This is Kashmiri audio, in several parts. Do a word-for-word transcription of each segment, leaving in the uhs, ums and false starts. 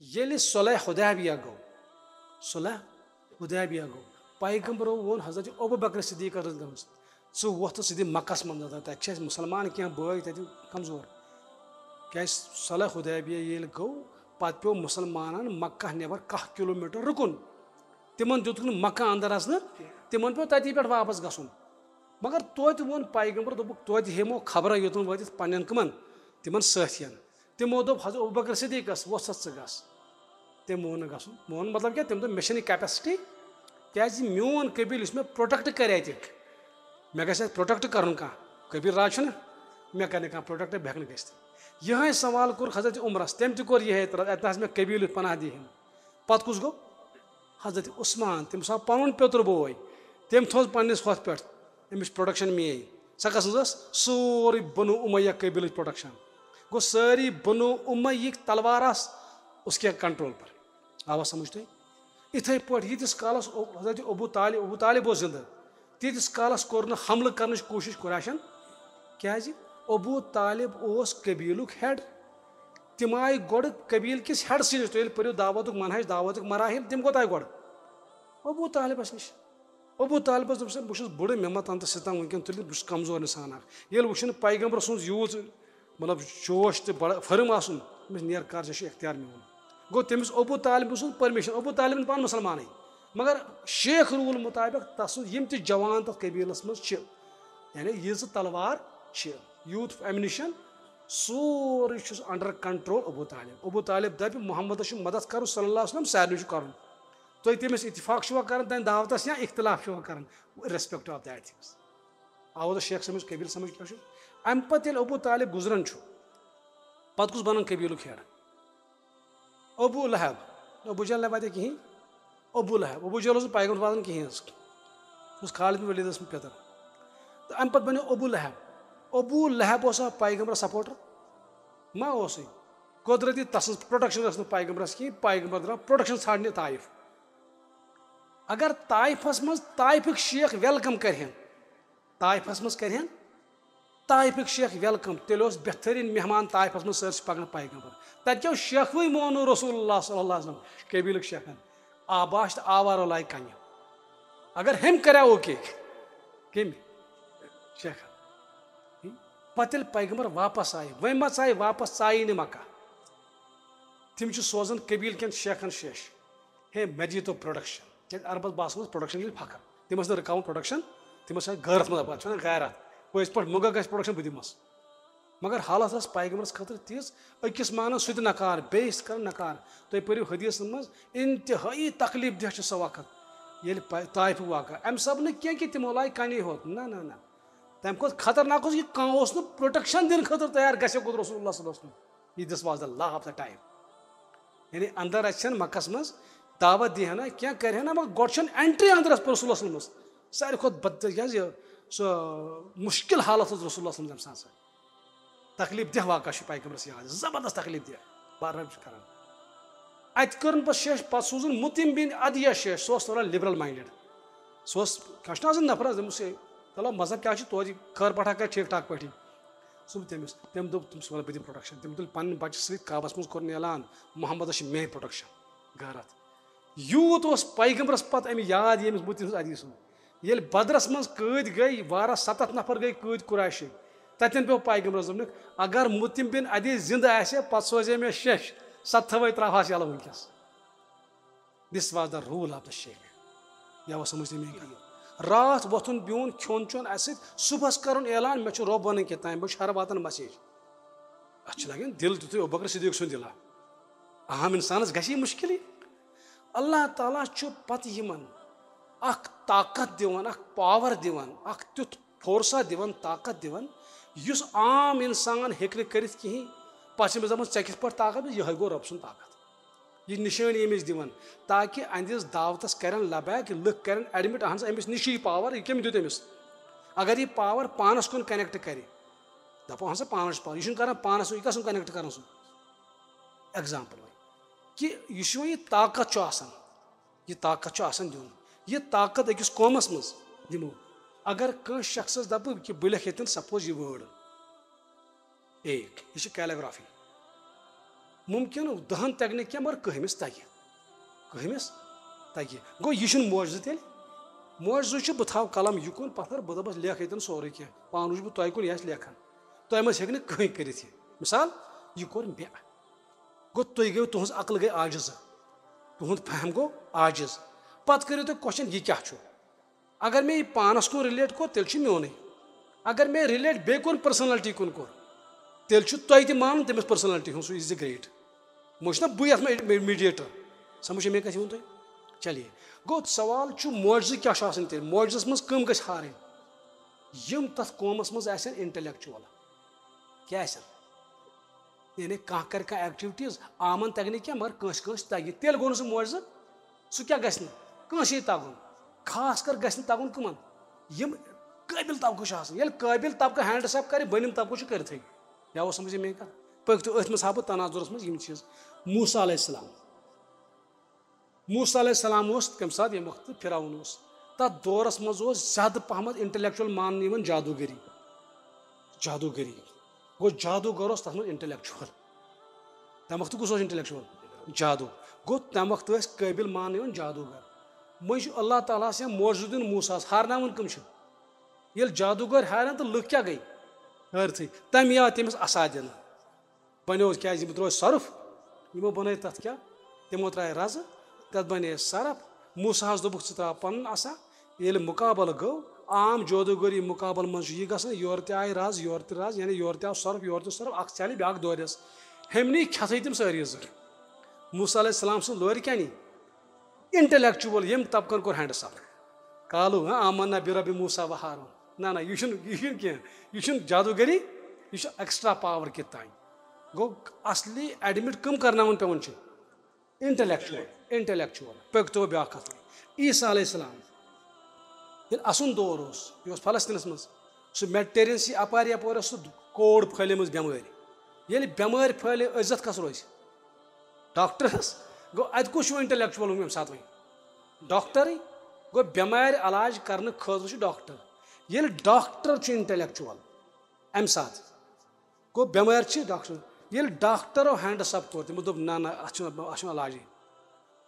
ییٚلہِ صلح حدیبیہ گوٚو، صلح حدیبیہ گوٚو، پیغمبرو ووٚن حضرت ابو بکر صدیقس رضی اللہ عنہ، "ژٕ وۄتھ تہٕ ژٕ دِ مکس منٛز نظر، تتہِ چھِ اَسہِ مسلمان کینٛہہ بٲے تتہِ کمزور۔" کیازِ صلح حدیبیہ ییٚلہِ گوٚو، پتہٕ پیوٚو مسلمانن مکہ نٮ۪بر کاہ کلوٗمیٹر رُکُن۔ تِمن دیُتُکھ نہٕ مکہ اندر اژنہٕ، تِمن پیوٚو تتی پٮ۪ٹھ واپس گژھُن۔ مگر توتہِ ووٚن پیغمبر، دوٚپُکھ، "توتہِ ہیمو خبرا یوٚتن وٲتِتھ پننٮ۪ن کٕمن؟" تِمن سٲتھین۔ تِمو دوٚپ حضرت ابوبکر صدیقس، "وۄتھ سا ژٕ گژھ۔" تٔمۍ مون نہٕ گژھُن۔ مون مطلب کیٛاہ؟ تٔمۍ دوٚپ، "مےٚ چھَنہٕ یہِ capacity، کیٛازِ میون قبیٖل یُس مےٚ protect کرِ اَتہِ، مےٚ گژھِ اَتہِ protect کرُن کانٛہہ۔ قبیٖل راج چھُنہ، مےٚ کرِ نہٕ کانٛہہ protect، بہٕ ہٮ۪کہٕ نہٕ گٔژھِتھ۔" یِہوٚے سوال کوٚر حضرت عمرس، تٔمۍ تہِ کوٚر یِہوٚے اعتراض، "اَتہِ نہ آسہِ مےٚ قبیٖل یُتھ پناہ دِیہِ ہِم۔" پتہٕ کُس گوٚو؟ حضرت عثمان، تٔمِس آو پنُن پیوٚتُر بوے، تٔمۍ تھوٚو پننِس ہۄتھ پٮ۪ٹھ، أمِس چھِ protection میٲنۍ۔ سۄ کس منٛز ٲس؟ سورُے بنو امیہ قبیلٕچ protection۔ گوٚو، سٲری بنو امیہ یِکۍ تلوار آس اس کے control پر۔ آوا سمجھ تۄہہِ؟ یِتھے پٲٹھۍ ییٖتِس کالس او-، حضرت ابو طالب، ابو طالب اوس زندٕ، تیٖتِس کالس کوٚر نہٕ حملہٕ کرنٕچ کوٗشش قریشن۔ کیازِ؟ ابو طالب اوس قبیلُک head۔ تِم آیہِ گۄڈٕ قبیٖل کِس ہیڈسٕے نِش۔ تُہۍ ییٚلہِ پٔرِو دعوتُک منہج، دعوتُک مراحل، تِم کوٚت آیہِ گۄڈٕ؟ ابو طالبس نِش۔ ابو طالبس دوٚپ، "سا، بہٕ چھُس بُڑٕ، مےٚ مہ تَن تہٕ سِتم وٕنکیٚن تُلِتھ، بہٕ چھُس کمزور انسان اکھ۔" ییٚلہِ وٕچھُن پیغمبر سُنٛد یوٗت، مطلب، جوش تہٕ بڑٕ firm آسُن، أمِس نیر کر، ژےٚ چھُ اختیار میون۔ گوٚو، تٔمِس ابو طالب سُنٛد permission، ابو طالبن پانہٕ مسلمانٕے، مگر شیخ rule مطابق تسُنٛد یِم تہِ جوان تتھ قبیلس منٛز چھِ، یعنی ییٖژٕ تلوار چھِ، youth ammunition، سورُے چھُس under control ابو طالب۔ ابو طالب دپہِ، "محمدس چھُ مدد کرُن صلی اللہ علیہ وسلم، سارنٕے چھُ کرُن۔ تُہۍ تٔمِس اتفاق چھُوا کران تُہنٛدِ دعوتس یا اختلاف چھُوا کران؟ Irrespective of that things۔" آو حظ شیخ سمجھ، قبیل سمجھ کیٛاہ چھُ؟ امہِ پتہٕ ییٚلہِ ابو طالب گُزران چھُ، پتہٕ کُس بنان قبیلُک head؟ ابو لہب۔ ابو جہل نہ واتہِ کِہیٖنۍ۔ ابو لہب، ابو جہل اوس نہٕ پیغمبر واتان کِہیٖنۍ حظ۔ سُہ اوس خالد بن ولید سُنٛد پیٚتٕر۔ تہٕ اَمہِ پَتہٕ بَنیو ابو لہب۔ ابو لہب اوسا پیغمبرَس supporter؟ ما اوسُے۔ قۄدرتی تَسٕنٛز protection ٲس نہٕ پیغمبرَس کِہیٖنۍ، پیغمبر درٛاو protection ژھانٛڈنہِ طائف۔ اگر طائفَس منٛز طائفٕکۍ شیخ welcome کَرِہَن، طائفس منٛز کرِہن طائفٕکۍ شیخ welcome، تیٚلہِ اوس بہتریٖن مہمان طائفس منٛز سٲرسٕے پکان پیغمبر۔ تتہِ کیو شیخوٕے مونو رسول اللہ صلی اللہ علیہ وسلم، قبیلٕکۍ شیخن آباش تہٕ آوارو لایہِ کنہِ۔ اگر ہیٚمۍ کریا okay، کٔمۍ؟ شیخن۔ پتہٕ ییٚلہِ پیغمبر واپس آیہِ، وۄنۍ ما ژایہِ واپس، ژایی نہٕ مکہ۔ تِم چھِ سوزان قبیل کٮ۪ن شیخن شیش، ہے، مےٚ دِیتو protection۔ کیازِ عربس باسان اوس protection ییٚلہِ فخر۔ تِم ٲسۍ نہٕ رُکاوان protection، تِم ٲسۍ غٲرت منٛز دپان، چھِ ونان غیرت۔ پٔزۍ پٲٹھۍ مۄنٛگکھ گژھِ protection، بہٕ دِمس۔ مگر حالت ٲس پیغمبرس خٲطرٕ تِژھ، أکِس مانان سُہ تہِ نکار، بیٚیِس کران نکار۔ تُہۍ پٔرِو حدیثن منٛز، انتہٲیی تکلیف دہ چھُ سُہ وقت، ییٚلہِ پے-، طائفُک واقعہ۔ امہِ سببہٕ نہٕ کینٛہہ کہِ تِمو لایہِ کنے ہوت، نہ، نہ، نہ۔ تمہِ کھۄتہٕ خطرناک اوس، یہِ کانٛہہ اوس نہٕ protection دِنہٕ خٲطرٕ تیار، گژھِ کوٚت رسول اللہ صلی اللہ علیہ وسلم۔ یہِ this was the law of the time۔ یعنی اندر اژِ ہن مکس منٛز، دعوت دی ہنا، کینٛہہ کرِ ہنا، مگر گۄڈٕ چھنہٕ entry اندر رسول اللہ صلی اللہ علیہ وسلم۔ ساروی کھۄتہٕ بد-، یہِ حظ یہِ، سُہ مشکل حالت اوس رسول اللہ صلی اللہ علیہ وسلم تمہِ ساتہٕ۔ تکلیف دہ واقعہ چھُ پیغمبرس یاد، زبردست تکلیف دہ۔ بار بار چھُ کران۔ اتہِ کٔرٕن پتہٕ شیش، پتہٕ سوٗزُن مطعم بن عدیہ شیش، سُہ اوس تھوڑا liberal minded۔ سُہ اوس، کانٛہہ چھُنہٕ آسان نفر حظ، دوٚپمُس، ہے، چلو مذہب کیٛاہ چھُ توتہِ، خٲر پٲٹھا کرِ ٹھیٖک ٹھاک پٲٹھی۔ سُہ تٔمِس، تٔمۍ دوٚپ، تٔمِس وَلہٕ بہٕ دِمہٕ protection۔ تٔمۍ تُلۍ پنٕنۍ بچہِ سۭتۍ، کعبس منٛز کوٚرُن اعلان، محمدس چھِ مے protection، غٲرت۔ یوٗت اوس پیغمبرس پتہٕ امہِ یاد ییٚمِس مُتِم سٕنٛز عزیٖز سُنٛد۔ ییٚلہِ بدرس منٛز قۭدۍ گٔے، واریاہ ستتھ نفر گٔے قۭدۍ قریشی۔ تتٮ۪ن پیوٚو پیغمبرس دوٚپنکھ، اگر مُتِم بن عدی زندٕ آسہِ ہا، پتہٕ سوزے مےٚ شیش، ستتھوے ترٛاوہاس یَلہٕ وٕنکیٚس۔ This was the rule of the Sheikh. یا وۄنۍ سمجھ تٔمۍ میٲنۍ کتھ؟ راتھ وۄتھُن بِہُن، کھیوٚن چیوٚن اسہِ سۭتۍ، صبحس کرُن اعلان، مےٚ چھُ رۄب ونان کینٛہہ، تام بہٕ چھُ ہر واتان message۔ اتھ چھُ لگان دِل تیُتھُے ابوبکر صدیق سُنٛد دِلا۔ عام انسانس گژھِ یہِ مُشکلٕے۔ اللہ تعالیٰ چھُ پتہٕ یِمن اکھ طاقت دِوان، اکھ power دِوان، اکھ تیُتھ فورسا دِوان، طاقت دِوان، یُس عام انسان ہیٚکہِ نہٕ کٔرِتھ کِہیٖنۍ۔ پتہٕ چھِ أمِس دپان، "ژےٚ کِتھ پٲٹھۍ طاقت؟" یِہوٚے گوٚو رۄب سُنٛد طاقت۔ یہِ نِشٲنی أمِس دِوان، تاکہِ أہنٛدِس دعوتس کرن لبیک، لُکھ کرن admit، اہن سا، أمِس نِش چھُ یہِ power، یہِ کٔمۍ دیُت أمِس؟ اگر یہِ power پانس کُن connect کرِ، دپو، اہن سا، پانس چھُ power، یہِ چھُنہٕ کران پانس سۭتۍ، یہِ کس کُن connect کران سُہ؟ Example وۄنۍ، کہِ یہِ چھُ وۄنۍ یہِ طاقت چھُ آسان، یہِ طاقت چھُ آسان دیُن۔ یہِ طاقت أکِس قومس منٛز دِمو۔ اگر کٲنٛسہِ شخصس دپہٕ کہِ بہٕ لیکھٕ ییٚتٮ۪ن، suppose، یہِ word، ایک، یہِ چھِ calligraphy۔ مُمکِن دَہَن تَگہِ نہٕ کینٛہہ، مگر کٔہمِس تَگہِ۔ کٔہمِس تَگہِ۔ گوٚو، یہِ چھُنہٕ معجزٕ تیٚلہِ۔ معجزٕ چھُ، بہٕ تھاوٕ قلم یُکُن پَتھر، بہٕ دَپَس، "لیکھ ییٚتٮ۪ن سورُے کینٛہہ، پانہٕ وٕچھِ بہٕ تۄہہِ کُن، یہِ آسہِ لیکھان۔" تۄہہِ منٛز ہیٚکہِ نہٕ کٕہٕنۍ کٔرِتھ یہِ۔ مِثال، یہِ کوٚر مےٚ۔ گوٚو، تُہۍ گٔیِو، تُہٕنٛز عقل گٔے عاجزٕ، تُہُنٛد فہم گوٚو عاجز۔ پَتہٕ کٔرِو تُہۍ question، یہِ کیٛاہ چھُ؟ اگر مےٚ یہِ پانَس کُن relate کوٚر، تیٚلہِ چھُ میونُے۔ اگر مےٚ relate بیٚیہِ کُن، personality کُن کوٚر، تیٚلہِ چھُ تۄہہِ تہِ مانُن تٔمِس personality ہُنٛد، سُہ is the great۔ وۄنۍ چھُنہ بٕے اَتھ منٛز mediator۔ سَمجھ چھا مےٚ کَتھ ووٚن تۄہہِ؟ چلیے، گوٚو، سوال چھُ، معجزٕ کیٛاہ چھُ آسان تیٚلہِ؟ معجزَس منٛز کٕم گٔژھۍ ہارٕنۍ؟ یِم تَتھ قومَس منٛز آسن intellectual۔ کیٛاہ آسن؟ یعنی کانٛہہ کَرِ کانٛہہ activities، عامَن تَگہِ نہٕ کینٛہہ، مگر کٲنٛسہِ کٲنٛسہِ تَگہِ۔ تیٚلہِ گوٚو نہٕ سُہ معجزٕ۔ سُہ کیٛاہ گژھِ نہٕ؟ کٲنٛسے تَگُن۔ خاص کر گژھِ نہٕ تَگُن کٕمَن؟ یِم قٲبِل طبقہٕ چھِ آسان۔ ییٚلہِ قٲبِل طبقہٕ hands up کَرِ، بٔنِم طبقہٕ چھُ کٔرِتھٕے۔ یا اوس سَمجھ مےٚ کَتھ؟ پٔکۍ تو أتھۍ منٛز ہاوٕ بہٕ تناظرَس منٛز یِم چیٖز۔ موسیٰ علیہ السلام۔ موسیٰ علیہ السلام اوس تَمہِ ساتہٕ، ییٚمہِ وقتہٕ فرعون اوس، تَتھ دورَس منٛز اوس زیادٕ پَہمَتھ intellectual ماننہٕ یِوان جادوٗگٔری۔ جادوٗگٔری۔ گوٚو، جادوٗگر اوس تَتھ منٛز intellectual۔ تَمہِ وقتہٕ کُس اوس intellectual؟ جادوٗ۔ گوٚو، تَمہِ وقتہٕ ٲسۍ قٲبِل ماننہٕ یِوان جادوٗگر۔ وۄنۍ چھُ اللہ تعالیٰ ہَس یا معجزٕ دیُن موسیٰ ہَس، ہارناوُن کٕم چھِ؟ ییٚلہِ جادوٗگر ہارن تہٕ لُکھ کیٛاہ گٔے؟ حٲرتھٕے۔ تَمہِ آو تٔمِس عصا دِنہٕ۔ بنیو، کیٛازِ یِم ترٲے سۄرُپھ، یِمو بنٲے تتھ کیٛاہ؟ تِمو ترٛایہِ رزٕ، تتھ بنے سۄرپھ۔ موسیٰ ہس دوٚپُکھ، "ژٕ ترٛاو پنُن عصا۔" ییٚلہِ مُقابلہٕ گوٚو، عام جادوٗگٔری مُقابلہٕ منٛز چھُ یہِ گژھان، یورٕ تہِ آیہِ رز، یورٕ تہِ رز، یعنی یورٕ تہِ آو سۄرپھ، یورٕ تہِ سۄرپھ، اکھ ژلہِ، بیٛاکھ دورٮ۪س۔ ہیٚمنٕے کھٮ۪تھٕے تِم سٲری زٕ۔ موسیٰ علیہ السلام سٕنٛز لورِ کیٛاہ نی؟ Intellectual، ییٚمۍ طبقن کوٚر hands up۔ قالوا، ہاں، آمنا برب موسیٰ و ہارون۔ نہ، نہ، یہِ چھُنہٕ، یہِ چھُنہٕ کینٛہہ۔ یہِ چھُنہٕ جادوٗگٔری، یہِ چھُ extra power کہِ تانۍ۔ گوٚو، اصلی admit کٕم کرناوُن پٮ۪وان چھِ؟ Intellectual، intellectual۔ پٔکۍ تو بیٛاکھ کتھ۔ عیسیٰ علیہ السلام، ییٚلہِ اَسُن دور اوس، یہِ اوس فلسطینس منٛز، سُہ Mediterranean Sea اپارِ یپورِ ٲس سُہ کوڑ پھٔہلیمٕژ بٮ۪مٲرۍ۔ ییٚلہِ بٮ۪مٲرۍ پھٔہلے، عزت کس روزِ؟ ڈاکٹرس۔ گوٚو، اتہِ کُس چھُ intellectual ییٚمہِ ساتہٕ وۄنۍ؟ ڈاکٹرٕے۔ گوٚو، بٮ۪مارِ علاج کرنہٕ خٲطرٕ چھُ ڈاکٹر۔ ییٚلہِ ڈاکٹر چھُ intellectual، امہِ ساتہٕ گوٚو، بٮ۪مارِ چھِ ڈاکٹر۔ ییٚلہِ ڈاکٹرو hands up کوٚر، تِمو دوٚپ، "نہ، نہ، اتھ چھُنہٕ، اتھ چھُنہٕ علاجے۔"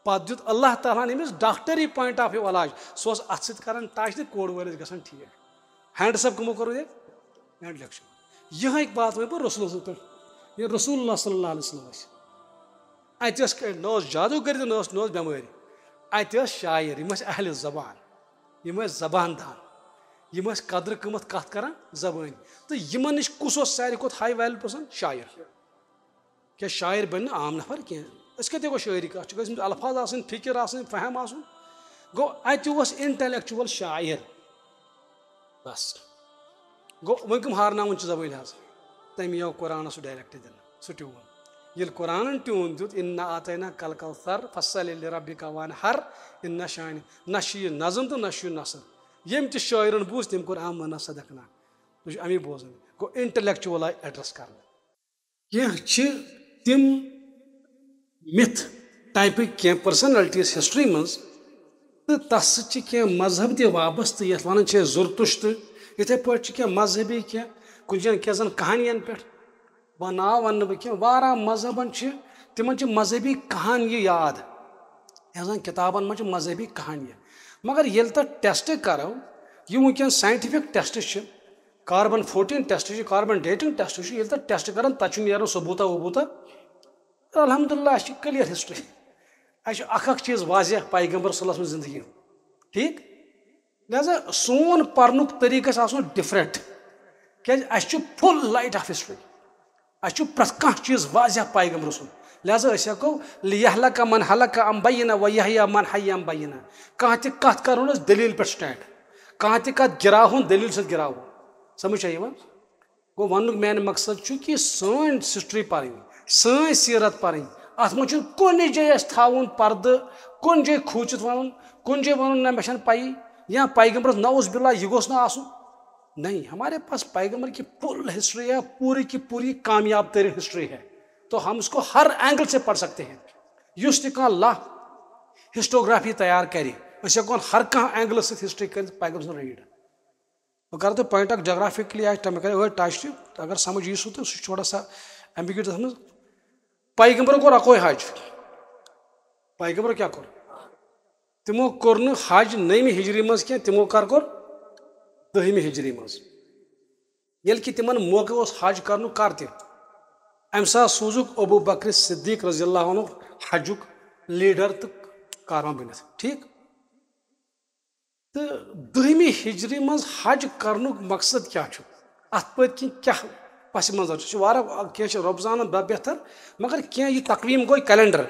پتہٕ دیُت اللہ تعالیٰ ہن أمِس ڈاکٹری point of view علاج۔ سُہ اوس اتھٕ سۭتۍ کران touch تہٕ کوڑ وٲلِس گژھان ٹھیٖک۔ Hands up کٕمو کوٚر ییٚتہِ؟ Intellectual۔ یِہے باتھ وَنہٕ بہٕ رسول سٕنٛز پٲٹھۍ۔ ییٚلہِ رسول اللہ صلی اللہ علیہ وسلم ٲسۍ، اَتہِ ٲس کٔ-، نہ اوس جادوٗگٔری تہٕ نہ اوس، نہ اوس بٮ۪مٲرۍ۔ اَتہِ ٲسۍ شاعر، یِم ٲسۍ اہل زبان، یِم ٲسۍ زبان دان، یِم ٲسۍ قدرٕ قۭمَتھ کَتھ کَران زبٲنۍ۔ تہٕ یِمَن نِش کُس اوس ساروی کھۄتہٕ high value person؟ شاعر۔ کیٛاہ شاعر بَنہِ نہٕ عام نفر کینٛہہ؟ أسۍ کَتہِ ہٮ۪کو شٲعری کَتھ؟ چھُ گژھِ أمِس الفاظ آسٕنۍ، فِکِر آسٕنۍ، فہم آسُن۔ گوٚو، اَتہِ اوس intellectual شاعر۔ بس۔ گوٚو، وۄنۍ کٕم ہارناوُن چھِ زبٲنۍ حظ؟ تٔمی آو قرآنَس سُہ direct دِنہٕ، سُہ tune۔ ییٚلہِ قرآنَن tune دیُت، "اِنَّا اَعْطَینَاکَ الْکَوْثَر فَصَلِّ لِرَبِّکَ وَانْحَرْ اِنَّ شانِیَ"، نہ چھُ یہِ نظم تہٕ نہ چھُ یہِ نثر۔ ییٚمۍ تہِ شٲعرَن بوٗز، تٔمۍ کوٚر "آمَنَا صَدَقْنَا"۔ تُہۍ چھِو اَمی بوزان۔ گوٚو، intellectual آیہِ address کرنہٕ۔ کینٛہہ چھِ تِم myth type کینٛہہ personalities history منٛز، تہٕ تَس سۭتۍ چھِ کینٛہہ مذہب تہِ وابستہٕ، یَتھ وَنان چھِ أسۍ زرتشت۔ یِتھَے پٲٹھۍ چھِ کینٛہہ مذہبی، کینٛہہ کُنہِ جایہِ کینٛہہ زَن کہانِیَن پٮ۪ٹھ وۄنۍ ناو وَنہٕ نہٕ بہٕ کینٛہہ، واریاہ مذہبَن چھِ، تِمَن چھِ مذہبی کہانی یاد، یَتھ زَن کِتابَن منٛز چھِ مذہبی کہانی۔ مگر ییٚلہِ تَتھ test کَرو، یِم وٕنکٮ۪ن scientific test چھِ، carbon fourteen test چھُ، carbon dating test چھُ، ییٚلہِ تَتھ test کران، تَتہِ چھُ نیران ثبوٗتا وبوٗتا۔ الحمدللہ، اَسہِ چھِ clear history۔ اَسہِ چھُ اکھ اکھ چیٖز واضح پیغمبر صلی اللہ علیہ وسلم زندگی ہُنٛد۔ ٹھیٖک؟ لہذا سون پرنُک طریٖقہٕ گژھِ آسُن different۔ کیٛازِ؟ اَسہِ چھُ full light of history۔ اَسہِ چھُ پرٛٮ۪تھ کانٛہہ چیٖز واضح پیغمبر سُنٛد۔ لہذا أسۍ ہٮ۪کو، "لیہلک من ہلک عن بینہ و یحییٰ من حی عن بینہ"۔ کانٛہہ تہِ کتھ کرو نہٕ أسۍ دٔلیٖل پٮ۪ٹھ stand۔ کانٛہہ تہِ کتھ گِراوہون، دٔلیٖل سۭتۍ گِراوہون۔ سمجھ چھا یِوان؟ گوٚو، وننُک میانہِ مقصد چھُ کہِ سٲنۍ history پرٕنۍ، سٲنۍ سیرت پرٕنۍ۔ اتھ منٛز چھُنہٕ کُنہِ جایہِ اسہِ تھاوُن پردٕ، کُنہِ جایہِ کھوٗژِتھ ونُن، کُنہِ جایہِ ونُن، "نہ، مےٚ چھنہٕ پیی"، یا پیغمبرس نعوذ باللہ یہِ گوٚژھ نہٕ آسُن۔ نہیں، ہمارے پاس پیغمبر کی full history ہے، پوری کی پوری کامیاب ترین history ہے، تو ہم اس کو ہر angle سے پڑھ سکتے ہیں۔ یُس تہِ کانٛہہ لا historiography تیار کرِ، أسۍ ہٮ۪کون ہر کانٛہہ angle سۭتۍ history کٔرِتھ پیغمبر سُنٛد read۔ بہٕ کرٕ تۄہہِ point اکھ geographically آسہِ، مےٚ کرِ أڑۍ touch تہِ، اگر سمجھ یی سُہ تہٕ سُہ چھُ تھوڑا سا ambiguity تَتھ منٛز۔ پیغمبرو کوٚر اکوے حج۔ پیغمبرو کیٛاہ کوٚر؟ تِمو کوٚر نہٕ حج نٔیمہِ ہجری منٛز کینٛہہ، تِمو کر کوٚر؟ دٔہمہِ ہجری منٛز۔ ییٚلہِ کہِ تِمن موقعہٕ اوس حج کرنُک، کر تہِ، امہِ ساتہٕ سوٗزُکھ ابو بکر صدیق رضی اللہ عنہ حجُک لیڈر تہٕ کارواں بٔنِتھ۔ ٹھیٖک؟ تہٕ دٔہمہِ ہجری منٛز حج کرنُک مقصد کیٛاہ چھُ؟ اتھ پٔتۍ کِنۍ کیٛاہ پس منظر چھُ؟ چھُ واریاہ کینٛہہ چھِ رۄب زانان بہ-، بہتر، مگر کینٛہہ یہِ تقویٖم گوٚو calendar.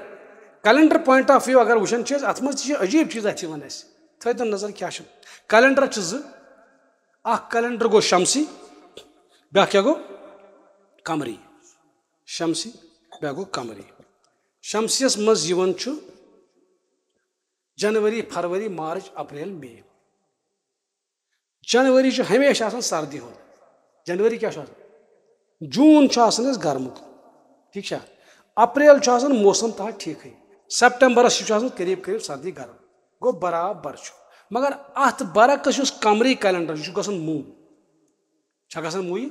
Calendar point of view اگر وٕچھان چھِ أسۍ، اتھ منٛز تہِ چھِ عجیٖب چیٖز اتہِ یِوان اَسہِ۔ تھٲیتو نظر کیٛاہ چھُ۔ کیلنڈر چھِ زٕ، اکھ کیلنڈر گوٚو شمسی، بیٛاکھ کیٛاہ گوٚو؟ قمری۔ شمسی، بیٛاکھ گوٚو قمری۔ شمسیَس منٛز یِوان چھُ جنوری، فروری، مارچ، اپریل، مئی۔ جنوری چھُ ہمیشہِ آسان سردی ہُنٛد۔ جنوری کیٛاہ چھُ آسان؟ جوٗن چھُ آسان اَسہِ گرمُک۔ ٹھیٖک چھا؟ اپریل چھُ آسان موسم تھوڑا ٹھیٖکھٕے۔ سپٹمبرس چھُ آسان قریب قریب سردی گرم۔ گوٚو برابر چھُ۔ مگر اتھ برعکس یُس قمری کیلنڈر، یہِ چھُ گژھان موٗ۔ چھا گژھان موٗ یہِ؟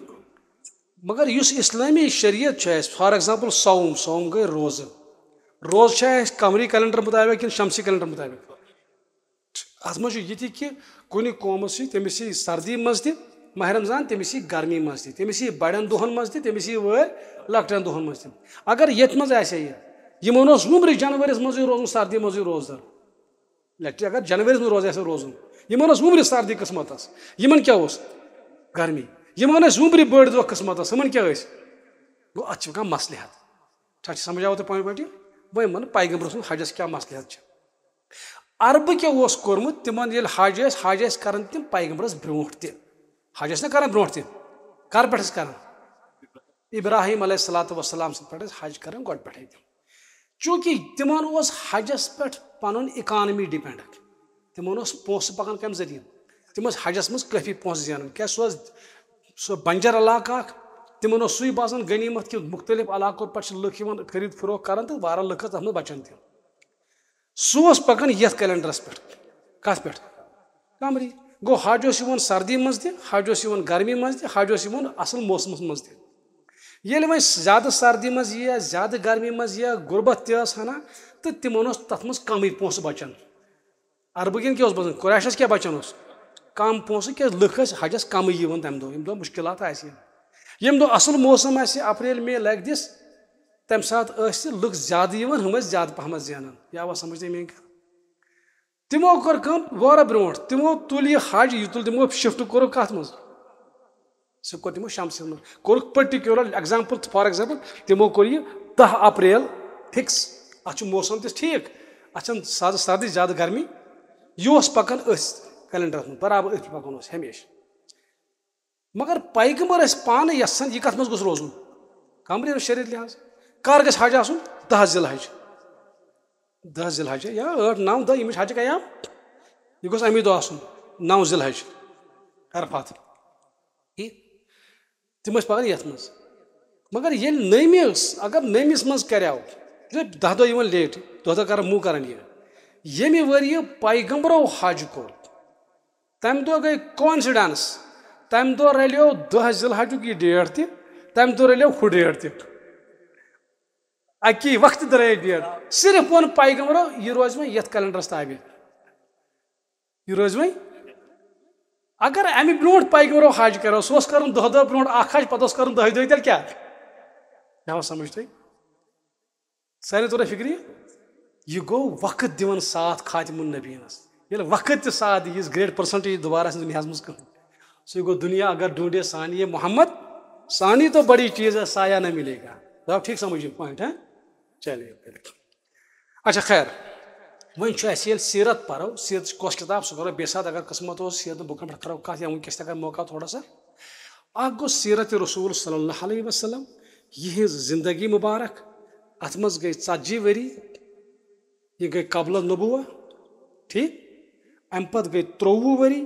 مگر یُس اسلٲمی شریعت چھُ اَسہِ، for example صوم، صوم گٔے روزٕ۔ روزٕ چھا اَسہِ قمری کیلنڈر مطابق کِنہٕ شمسی کیلنڈر مطابق؟ اتھ منٛز چھُ یہِ تہِ کہِ کُنہِ قومس چھِ، تٔمِس چھِ سردی منٛز تہِ ماہ رمضان، تٔمِس چھِ گرمی منٛز تہِ، تٔمِس چھِ بڑٮ۪ن دۄہن منٛز تہِ، تٔمِس چھِ وٲرۍ لۄکٹٮ۪ن دۄہن منٛز تہِ۔ اگر ییٚتہِ منٛز آسہِ ہا یہِ، یِمن اوس وُمرِ جنؤریَس منٛزٕے روزُن سردی منٛزٕے روزدار۔ لۄکٹہِ اگر جنؤریَس منٛز روزِ آسہِ ہا روزُن، یِمن اوس وُمرِ سردی قٕسمتس، یِمن کیٛاہ اوس؟ گرمی۔ یِمن ٲسۍ وُمرِ بٔڑۍ دۄہ قٕسمتس، یِمن کیٛاہ ٲسۍ؟ گوٚو، اتھ چھِ کانٛہہ مصلحت۔ چھا، چھِ سمجھ آوٕ تۄہہِ point point یہِ؟ وۄنۍ وَنہٕ پیغمبر سُنٛد حجس کیٛاہ مصلحت چھِ۔ عربہٕ کیٛاہ اوس کوٚرمُت تِمن، ییٚلہِ حج ٲسۍ، حج ٲسۍ کران تِم پیغمبرس برونٛٹھ تہِ۔ حج ٲسۍ نہ کران برونٛٹھ تہِ۔ کر پٮ۪ٹھ ٲسۍ کران؟ ابراہیم علیہ الصلوۃ والسلام سٕنٛدِ پٮ۪ٹھ ٲسۍ حج کران گۄڈٕ پٮ۪ٹھے تِم۔ چوٗنٛکہِ تِمن اوس حجس پٮ۪ٹھ پنُن economy depend۔ تِمن اوس پونٛسہٕ پکان کمہِ ذٔریعہٕ؟ تِم ٲسۍ حجس منٛز کٲفی پونٛسہٕ زینان۔ کیٛازِ؟ سُہ اوس، سُہ بنجر علاقہٕ اکھ۔ تِمن اوس سُے باسان غنیمت کہِ مُختٔلِف علاقو پٮ۪ٹھ چھِ لُکھ یِوان خرید فروخت کران تہٕ واریاہ لُکھ ٲسۍ تتھ منٛز بچان تہِ۔ سُہ اوس پکان یتھ کیلنڈرس پٮ۪ٹھ۔ کتھ پٮ۪ٹھ؟ قمری۔ گوٚو، حج اوس یِوان سردی منٛز تہِ، حج اوس یِوان گرمی منٛز تہِ، حج اوس یِوان اصل موسمس منٛز تہِ۔ ییٚلہِ وۄنۍ زیادٕ سردی منٛز یی یا زیادٕ گرمی منٛز یی یا غربت تہِ ٲس ہنا، تہٕ تِمن اوس تتھ منٛز کمٕے پونٛسہٕ بچان۔ عربہٕ کٮ۪ن کیٛاہ اوس بچان؟ قریشس کیٛاہ بچان اوس؟ کم پونٛسہٕ، کیٛازِ لُکھ ٲسۍ حجس کمٕے یِوان تمہِ دۄہ، ییٚمہِ دۄہ مُشکلات آسہِ ہن۔ ییٚمہِ دۄہ اصل موسم آسہِ، اپریل مے لگہِ دِس، تمہِ ساتہٕ ٲسۍ لُکھ زیادٕ یِوان، ہُم ٲسۍ زیادٕ پہمتھ زینان۔ یا آواز سمجھ تۄہہِ میٲنۍ کتھ؟ تِمو کٔر کٲم واریاہ برونٛٹھ، تِمو تُل یہِ حج، یہِ تُل تِمو shift کوٚرُکھ کتھ منٛز؟ سُہ کوٚر تِمو شمسس منٛز، کوٚرُکھ particular example، for example، تِمو کوٚر یہِ دَہ اپریل fix۔ اتھ چھُ موسم تہِ ٹھیٖک، اتھ چھنہٕ زیادٕ سردی زیادٕ گرمی، یہِ اوس پکان أتھۍ کیلنڈرس منٛز، برابر أتھۍ پکان اوس ہمیشہِ۔ مگر پیغمبر ٲسۍ پانہٕ یژھان یہِ کتھ منٛز گوٚژھ روزُن؟ قمری شریعت لحاظ۔ کر گژھِ حج آسُن؟ دَہ ذی الحج۔ دَہ ذی الحج یا ٲٹھ، نَو، دَہ، یِم چھِ حجٕکۍ ایام۔ یہِ گوٚژھ اَمی دۄہ آسُن، نَو ذی الحج، عرفات۔ ٹھیٖک؟ تِم ٲسۍ پَکان یَتھ منٛز۔ مگر ییٚلہِ نٔیمِس، اگر نٔیمِس منٛز کَریو، یہِ دَہ دۄہ یِوان late، دۄہ دۄہ کَران، مُو کَران یہِ۔ ییٚمہِ ؤرۍ یہِ پیغمبرو حج کوٚر، تَمہِ دۄہ گٔے coincidence، تَمہِ دۄہ رَلیو دَہ ذی الحجُک یہِ date تہِ، تَمہِ دۄہ رَلیو ہُہ date تہِ۔ اَکی وقتہٕ درٛاے date۔ صرف ووٚن پیغمبرو، یہِ روزِ وۄنۍ یَتھ کیلنڈرَس تابع۔ یہِ روزِ وۄنۍ، اگر اَمہِ برونٛٹھ پیغمبرو حج کَرو، سُہ اوس کَرُن دَہ دۄہ برونٛٹھ اَکھ حج، پَتہٕ اوس کَرُن دَہہِ دۄہہِ، تیٚلہِ کیٛاہ؟ مےٚ آو سَمجھ تۄہہِ؟ سارنٕے توٚر فِکرِ؟ یہِ گوٚو وقت دِوان ساتھ خاتم النبیٖنَس۔ ییٚلہِ وقت تہِ ساتھ دِیہِ، یُس great percentage دوبارٕ آسہِ نہٕ دُنیاہَس منٛز کٕہٕنۍ۔ سُے گوٚو دُنیا اگر ڈھونڈے ثانی محمد، ثانی تو بڑی چیز ہے، سایہ نہ ملے گا۔ تۄہہِ آو ٹھیٖک سَمجھ یہِ point، ہاں؟ چلیے۔ اچھا خیر، وۄنۍ چھُ اَسہِ ییٚلہِ سیٖرت پَرو، سیٖرتٕچ کۄس کِتاب، سُہ کَرو بیٚیہِ ساتہٕ، اگر قٕسمت اوس، سیٖرتہٕ بُکَن پٮ۪ٹھ کَرو کَتھ، یا وٕنکیٚس تہِ اگر موقع تھوڑا سا۔ اَکھ گوٚو سیٖرت رسول صلی اللہ علیہ وسلم، یِہٕنٛز زندگی مُبارک، اَتھ منٛز گٔے ژتجی ؤری، یہِ گٔے قبل نبوہ، ٹھیٖک؟ اَمہِ پَتہٕ گٔے ترٛۆوُہ ؤری،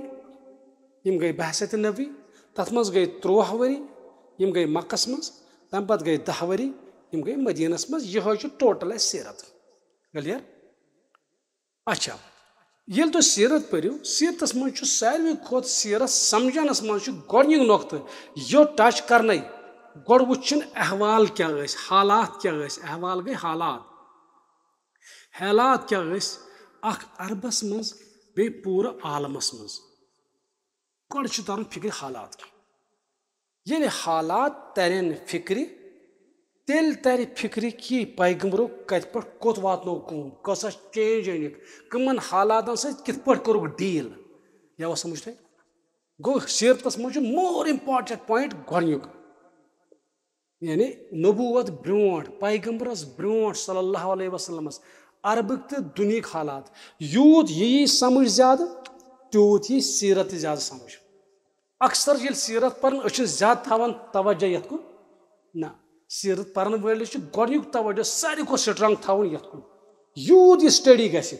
یِم گٔے بعثت نبی، تَتھ منٛز گٔے ترٛۆوُہ ؤری، یِم گٔے مکس منٛز، تَمہِ پَتہٕ گٔے دَہ ؤری، یِم گٔے مدیٖنَس منٛز۔ یِہوٚے چھُ total اَسہِ سیٖرت۔ Clear؟ اچھا، ییٚلہِ تُہۍ سیٖرت پٔرِو، سیٖرتَس منٛز چھُ ساروی کھۄتہٕ سیٖرت سمجھنَس منٛز چھُ گۄڈٕنیُک نۄقطہٕ یوٚت touch کرنَے۔ گۄڈٕ وٕچھِن احوال کیٛاہ ٲسۍ، حالات کیٛاہ ٲسۍ۔ احوال گٔے حالات۔ حالات کیٛاہ ٲسۍ اکھ عربس منٛز، بیٚیہِ پوٗرٕ عالمس منٛز؟ گۄڈٕ چھُ ترُن فکرِ حالات کیٛاہ۔ ییٚلہِ حالات ترن فکرِ، تیٚلہِ ترِ فکرِ کہِ پیغمبرو کتہِ پٮ۪ٹھ کوٚت واتنوو قوم، کۭژاہ چینج أنِکھ، کٕمن حالاتن سۭتۍ کِتھ پٲٹھۍ کوٚرُکھ ڈیٖل۔ یہِ آوا سمجھ تۄہہِ؟ گوٚو، سیرتس منٛز چھُ more important point گۄڈٕنیُک، یعنی نبوت برونٛٹھ، پیغمبرس برونٛٹھ صلی اللہ علیہ وسلمس عربٕکۍ تہٕ دُنیہٕکۍ حالات۔ یوٗت یہِ یی سمجھ زیادٕ، تیوٗت یی سیرت تہِ زیادٕ سمجھ۔ اکثر ییٚلہِ سیرت پرن، أسۍ چھِنہٕ زیادٕ تھاوان توجہ یتھ کُن۔ نہ، سیرت پرن وٲلِس چھُ گۄڈٕنیُک توجہ ساروی کھۄتہٕ strong تھاوُن یتھ کُن۔ یوٗت یہِ study گژھِ۔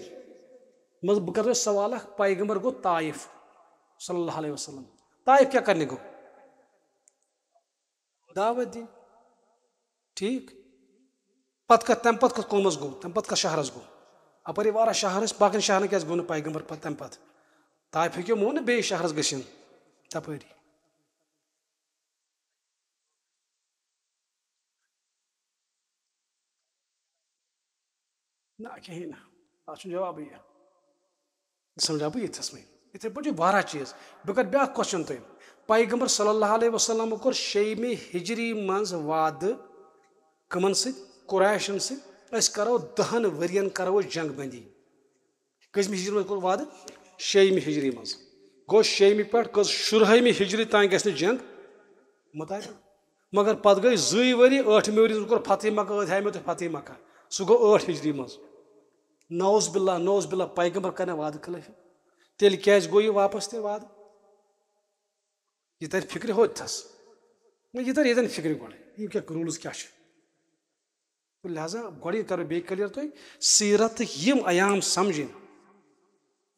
منٛز بہٕ کرٕ تۄہہِ سوال اکھ، پیغمبر گوٚو طائف صلی اللہ علیہ وسلم۔ طائف کیٛاہ کرنہِ گوٚو؟ دعوت دِنۍ۔ ٹھیٖک۔ پتہٕ کتھ، تمہِ پتہٕ کتھ قومس گوٚو، تمہِ پتہٕ کتھ شہرس گوٚو؟ اپٲری واریاہ شہر ٲسۍ، باقین شہرن کیٛازِ گوٚو نہٕ پیغمبر پتہٕ تمہِ پتہٕ؟ طائف ہیٚکیو مون نہٕ بیٚیِس شہرس گٔژھِتھ تپٲری۔ نہ، کِہیٖنۍ نہٕ۔ اَتھ چھُنہٕ جوابٕے۔ یہِ سمجھا بہٕ ییٚتھَس وۄنۍ۔ یِتھَے پٲٹھۍ چھِ واریاہ چیٖز۔ بہٕ کَرٕ بیٛاکھ question تۄہہِ۔ پیغمبر صلی اللہ علیہ وسلم کوٚر شیٚیِمہِ ہجری منٛز وعدٕ کٕمَن سۭتۍ؟ قریشَن سۭتۍ۔ أسۍ کَرو دَہَن ؤرِیَن کَرو أسۍ جنٛگ بندی۔ کٔژمہِ ہجری منٛز کوٚر وعدٕ؟ شیٚیِمہِ ہجری منٛز۔ گوٚو، شیٚیِمہِ پٮ۪ٹھ کٔژ، شُرہٲیمہِ ہجری تام گژھِ نہٕ جنٛگ مُتعارف۔ مگر پتہٕ گٔے زٕے ؤری، ٲٹھمہِ ؤری یُس کوٚر فتح مکہ، أتھۍ ہاوِ مےٚ تۄہہِ فتح مکہ۔ سُہ گوٚو ٲٹھ ہجری منٛز۔ نعوذ باللہ، نعوذ باللہ، پیغمبر کرنہٕ وعدٕ خلٲفی۔ تیٚلہِ کیازِ گوٚو یہِ واپس تہِ وعدٕ؟ یہِ ترِ فکرِ ہوٚتھس۔ نہ، یہِ ترِ ییٚتٮ۪ن فکرِ گۄڈٕ۔ یِم کیٛاہ rules کیٛاہ چھِ؟ لہذا گۄڈٕ کرو بیٚیہِ clear تۄہہِ سیرتٕکۍ یِم ایام سمجھِنۍ۔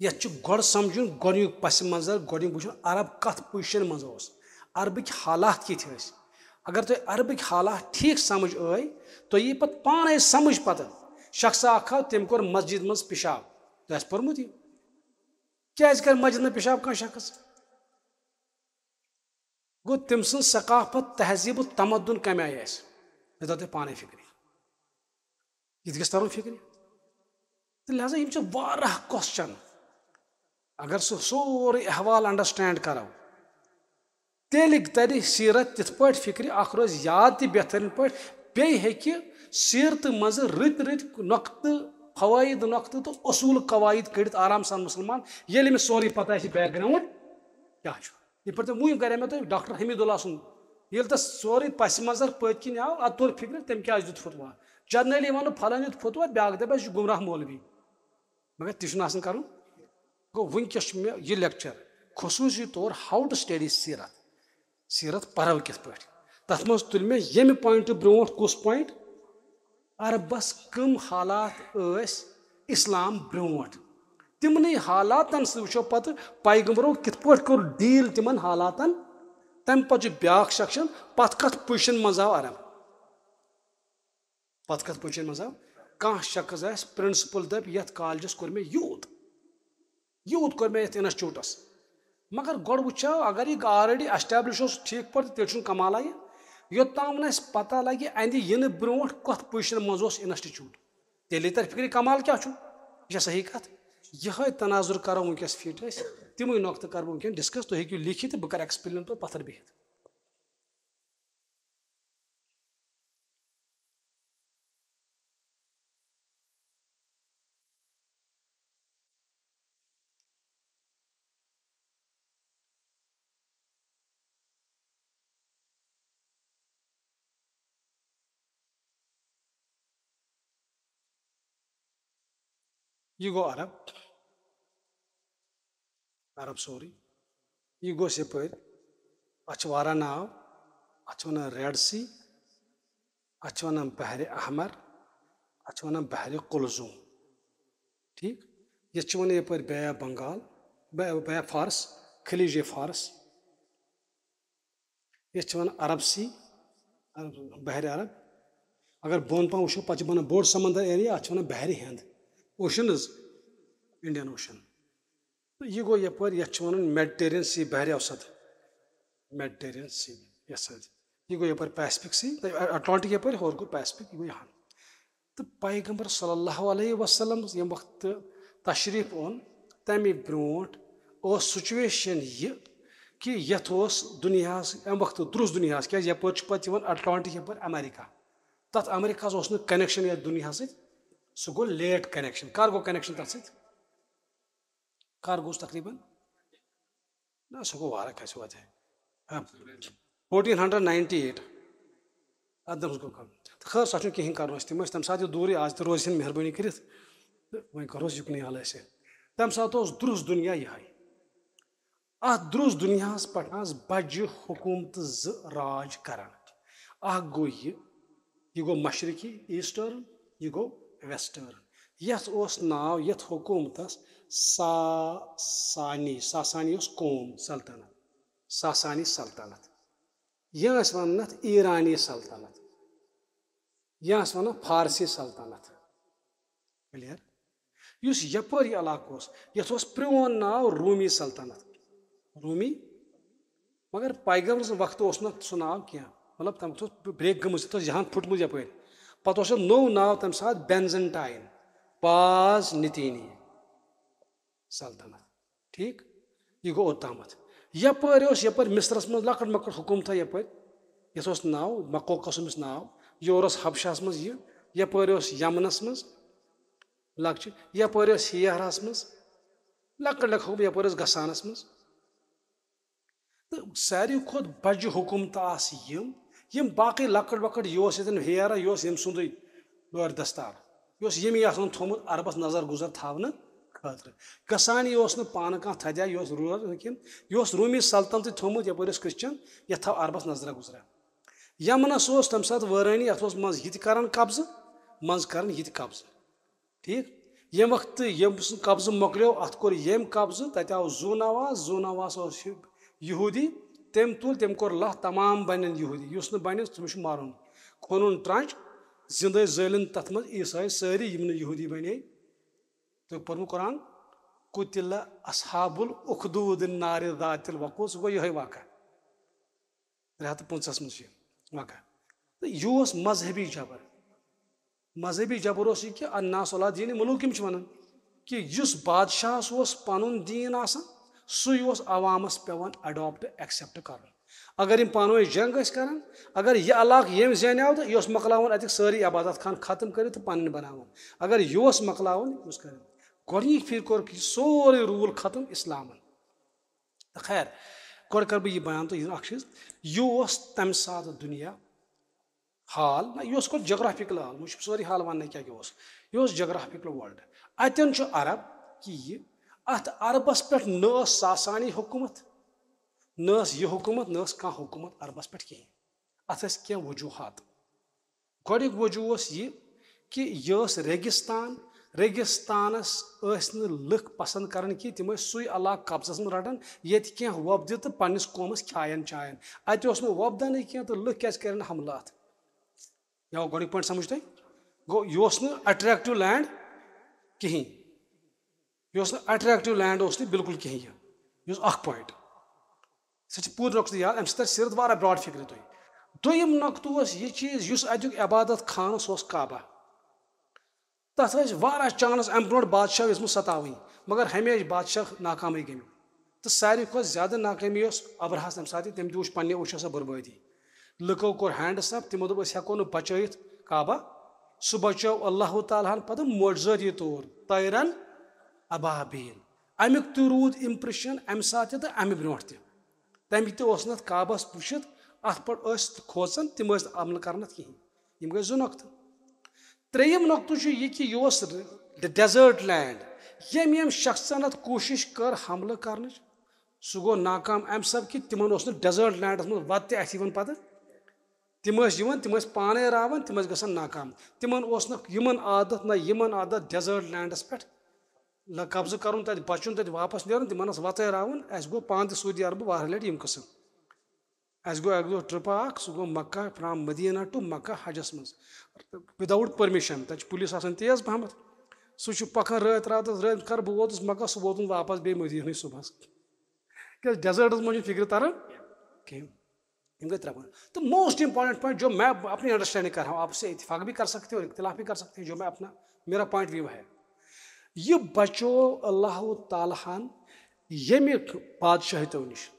یتھ چھُ گۄڈٕ سمجھُن گۄڈٕنیُک پس منظر، گۄڈٕنیُک وٕچھُن عرب کتھ position منٛز اوس، عربٕکۍ حالات کِتھۍ ٲسۍ۔ اگر تۄہہِ عربٕکۍ حالات ٹھیٖک سمجھ ٲے، تۄہہِ یی پتہٕ پانے سمجھ پتہٕ شخصا اکھ آو، تٔمۍ کوٚر مسجد منٛز پِشاب۔ تۄہہِ آسہِ پوٚرمُت یہِ؟ کیازِ کرِ مسجد منٛز پِشاب کانٛہہ شخص؟ گوٚو، تٔمۍ سٕنٛز ثقافت، تہذیٖب و تمدُن کمہِ آیہِ آسہِ؟ یہِ تھٲو تُہۍ پانے فکرِ۔ یہِ تہِ گژھِ ترُن فکرِ۔ تہٕ لہذا یِم چھِ واریاہ question۔ اگر سُہ سورُے احوال understand کرو، تیٚلہِ ترِ سیرت تِتھ پٲٹھۍ فکرِ، اکھ روزِ یاد تہِ بہترین پٲٹھۍ، بیٚیہِ ہیٚکہِ سیرتہٕ منٛزٕ رٕتۍ رٕتۍ نۄقطہٕ، فوائد نۄقطہٕ تہٕ اصوٗل قواعد کٔڑِتھ آرام سان مسلمان، ییٚلہِ أمِس سورُے پتہ آسہِ background کیٛاہ چھُ۔ یِتھ پٲٹھۍ تۄہہِ وُنۍ کریو مےٚ تۄہہِ ڈاکٹر حمید اللہ سُنٛد، ییٚلہِ تَس سورُے پس منظر پٔتۍ کِنۍ آو، اَدٕ توٚر فِکرِ تٔمۍ کیٛازِ دیُت فتوا۔ جرنلی وَنہٕ فلٲنۍ دیُت فتوا، بیٛاکھ دَپہِ اَسہِ چھُ گمراہ مولوی۔ مگر تہِ چھُنہٕ آسان کَرُن۔ گوٚو، وٕنکیٚس چھُ مےٚ یہِ lecture خصوٗصی طور how to study سیرت۔ سیرت پَرو کِتھ پٲٹھۍ؟ تَتھ منٛز تُلۍ مےٚ ییٚمہِ point برونٛٹھ کُس point؟ عربس کم حالات ٲسۍ اسلام برونٛٹھ، تمنٕے حالاتن سۭتۍ وٕچھو پتہٕ پیغمبرو کِتھ پٲٹھۍ کوٚر deal تمن حالاتن۔ تمہِ پتہٕ چھُ بیٛاکھ section، پتہٕ کتھ position منٛز آو عرب، پتہٕ کتھ position منٛز آو۔ کانٛہہ شخص آسہِ principal دپہِ یتھ collegeس کوٚر مےٚ یوٗت، یوٗت کوٚر مےٚ یتھ instituteس۔ مگر گۄڈٕ وٕچھو، اگر یہِ already establish اوس ٹھیٖک پٲٹھۍ، تیٚلہِ چھُنہٕ کمالہ یہِ۔ یوٚتام نہٕ اَسہِ پتہ لگہِ، اَندِ یِنہٕ برونٛٹھ کتھ position منٛز اوس institute، تیٚلے ترِ فِکرِ کمال کیٛاہ چھُ۔ یہِ چھا صحیح کتھ؟ یِہوٚے تناظر کرو وٕنکیٚس fit أسۍ، تِمٕے نۄقطہٕ کرٕ بہٕ وٕنکیٚن discuss، تُہۍ ہیٚکِو لیکھِتھ تہٕ بہٕ کرٕ explain پتہٕ پتھر بِہِتھ۔ یہِ گوٚو عرب، عرب سورُے۔ یہِ گوٚژھ یَپٲرۍ، اَتھ چھِ واریاہ ناو، اَتھ چھِ وَنان Red Sea، اَتھ چھِ وَنان بحرِ احمر، اَتھ چھِ وَنان بحرِ قلزم۔ ٹھیٖک؟ یَتھ چھِ وَنان یَپٲرۍ Bay of Bengal، Bay، Bay of Fars، خلیج فارس۔ یَتھ چھِ وَنان عرب سی، عرب، بحرِ عرب۔ اگر بۄن پَہَن وٕچھو، پَتہٕ چھِ بَنان بوٚڑ سمندر area، اَتھ چھِ وَنان بحرِ ہِنٛد، Ocean حظ، Indian Ocean۔ تہٕ یہِ گوٚو یَپٲرۍ، یَتھ چھِ وَنان Mediterranean Sea، بحرِ اوسط، Mediterranean Sea یَتھ سۭتۍ۔ یہِ گوٚو یَپٲرۍ پیسفک سی، اٹلانٹک یَپٲرۍ، ہورٕ گوٚو پیسفک، یہِ گوٚو یہِ ہن۔ تہٕ پیغمبر صلی اللہ علیہ وسلم ییٚمہِ وقتہٕ تشریٖف اوٚن، تَمہِ برونٛٹھ ٲس سچویشن یہِ کہِ یَتھ اوس دُنیاہَس، اَمہِ وقتہٕ درٛوس دُنیاہَس، کیٛازِ یَپٲرۍ چھُ پَتہٕ یِوان اٹلانٹک یَپٲرۍ امریکہ۔ تَتھ امریکہَس اوس نہٕ کنیکشن یَتھ دُنیاہَس سۭتۍ، سُہ گوٚو لیٹ کنیکشن۔ کر گوٚو کنیکشن تَتھ سۭتۍ؟ کر گوٚو سُہ تقریباً؟ نہ، سُہ گوٚو واریاہ کَتھِ وَتہِ۔ ہاں، فورٹیٖن ہنڈریڈ ناینٹی ایٹ۔ اَتھ دۄہَس گوٚو کَم۔ تہٕ خٲر، سۄ چھُنہٕ کِہیٖنۍ کَرُن اَسہِ۔ تِم ٲسۍ تَمہِ ساتہٕ یہِ دوٗرٕے، آز تہِ روزِ ہن مہربٲنی کٔرِتھ۔ تہٕ وۄنۍ کَرو أسۍ یُکنُے حالہ أسۍ۔ تَمہِ ساتہٕ اوس درٛوس دُنیا یِہوٚے۔ اَتھ درٛوس دُنیاہَس پٮ۪ٹھ آسہٕ بَجہِ حکوٗمتہٕ زٕ راج کَران۔ اَکھ گوٚو یہِ، یہِ گوٚو مشرقی، ایسٹرن، یہِ گوٚو ویسٹرن۔ یَتھ اوس ناو، یَتھ حکوٗمتَس ساسانی، ساسانی اوس قوم، سلطنت، ساسانی سلطنت۔ یہِ ٲسۍ وَنان اَتھ ایرانی سلطنت، یا ٲسۍ وَنان فارسی سلطنت۔ کلیئر؟ یُس یَپٲرۍ یہِ علاقہٕ اوس، یَتھ اوس پرٛون ناو روٗمی سلطنت۔ روٗمی، مگر پیغمبر سٕنٛدِ وقتہٕ اوس نہٕ سُہ ناو کینٛہہ۔ مطلب، تَمہِ وقتہٕ اوس بریک گٔمٕژ، یَتھ اوس جہان پھُٹمُت یَپٲرۍ۔ پَتہٕ اوس اَتھ نوٚو ناو تَمہِ ساتہٕ بینزنٹاین، باز نتینی سلطنت۔ ٹھیٖک؟ یہِ گوٚو اوٚتامَتھ۔ یَپٲرۍ اوس، یَپٲرۍ مصرَس منٛز لۄکٕٹ مۄکٕٹ حکوٗمتہ یَپٲرۍ۔ یَتھ اوس ناو، مقوقس اوس أمِس ناو۔ یورٕ اوس حبشہَس منٛز یہِ۔ یَپٲرۍ اوس یَمنَس منٛز لۄکچہِ۔ یَپٲرۍ اوس ہیرہَس منٛز لۄکٕٹ لۄکٕٹ حکوٗمت۔ یَپٲرۍ اوس غسانَس منٛز۔ تہٕ ساروی کھۄتہٕ بَجہِ حکوٗمتہٕ آسہٕ یِم، یِم باقٕے لۄکٕٹ لۄکٕٹ، یہِ اوس ییٚتٮ۪ن ہیرا، یہِ اوس ییٚمہِ سُنٛدُے دورِ دستار، یہِ اوس ییٚمی آسان تھوٚمُت عربَس نظر گُزر تھاونہٕ خٲطرٕ۔ غسانی اوس نہٕ پانہٕ کانٛہہ تھدیا، یہِ اوس روٗر کینٛہہ، یہِ اوس روٗمی سلطنتٕے تھوٚمُت، یَپٲرۍ اوس کرسچن، یَتھ تھاو عربَس نظرہ گُزرا۔ یَمنَس اوس تَمہِ ساتہٕ وٲرٲنی، اَتھ اوس منٛزٕ یہِ تہِ کران قبضہٕ، منٛزٕ کران یہِ تہِ قبضہٕ۔ ٹھیٖک؟ ییٚمہِ وقتہٕ ییٚمۍ سُنٛد قبضہٕ مۄکلیو، اَتھ کوٚر ییٚمۍ قبضہٕ، تَتہِ آو زوٗ نواس، زوٗ نواس اوس یہِ یہوٗدی، تٔمۍ تُل، تٔمۍ کوٚر لَتھ تمام بَنٮ۪ن یہوٗدی، یُس نہٕ بَنہِ تٔمِس چھُ مَرُن۔ کھوٚنُن ترٛنٛج، زِندَے زٲلِن تَتھ منٛز عیٖسٲے سٲری یِم نہٕ یہوٗدی بَنے۔ تہٕ پوٚرمُت قرآن، قُتِلَ اصحاب الاخدود النار ذات الوقود، سُہ گوٚو یِہوٚے واقعہ۔ ترٛےٚ ہَتھ تہٕ پٕنٛژٕہَس منٛز چھُ یہِ واقعہ۔ تہٕ یہِ اوس مذہبی جبر۔ مذہبی جبر اوس یہِ کہِ الناس علی دین ملوکہم چھِ وَنان کہِ یُس بادشاہَس اوس پَنُن دیٖن آسان، سُے اوس عوامَس پٮ۪وان adopt، accept کَرُن۔ اگر یِم پانہٕ ؤنۍ جنگ ٲسۍ کَران، اگر یہِ علاقہٕ ییٚمۍ زینیو تہٕ یہِ اوس مۄکلاوان اَتِکۍ سٲری عبادت خان ختم کٔرِتھ تہٕ پَنٕنۍ بَناوان۔ اگر یہِ اوس مۄکلاوان، یہِ اوس کَران۔ گۄڈٕنِچ پھِرِ کوٚرُکھ یہِ سورُے rule ختم اِسلامَن۔ تہٕ خیر، گۄڈٕ کَرٕ بہٕ یہِ بیان تہٕ یہِ اَکھ چیٖز، یہِ اوس تَمہِ ساتہٕ دُنیا حال، نہ، یہِ اوس گۄڈٕ geographical حال، وۄنۍ چھُ سورُے حال وَننَے کیٛاہ کیٛاہ اوس۔ یہِ اوس geographical world۔ اَتٮ۪ن چھُ عرب کہِ یہِ، اَتھ عربَس پٮ۪ٹھ نہ ٲس ساسانی حکوٗمت، نہ ٲس یہِ حکوٗمت، نہ ٲس کانٛہہ حکوٗمت عربَس پٮ۪ٹھ کِہیٖنۍ۔ اَتھ ٲسۍ کینٛہہ وجوٗہات۔ گۄڈٕنیُک وجوٗہ اوس یہِ کہِ یہِ ٲس ریگِستان۔ ریگِستانَس ٲسۍ نہٕ لٕکھ پَسنٛد کَران کینٛہہ، تِم ٲسۍ سُے علاقہٕ قبضَس منٛز رَٹان، ییٚتہِ کینٛہہ وۄپدِ تہٕ پنٛنِس قومَس کھیایَن چایَن۔ اَتہِ اوس نہٕ وۄپدَنٕے کینٛہہ تہٕ لٕکھ کیٛازِ کَرن حملہٕ اَتھ؟ یہِ آو گۄڈٕنیُک point سَمٕجھ تۄہہِ؟ گوٚو، یہِ اوس نہٕ attractive land کِہیٖنۍ۔ یہِ اوس نہٕ attractive land، اوس نہٕ بِلکُل کِہیٖنۍ یہِ۔ یہِ اوس اَکھ point۔ سُہ چھِ پوٗرٕ نۄقطہٕ یاد، اَمہِ سۭتۍ تَرِ سیٖرت واریاہ broad فِکرِ تۄہہِ۔ دوٚیِم نۄقطہٕ اوس یہِ چیٖز، یُس اَتیُک عبادت خانہٕ، سُہ اوس کعبہ۔ تَتھ ٲسۍ واریاہ chance اَمہِ برونٛٹھ بادشاہ ٲسمٕتۍ سَتاوٕنۍ، مگر ہمیشہِ بادشاہ ناکامٕے گٔمٕتۍ۔ تہٕ ساروی کھۄتہٕ زیادٕ ناکٲمی ٲس ابرہَس تَمہِ ساتہٕ، تٔمۍ تہِ وٕچھ پنٛنہِ أچھو سۄ بربٲدی۔ لُکو کوٚر hands up، تِمو دوٚپ، "أسۍ ہٮ۪کو نہٕ بچٲیِتھ کعبہ۔" سُہ بچٲو اللہ تعالیٰ ہَن پَتہٕ معجزٲتی طور، طیرن ابابیل۔ اَمیُک تہِ روٗد impression اَمہِ ساتہٕ تہِ تہٕ اَمہِ برونٛٹھ تہِ۔ تَمہِ تہِ اوس نہٕ اَتھ کعبَس وٕچھِتھ، اَتھ پٮ۪ٹھ ٲسۍ کھوژان، تِم ٲسۍ نہٕ عمل کَران اَتھ کِہیٖنۍ۔ یِم گٔے زٕ نۄقطہٕ۔ ترٛیٚیِم نۄقطہٕ چھُ یہِ کہِ یہِ اوس desert land۔ ییٚمۍ ییٚمۍ شخصن اَتھ کوٗشِش کٔر حملہٕ کَرنٕچ، سُہ گوٚو ناکام اَمہِ سببہٕ کہِ تِمن اوس نہٕ desert landس منٛز وَتہٕ تہِ اَتھِ یِوان پَتہٕ۔ تِم ٲسۍ یِوان، تِم ٲسۍ پانَے راوان، تِم ٲسۍ گژھان ناکام۔ تِمن اوس نہٕ یِمن عادت نہ یِمن عادت desert landس پٮ۪ٹھ نہ قبضہٕ کَرُن، تَتہِ بَچُن، تَتہِ واپَس نیرُن، تِمن ٲس وَتَے راوُن۔ اَسہِ گوٚو پانہٕ تہِ سعودی عربہٕ واریاہ لَٹہِ یِم قٕصہٕ۔ اَسہِ گوٚو اَکہِ دۄہ trip اَکھ، سُہ گوٚو Mecca, from Medina to Mecca حجَس منٛز، without permission۔ تَتہِ چھِ پُلیٖس آسان تیز پَہمَتھ۔ سُہ چھُ پَکان رٲتۍ راتَس، رٲتۍ کَر بہٕ ووتُس مکہ، سُہ ووت نہٕ واپَس بیٚیہِ مدینہٕے صُبحَس۔ کیٛازِ desert منٛز چھُنہٕ فِکرِ تَران کِہیٖنۍ۔ یِم گٔے ترٛےٚ point۔ تو موسٹ امپورٹنٹ پوائنٹ جو میں اپنی انڈرسٹینڈنگ کر رہا ہوں، آپ سے اتفاق بھی کر سکتے ہو، اختلاف بھی کر سکتے ہیں، جو میں اپنا، میرا پوائنٹ ویو ہے، یہِ بچو اللہ تعالیٰ ہن ییٚمہِ بادشاہتو نِش۔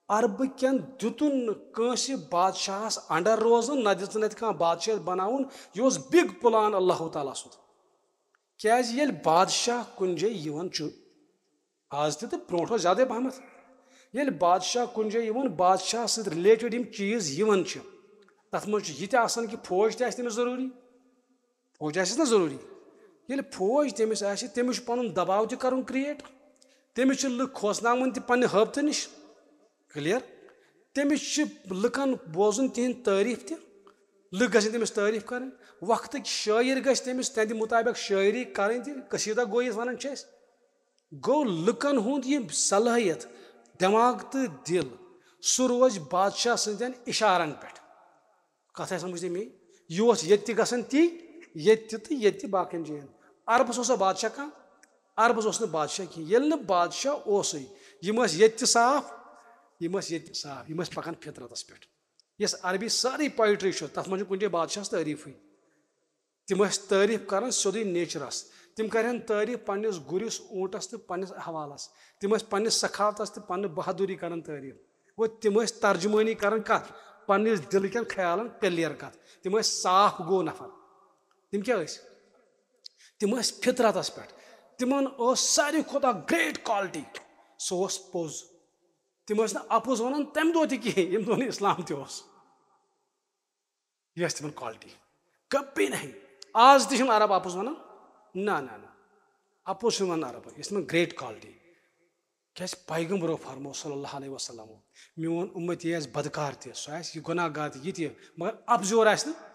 عربہٕ کٮ۪ن دیُتُن نہٕ کٲنٛسہِ بادشاہس انڈر روزُن، نہ دِژٕن اتہِ کانٛہہ بادشاہت بناوُن۔ یہِ اوس بگ پلان اللہ تعالیٰ سُنٛد۔ کیازِ ییٚلہِ بادشاہ کُنہِ جایہِ یِوان چھُ، آز تہِ تہٕ برونٛٹھ اوس زیادَے پہمتھ، ییٚلہِ بادشاہ کُنہِ جایہِ یِوان، بادشاہ سۭتۍ رِلیٹڈ یِم چیٖز یِوان چھِ، تَتھ منٛز چھُ یہِ تہِ آسان کہِ فوج تہِ آسہِ تٔمِس ضروٗری، فوج آسٮ۪س نہ ضروٗری۔ ییٚلہِ فوج تٔمِس آسہِ، تٔمِس چھُ پَنُن دباو تہِ کَرُن کریٹ، تٔمِس چھِ لُکھ کھوژناوٕنۍ تہِ پننہِ ہٲبتہٕ نِش۔ کلیئر؟ تٔمِس چھِ لُکن بوزُن تِہنٛد تعریٖف تہِ، لُکھ گژھن تٔمِس تعریٖف کرٕنۍ۔ وقتٕکۍ شٲعر گژھِ تٔمِس تِہنٛدِ مُطابق شٲعری کرٕنۍ تہِ، قصیدہ گویی یَتھ ونان چھِ أسۍ۔ گوٚو لُکن ہُنٛد یہِ صلٲحیت، دٮ۪ماغ تہٕ دِل، سُہ روزِ بادشاہ سٕنٛدٮ۪ن اِشارن پٮ۪ٹھ۔ کتھ آسہِ سمجھ تہِ مے؟ یہِ اوس ییٚتہِ تہِ گژھان تی، ییٚتہِ تہِ تہٕ ییٚتہِ تہِ باقین جاین۔ عربس اوسا بادشاہ کانٛہہ؟ عربس اوس نہٕ بادشاہ کینٛہہ۔ ییٚلہِ نہٕ بادشاہ اوسُے، یِم ٲسۍ ییٚتہِ تہِ صاف، یِم ٲسۍ ییٚتہِ تہِ صاف، یِم ٲسۍ پکان فطرتس پٮ۪ٹھ۔ یۄس عربی سٲرٕے پویٹری چھِ، تتھ منٛز چھُنہٕ کُنہِ جایہِ بادشاہس تعریٖفٕے۔ تِم ٲسۍ تعریٖف کران سیوٚدُے نیچرس۔ تِم کرن تعریٖف پننِس گُرِس، اوٗنٹس تہٕ پننِس احوالس۔ تِم ٲسۍ پننِس سخاوتس تہٕ پننہِ بہادُری کران تعریٖف۔ گوٚو، تِم ٲسۍ ترجمٲنی کران کتھ؟ پننِس دِلہٕ کٮ۪ن خیالن کلیر کتھ۔ تِم ٲسۍ صاف گوٚو نفر۔ تِم کیٛاہ ٲسۍ؟ تِم ٲسۍ فطرتس پٮ۪ٹھ۔ تِمن ٲس ساروی کھۄتہٕ اکھ گریٹ کوالٹی، سُہ اوس پوٚز۔ تِم ٲسۍ نہٕ اپُز ونان تمہِ دۄہ تہِ کِہیٖنۍ، ییٚمہِ دۄہ نہٕ اسلام تہِ اوس۔ یہِ ٲس تِمن کوالٹی، کبھی نہیں۔ آز تہِ چھِنہٕ عرب اپُز ونان، نہ نہ نہ، اپُز چھِنہٕ ونان عربن، یہِ ٲس تِمن گریٹ کوالٹی۔ کیازِ پیغمبرو فرمو صلی اللہ علیہ وسلم، میون امتی آسہِ بدکار تہِ، سُہ آسہِ یہِ گۄناہ گار تہِ، یہِ تہِ، مگر اپزیور آسہِ نہٕ۔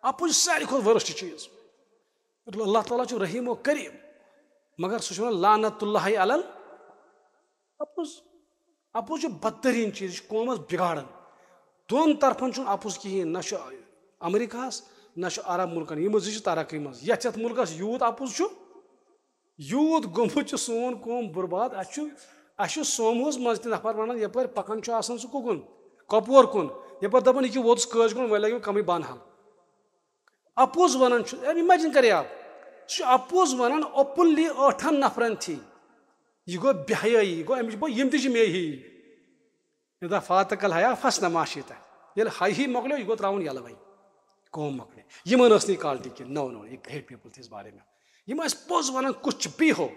اپُز چھُ ساروی کھۄتہٕ ورسٹ چیٖز۔ اللہ تعالیٰ چھُ رحیم و کریم، مگر سُہ چھُ ونان لعنت اللہ علی ال اپُز۔ اپُز چھُ بدترین چیٖز، یہِ چھُ قومس بگاڑان۔ دۄن طرفن چھُنہٕ اپُز کِہیٖنۍ، نہ چھُ امریکہس، نہ چھُ عرب مُلکن، یِم زٕ چھِ ترقی منٛز۔ یتھ یتھ مُلکس یوٗت اپُز چھُ، یوٗت گوٚمُت چھُ سون قوم برباد۔ اسہِ چھُ، اسہِ چھُ سوموہس منٛز تہِ نفر ونان، یپٲرۍ پکان چھُ آسان سُہ کُکُن، کۄپور کُن، یپٲرۍ دپان، یہِ کہِ ووتُس کٲج کُن، وۄنۍ لگہِ وۄنۍ کمٕے بانہل۔ اپُز ونان چھُ، امیجن کرے آپ، سُہ چھُ اپُز ونان اوپنلی ٲٹھن نفرن تھی۔ یہِ گوٚو بے حیٲیی، یہِ گوٚو امِچ، گوٚو یِم تہِ چھِ مے ہی۔ اذا فاتک الحیا فاصنع ما شئت۔ ییٚلہِ حیا ہی مۄکلیو، یہِ گوٚو ترٛاوُن یَلہٕ وۄنۍ۔ قوم مۄکلے۔ یِمن ٲس نہٕ یہِ کوالٹی کینٛہہ۔ نو نو، یہ گریٹ پیپل تھے اس بارے میں۔ یِم ٲسۍ پوٚز ونان، کچھ بھی ہو۔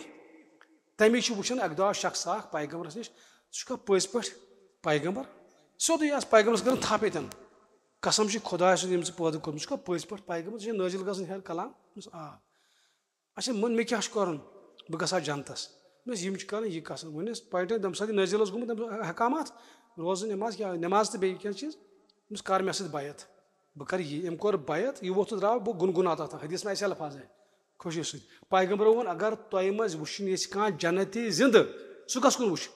تمی چھُ وٕچھان اکہِ دۄہ آو شخص اکھ پیغمبرس نِش، سُہ چھُکھا پٔزۍ پٲٹھۍ پیغمبر؟ سیوٚدُے آس پیغمبرس کران تھپھ ییٚتٮ۪ن۔ قسم چھِ خۄداے سُنٛد، ییٚمۍ ژٕ پٲدٕ کوٚرمُت، ژٕ چھُکھا پٔزۍ پٲٹھۍ پیغمبر؟ ژےٚ چھے نٲزِل گژھُن ہیٚر کلام؟ دوٚپمَس، آ۔ اچھا، وۄنۍ مےٚ کیٛاہ چھُ کرُن؟ بہٕ گژھٕ ہا جنتس۔ دوٚپمَس، یِم چھِ کران یہِ قسم۔ وۄنۍ ٲسۍ پویٹرین تَمہِ ساتہٕ نٲزِل اوس گوٚمُت، تَمہِ ساتہٕ حکامات، روزٕ نٮ۪ماز کیٛاہ، نٮ۪ماز تہٕ بیٚیہِ کینٛہہ چیٖز۔ دوٚپمَس، کر مےٚ سۭتۍ بیعت، بہٕ کرٕ یہِ۔ أمۍ کوٚر بیعت، یہِ ووٚتھ تہٕ درٛاو، بہٕ گُنگُناو تَتھ۔ حدیث منٛز اَسہِ الفاظ ہے، خوشی سۭتۍ۔ پیغمبرو ووٚن، اگر تۄہہِ منٛز وٕچھِنۍ یژھِ کانٛہہ جنتی زِندٕ، سُہ کس کُن وٕچھِ؟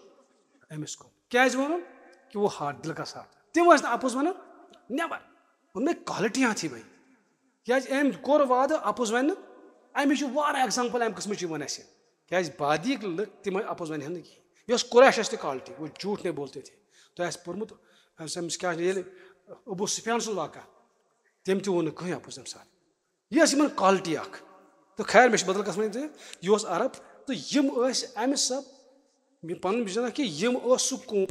أمِس کُن۔ کیٛازِ ووٚنُن؟ کہِ وہ ہارٹ، دِل کا ساتھ۔ تِم ٲسۍ نہٕ اپُز ونان، نٮ۪بر۔ ووٚن مےٚ، کوالٹی ہاں تھی بھائی۔ کیٛازِ أمۍ کوٚر وعدٕ اپُز وننہٕ۔ اَمِچ چھِ واریاہ ایگزامپل اَمہِ قٕسمٕچ یِوان اَسہِ۔ کیٛازِ بادیٖک لُکھ تِم اپُز ونہِ ہن نہٕ کِہیٖنۍ۔ یۄس قریش ٲس تہِ کوالٹی، وہ جھوٹ نہیں بولتے تھے۔ تۄہہِ آسہِ پوٚرمُت، أمِس، أمِس کیٛاہ چھِ، ییٚلہِ ابو سفیان سُنٛد واقعہ، تٔمۍ تہِ ووٚن نہٕ کٕہٕنۍ اپُز تَمہِ ساتہٕ۔ یہِ ٲس یِمن کوالٹی اکھ۔ تہٕ خیر، مےٚ چھِ بدل قٕسمٕچ تہِ، یہِ اوس عرب۔ تہٕ یِم ٲسۍ اَمہِ سب، مےٚ پنُن وِجن اکھ کہِ یِم ٲس سُہ قوم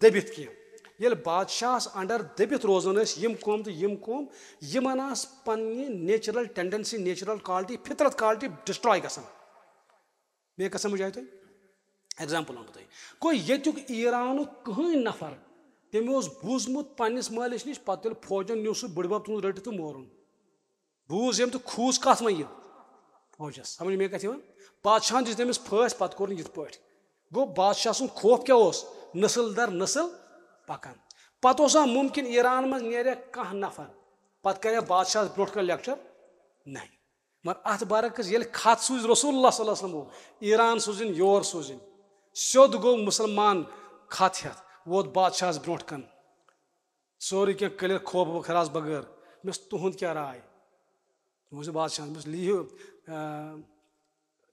دٔبِتھ کینٛہہ۔ ییٚلہِ بادشاہس انڈر دٔبِتھ روزان ٲسۍ یِم قوم تہٕ یِم قوم، یِمن آسہٕ پننہِ نیچرل ٹینڈنسی، نیچرل کوالٹی، فطرت کوالٹی ڈسٹراے گژھان۔ مےٚ کیٛاہ سمجھ آیہِ تۄہہِ؟ ایگزامپل وَنہٕ بہٕ تۄہہِ۔ گوٚو ییٚتیُک ایرانُک کٕہٕنۍ نفر، تٔمۍ اوس بوٗزمُت پننِس مٲلِس نِش، پتہٕ ییٚلہِ فوجن نیوٗ سُہ بٕڈبب تُہُنٛد رٔٹِتھ تہٕ مورُن۔ بوٗز ییٚمۍ تہٕ کھوٗژ کتھ وۄنۍ یہِ فوجس۔ سمجھ مےٚ کتھ یِوان؟ بادشاہن دِژ تٔمِس پھٲسۍ، پتہٕ کوٚرُن یِتھ پٲٹھۍ۔ گوٚو بادشاہ سُنٛد خوف کیٛاہ اوس؟ نسل در نسل پکان۔ پتہٕ اوسا ممکن ایران منٛز نیرِ کانٛہہ نفر، پتہٕ کرِ بادشاہس برونٛٹھ کنہِ لیکچر؟ نہیں۔ مگر اتھ برعکس ییٚلہِ خط سوٗزۍ رسول اللہ صلی اللہ علیہ وسلم، ایران سوٗزِن، یور سوٗزِن، سیوٚد گوٚو مسلمان خط ہٮ۪تھ، ووت بادشاہس برونٛٹھ کن۔ سورُے کینٛہہ کٔلِتھ خوف و خراس بغٲر۔ مےٚ ووٚنُس، تُہُنٛد کیٛاہ راے؟ تُہُنٛد بادشاہ، مےٚ ووٚنُس، لیٖہِو، آ،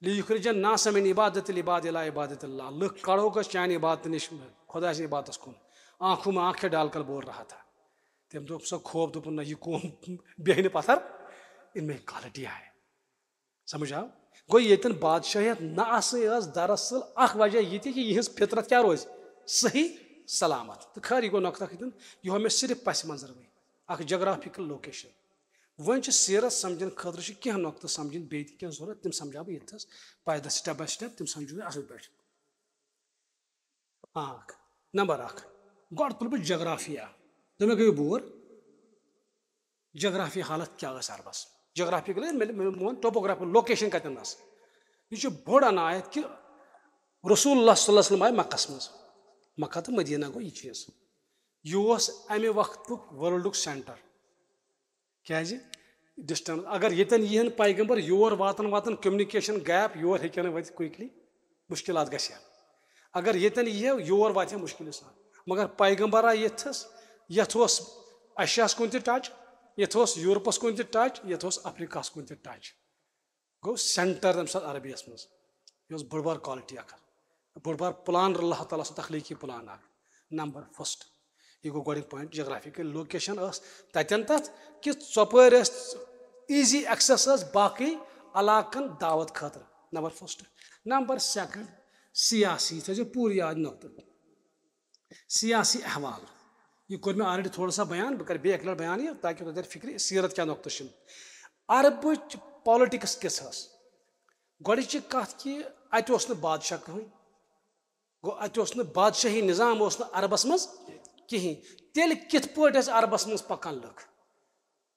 لیخرج الناس من عبادت العباد الی عبادت اللہ، لُکھ کڑوکھ أسۍ چانہِ عبادتہٕ نِش، خۄداے سٕنٛدِ عبادتس کُن۔ آنکھوں میں آنکھیں ڈال کر بول رہا تھا۔ تٔمۍ دوٚپ، سۄ خوف، دوٚپُن، نہ، یہِ قوم بیٚہہِ نہٕ پتھر، ان میں کوالٹی آے۔ سمجھ آو؟ گوٚو، ییٚتٮ۪ن بادشاہیت نہ آسٕنۍ ٲس دراصل اکھ وجہ یہِ تہِ کہِ یِہٕنٛز فطرت کیٛاہ روزِ؟ صحیح سلامت۔ تہٕ خٲر، یہِ گوٚو نۄقطہٕ اکھ ییٚتٮ۪ن، یہِ ہو مےٚ صرف پس منظر وۄنۍ اکھ جغرافیکل لوکیشن۔ وۄنۍ چھِ سیرت سمجھن خٲطرٕ چھِ کینٛہہ نۄقطہٕ سمجھٕنۍ، بیٚیہِ تہِ کینٛہہ ضروٗرت، تِم سمجھاو بہٕ ییٚتہِ تھس پایدٕ step by step، تِم سمجھو تُہۍ اصل پٲٹھۍ۔ اکھ، نمبر اکھ، گۄڈٕ تُلہٕ بہٕ جغرافیہ۔ تُہۍ مےٚ گٔیو بور؟ جغرافی حالت کیٛاہ ٲس عربس؟ جغرافی گٔے مےٚ، مےٚ ووٚن ٹوپوگرافی، لوکیشن کتٮ۪ن ٲس۔ یہِ چھُ بوٚڑ عنایت کہِ رسول اللہ صلی اللہ علیہ وسلم آے مکس منٛز۔ مکہ تہٕ مدینہ گوٚو یہِ چیٖز۔ یہِ اوس امہِ وقتُک world ُک center۔ کیازِ؟ Distance۔ اگر ییٚتٮ۪ن یِہن پیغمبر یور واتان واتان communication gap یور ہیٚکہِ ہا نہٕ وٲتِتھ quickly، مُشکِلات گژھِ ہا۔ اگر ییٚتٮ۪ن یی ہا، یور واتہِ ہا مُشکِل سان۔ مگر پیغمبر آے ییٚتھس، یتھ اوس ایشیاہس کُن تہِ touch، یتھ اوس یورپس کُن تہِ touch، یتھ اوس افریقہس کُن تہِ touch۔ گوٚو center تمہِ ساتہٕ عربیس منٛز۔ یہِ اوس بٔڑ بار quality اکھ، بٔڑ بار plan اللہ تعالیٰ سُنٛد تخلیٖقی plan اکھ۔ نمبر first، یہِ گوٚو گۄڈٕنیُک point، geographical location ٲس تتٮ۪ن تتھ کہِ ژۄپٲرۍ ٲسۍ easy access ٲس باقٕے علاقن دعوت خٲطرٕ۔ Number first۔ نمبر second، سیاسی، یہِ تھٲیزیو پوٗرٕ یاد نۄقطہٕ۔ سیاسی احوال، یہِ کوٚر مےٚ already تھوڑا سا بیان، بہٕ کرٕ بیٚیہِ اکہِ لٹہِ بیان یہِ تاکہِ تۄہہِ ترِ فکرِ سیرت کیٛاہ نۄقطہٕ چھِ۔ عربٕچ politics کِژھ ٲس؟ گۄڈٕنِچ کتھ کہِ اتہِ اوس نہٕ بادشاہ کٕہٕنۍ، گوٚو، اتہِ اوس نہٕ بادشاہی نظام اوس نہٕ عربس منٛز کِہینۍ۔ تیٚلہِ کِتھ پٲٹھۍ ٲسۍ عربس منٛز پکان لُکھ؟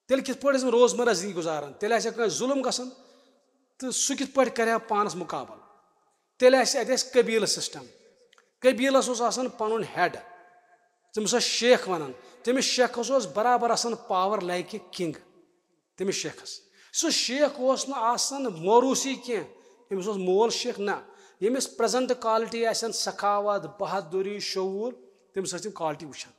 تیٚلہِ کِتھ پٲٹھۍ ٲسۍ یِم روزمرہ زندگی گُزاران؟ تیٚلہِ آسہِ ہا کٲنٛسہِ ظُلم گژھان، تہٕ سُہ کِتھ پٲٹھۍ کرِ ہا پانس مُقابلہٕ؟ تیٚلہِ آسہِ اتہِ اَسہِ قبیٖلہٕ system۔ قبیٖلس اوس آسان پنُن head، تٔمِس ٲسۍ شیخ ونان۔ تٔمِس شیخس اوس برابر آسان power like a king۔ تٔمِس شیخس۔ سُہ شیخ اوس نہٕ آسان موروثی کینٛہہ، أمِس اوس مول شیخ نہ۔ ییٚمِس present quality آسن سخاوت، بہادُری، شعوٗر، تٔمِس ٲسۍ تِم quality وٕچھان۔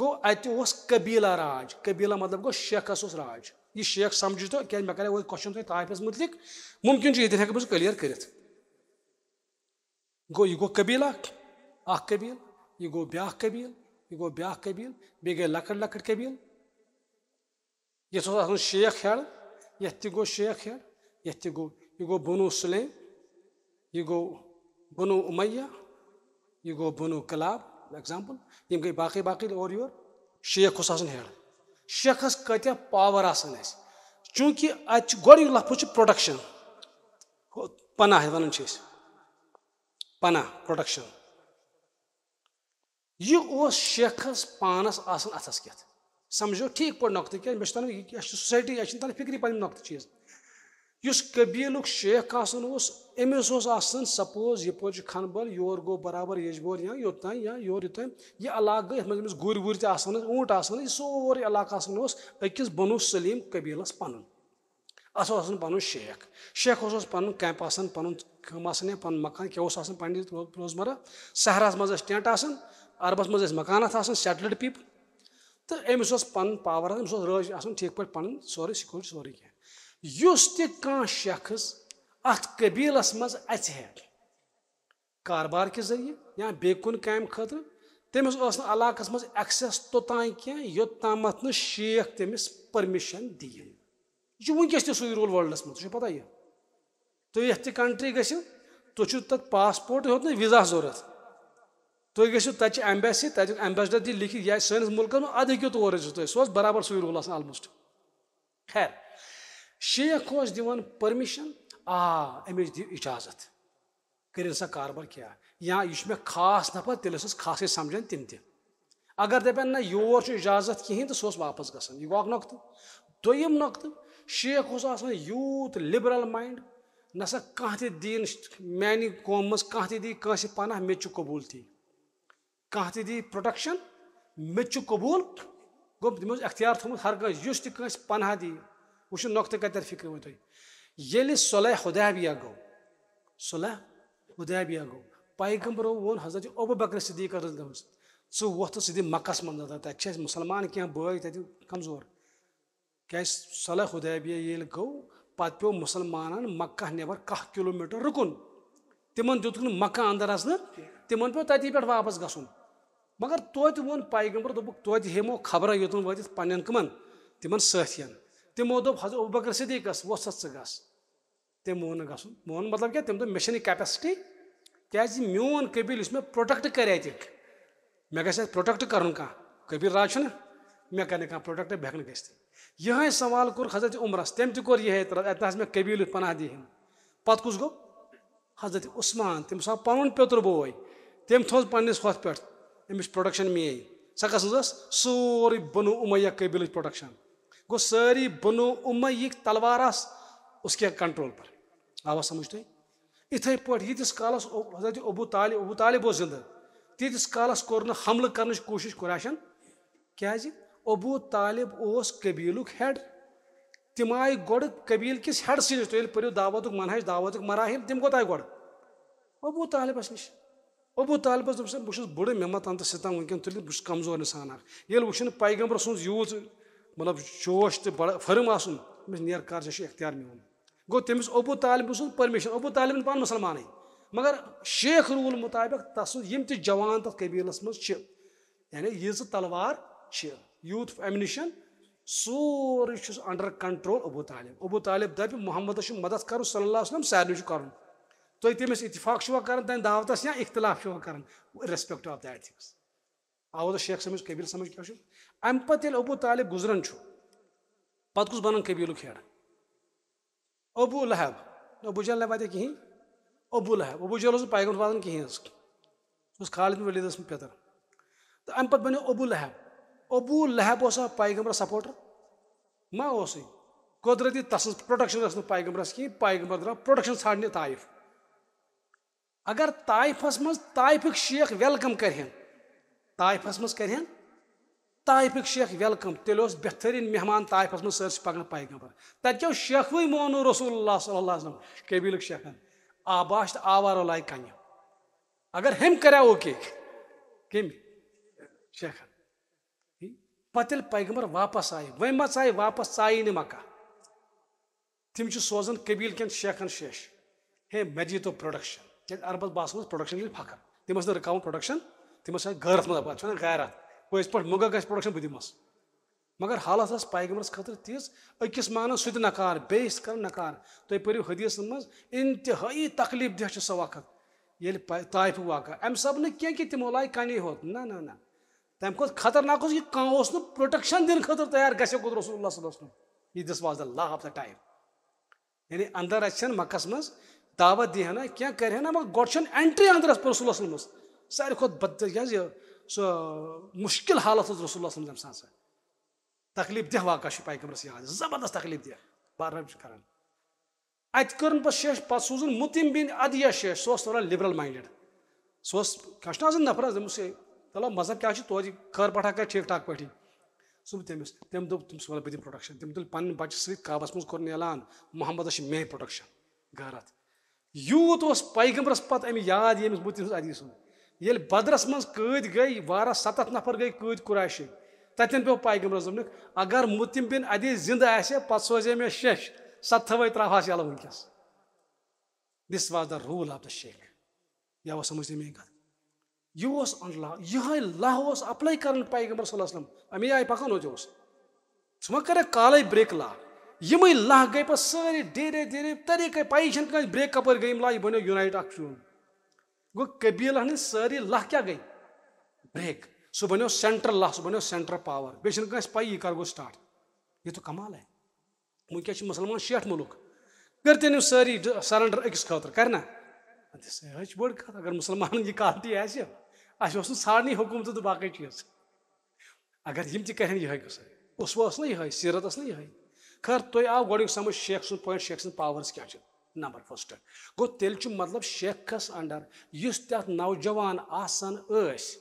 گوٚو، اَتہِ اوس قبیٖلہ راج، قبیٖلہ مطلب گوٚو شیخس اوس راج۔ یہِ شیخ سمجھِو تُہۍ، کیٛازِ مےٚ کَرے وۄنۍ question تۄہہِ طائفس مُتعلِق، مُمکِن چھُ ییٚتٮ۪ن ہٮ۪کہٕ بہٕ سُہ clear کٔرِتھ۔ گوٚو، یہِ گوٚو قبیٖلہ اکھ، اکھ قبیٖل، یہِ گوٚو بیٛاکھ قبیٖل، یہِ گوٚو بیٛاکھ قبیٖل، بیٚیہِ گٔے لۄکٕٹۍ لۄکٕٹۍ قبیٖل۔ یَتھ اوس آسان شیخ head، یَتھ تہِ گوٚو شیخ head، یَتھ تہِ گوٚو، یہِ گوٚو بنو سلیم، یہِ گوٚو بنو امیہ، یہِ گوٚو بنو کلاب، example، یِم گٔے باقٕے باقٕے اورٕ یور۔ شیخ اوس آسان head۔ شیخس کۭتیاہ power آسان اَسہِ؟ چوٗنٛکہِ اَتہِ چھُ گۄڈٕ یہِ لفظ چھُ protection، ہُہ پناہ وَنان چھِ أسۍ، پناہ، protection۔ یہِ اوس شیخس پانس آسان اتھس کٮ۪تھ۔ سمجھو ٹھیٖک پٲٹھۍ نۄقطہٕ، کیٛازِ مےٚ چھُ تران، یہِ، اَسہِ چھُ society، اَسہِ چھُنہٕ تران فِکرِ پنٕنۍ نۄقطہٕ چیٖز۔ یُس قبیٖلُک شیخ آسان اوس، أمِس اوس آسان، suppose، یپٲرۍ چھُ کھنبل، یور گوٚو برابر یجبور یا یوٚتام یا یور یوٚتام، یہِ علاقہٕ گٔے، یَتھ منٛز أمِس گُرۍ وُرۍ تہِ آسان ٲسۍ، اوٗنٛٹ آسان ٲسۍ، یہِ سورُے علاقہٕ آسان اوس أکِس بنو سلیم قبیٖلس پنُن۔ اتھ اوس آسان پنُن شیخ۔ شیخس اوس پنُن camp آسان، پنُن کٲم آسان یا پنُن مکان، کیٛاہ اوس آسان پننہِ رو-، روزمرہ۔ صحراہس منٛز ٲسۍ tent آسان، عربس منٛز ٲسۍ مکانات آسان، settled people۔ تہٕ أمِس اوس پنُن power آسان، أمِس اوس رٲچھ آسان ٹھیٖک پٲٹھۍ پنُن سورُے security، سورُے کینٛہہ۔ یُس تہِ کانٛہہ شخص اتھ قبیٖلس منٛز اژِ ہے، کاربار کہِ ذٔریعہٕ یا بیٚیہِ کُنہِ کامہِ خٲطرٕ، تٔمِس اوس نہٕ علاقس منٛز access توٚتام کینٛہہ، یوٚتامَتھ نہٕ شیخ تٔمِس permission دِیہِ۔ یہِ چھُ وٕنکیٚس تہِ سُے rule worldس منٛز، تۄہہِ چھُو پتہ یہِ۔ تُہۍ یَتھ تہِ country گٔژھِو، تۄہہِ چھُو تَتہِ passport یوت نہٕ visa ضوٚرَتھ۔ تُہۍ گٔژھِو، تَتہِ چھِ embassy، تَتیُک ambassador دی لیکھِتھ، یا سٲنِس مُلکَس منٛز، اَدٕ ہیٚکِو تور ٲسِتھ تُہۍ۔ سُہ اوس برابر سُے rule آسان almost۔ خیر، شیخ اوس دِوان permission، آ، أمِس دِیِو اِجازت، کٔرِو سا کاربار کیٛاہ۔ یا یہِ چھُ مےٚ خاص نفر، تیٚلہِ ٲسٕس خاصٕے سمجھان تِم تہِ۔ اگر دَپن نہ یور چھُ اِجازت کِہیٖنۍ تہٕ سُہ اوس واپس گژھان۔ یہِ گوٚو اکھ نۄقطہٕ۔ دوٚیِم نۄقطہٕ، شیخ اوس آسان یوٗت liberal mind، نہ سا کانٛہہ تہِ دیٖن میٛانہِ قومہٕ منٛز کانٛہہ تہِ دی کٲنٛسہِ پناہ، مےٚ تہِ چھُ قبوٗل تی۔ کانٛہہ تہِ دی protection، مےٚ تہِ چھُ قبوٗل۔ گوٚو، تِمو اوس اختیار تھوٚومُت ہر کٲنٛسہِ، یُس تہِ کٲنٛسہِ پناہ دی۔ وٕچھِو نۄقطہٕ کتہِ ترِ فِکرِ وۄنۍ تۄہہِ۔ ییٚلہِ صلح حدیبیہ گوٚو، صلح حدیبیہ گوٚو، پیغمبرو ووٚن حضرت ابو بکر صدیق رضی اللہ عنہ، ژٕ وۄتھ تہٕ ژٕ دِ مکس منٛز نظر، تتہِ چھِ اَسہِ مُسلمان کینٛہہ بٲے تتہِ کمزور۔ کیازِ صلح حدیبیہ ییٚلہِ گوٚو، پتہٕ پیوٚو مُسلمانن مکہ نٮ۪بر کاہ کلوٗمیٹر رُکُن۔ تِمن دیُتُکھ نہٕ مکہ اندر اژنہٕ، تِمن پیوٚو تتی پٮ۪ٹھ واپس گژھُن۔ مگر توتہِ ووٚن پیغمبر، دوٚپُکھ، توتہِ ہیمو خبرا یوٚتن وٲتِتھ پننٮ۪ن کٕمن؟ تِمن سٲتھین۔ تِمو دوٚپ حضرت ابوبکر صدیقس، وۄتھ سا ژٕ گژھ۔ تٔمۍ مون نہٕ گژھُن۔ مون مطلب کیٛاہ؟ تٔمۍ دوٚپ، مےٚ چھَنہٕ یہِ capacity، کیٛازِ میون قبیٖل یُس مےٚ protect کرِ اَتہِ، مےٚ گژھِ اَتہِ protect کرُن کانٛہہ۔ قبیٖل راج چھُنہ، مےٚ کرِ نہٕ کانٛہہ protect، بہٕ ہٮ۪کہٕ نہٕ گٔژھتھٕے۔ یِہوٚے سوال کوٚر حضرت عمرس، تٔمۍ تہِ کوٚر یِہوٚے اعتراض، اَتہِ نہ حظ مےٚ قبیٖلٕکۍ پناہ دی ہن۔ پتہٕ کُس گوٚو؟ حضرت عثمان، تٔمِس آو پنُن پیوٚتُر بوے، تٔمۍ تھوٚو پننِس ہۄتھ پٮ۪ٹھ، أمِس چھِ protection میٲنۍ۔ سۄ کس منٛز ٲس؟ سورُے بنو امیہ قبیٖلٕچ protection۔ گوٚو سٲری بنو امیہ یِکۍ تلوار آس اس کے control پر۔ آوا سمجھ تۄہہِ؟ یِتھے پٲٹھۍ ییٖتِس کالس او-، حضرت ابو طالب، ابو طالب اوس زندٕ، تیٖتِس کالس کوٚر نہٕ حملہٕ کرنٕچ کوٗشش قریشن۔ کیازِ؟ ابو طالب اوس قبیٖلُک head۔ تِم آیہِ گۄڈٕ قبیٖل کِس head سٕے نِش۔ تُہۍ ییٚلہِ پٔرِو دعوتُک منہج، دعوتُک مراحل، تِم کوٚت آیہِ گۄڈٕ؟ ابو طالبس نِش۔ ابو طالبس دوٚپُس، بہٕ چھُس بُڑٕ، مےٚ مہ تَن تہٕ سِتم وٕنکیٚن تُلِتھ، بہٕ چھُس کمزور انسان اکھ۔ ییٚلہِ وٕچھُن پیغمبر سُنٛد یوٗت مطلب جوش تہٕ بڑٕ firm آسُن، أمِس نیر کر، ژےٚ چھُ اختیار میون۔ گوٚو تٔمِس ابو طالب سُنٛد permission، ابو طالب پانہٕ مُسلمانٕے، مگر شیخ rule مُطابق تسُنٛد یِم تہِ جوان تتھ قبیٖلس منٛز چھِ، یعنی یہِ زٕ تلوار چھِ، youth ammunition، سورُے چھُس under control ابو طالب۔ ابو طالب دپہِ محمدس چھُ مدد کرُن صلی اللہ علیہ وسلم، سارنٕے چھُ کرُن۔ تُہۍ تٔمِس اتفاق چھُوا کران تمہِ دعوتس یا اختلاف چھُوا کران؟ Respect of that things۔ آو حظ شیخ سمجھ، قبیٖل سمجھ کیٛاہ چھُ؟ امہِ پتہٕ ییٚلہِ ابو طالب گُزران چھُ، پتہٕ کُس بنان قبیٖلُک head؟ ابو لہب۔ ابو جہل نہ واتہِ کِہیٖنۍ۔ ابو لہب، ابو جہل اوس نہٕ پیغمبر واتان کِہیٖنۍ حظ۔ سُہ اوس خالد بن ولید سُنٛد پیٚتٕر۔ تہٕ امہِ پتہٕ بنیو ابو لہب۔ ابو لہب اوسا پیغمبر supporter؟ ما اوسُے۔ قۄدرتی تسٕنٛز protection ٲس نہٕ پیغمبرس کِہیٖنۍ، پیغمبر درٛاو protection ژھانڈنہِ طائف۔ اگر طائفس منٛز طائفٕکۍ شیخ welcome کرِہن، طائفس منٛز کرِہن، طائفٕکۍ شیخ welcome، تیٚلہِ اوس بہتریٖن مہمان طائفس منٛز سٲرسٕے پکان پیغمبر۔ تتہِ کیو شیخوٕے مونو رسول اللہ صلی اللہ علیہ وسلم، قبیٖلٕکۍ شیخن۔ آباش تہٕ آوارو لایہِ کنہِ۔ اگر ہیٚمۍ کریا okay، کٔمۍ؟ شیخن۔ پتہٕ ییٚلہِ پیغمبر واپس آیہِ، وۄنۍ ما ژایہِ واپس، ژایہِ نہٕ مکہ۔ تِم چھِ سوزان قبیٖل کٮ۪ن شیخن شیش، ہے، مےٚ دِیِو تو protection۔ کیٛازِ عربس باسان اوس protection ییٚلہِ فخر، تِم ٲسۍ نہٕ رُکاوان protection، تِم ٲسۍ گٲرتھ منٛز، پتہٕ چھِ ونان غیرت، پٔزۍ پٲٹھۍ مۄنٛگا گژھِ protection، بہٕ دِمس۔ مگر حالت ٲس پیغمبرس خٲطرٕ تِژھ، أکِس مانان سُہ تہِ نکار، بیٚیِس کران نکار۔ تُہۍ پٔرِو حدیثن منٛز، انتہٲیی تکلیف دہ چھُ سُہ وقت، ییٚلہِ پا-، طائفُک واقعہ۔ امہِ سببہٕ نہٕ کینٛہہ کہِ تِمو لایہِ کنہِ ہوت، نہ، نہ، نہ۔ تمہِ کھۄتہٕ خطرناک اوس، یہِ کانٛہہ اوس نہٕ protection دِنہٕ خٲطرٕ تیار، گژھِ کوٚت رسول اللہ صلی اللہ علیہ وسلم۔ یہِ دِس واز the law of the time۔ یعنی اندر اژِ ہن مکس منٛز، دعوت دی ہنا، کینٛہہ کرِ ہنا، مگر گۄڈٕ چھنہٕ entry اندر رسول اللہ صلی اللہ علیہ وسلم۔ ساروی کھۄتہٕ بد-، کیٛازِ یہِ، سُہ مشکل حالت اوس رسول اللہ صلی اللہ علیہ وسلم تمہِ ساتہٕ سُہ۔ تکلیف دہ واقعہ چھُ پیغمبرس یاد، زبردست تکلیف دہ۔ بار بار چھُ کران۔ اتہِ کٔرٕن پتہٕ شیش، پتہٕ سوٗزُن مطعم بن عدیہ شیش، سُہ اوس تھوڑا liberal minded۔ سُہ اوس، کانٛہہ چھُنہٕ آسان نفرس، دوٚپمُس، ہے، چلو مذہب کیٛاہ چھُ، توتہِ خٲر پٲٹھا کرِ ٹھیٖک ٹھاک پٲٹھۍ۔ سُہ تٔمِس، تٔمۍ دوٚپ، تٔمِس وَلہٕ بہٕ دِمہٕ protection۔ تٔمۍ تُلۍ پنٕنۍ بچہِ سۭتۍ، کعبس منٛز کوٚرُن اعلان، محمدس چھِ میٲنۍ protection۔ غٲرت۔ یوٗت اوس پیغمبرس پتہٕ امہِ یاد ییٚمِس مطعم سٕنٛز عدی سُنٛد۔ ییٚلہِ بدرس منٛز قۭدۍ گٔے، واریاہ ستتھ نفر گٔے قۭدۍ قریشی، تتٮ۪ن پیوٚو پیغمبرس دوٚپنُکھ، اگر مطعم بن عدی زندٕ آسہِ ہا، پتہٕ سوزے مےٚ شیش، ستتھوے ترٛاوہاس یَلہٕ وٕنکیٚس۔ This was the rule of the Sheikh. یا وۄنۍ سمجھ تُہۍ میٲنۍ کتھ؟ یہِ اوس اَن law، یِہوٚے law اوس apply کران پیغمبر صلی اللہ علیہ وسلم، اَمی آیہِ پکان اوس۔ ژٕ ما کَرکھ کالے break law؟ یِمے law گٔے پتہٕ سٲری دھیرے دھیرے طریٖقے، پَیی چھَنہٕ کٲنٛسہِ break کَپٲرۍ گٔے یِم law، یہِ بنیو unite اکھ چون۔ گوٚو قبیٖلن ہٕنٛدۍ سٲری law کیٛاہ گٔے؟ Break۔ سُہ بنیو central law، سُہ بنیو central power۔ بیٚیہِ چھَنہٕ کٲنٛسہِ پَیی یہِ کر گوٚو start۔ یہِ تو کمال ہے۔ وٕنکیٚس چھِ مُسلمان شیٹھ مُلُک، کٔرۍ تٔمۍ یِم سٲری ڈ-، surrender أکِس خٲطرٕ، کَرِ نا؟ اَدٕ سۄ حظ چھِ بٔڑ کَتھ، اگر مُسلمانَن یہِ quality آسہِ، اَسہِ اوس نہٕ ژھانٛڈنٕے حکوٗمتہٕ تہٕ باقٕے چیٖز۔ اگر یِم تہِ کَرن یِہوٚے قٕصہٕ، اُسوٕ ٲس نہ یِہوٚے، سیٖرت ٲس نہ یِہوٚے۔ خٲر، تۄہہِ آو گۄڈٕنیُک سمجھ شیخ سُنٛد point، شیخ سٕنٛدۍ powers کیٛاہ چھِ۔ Number first۔ گوٚو، تیٚلہِ چھُ مطلب شیخَس under یُس تہِ اَتھ نوجوان آسان ٲسۍ،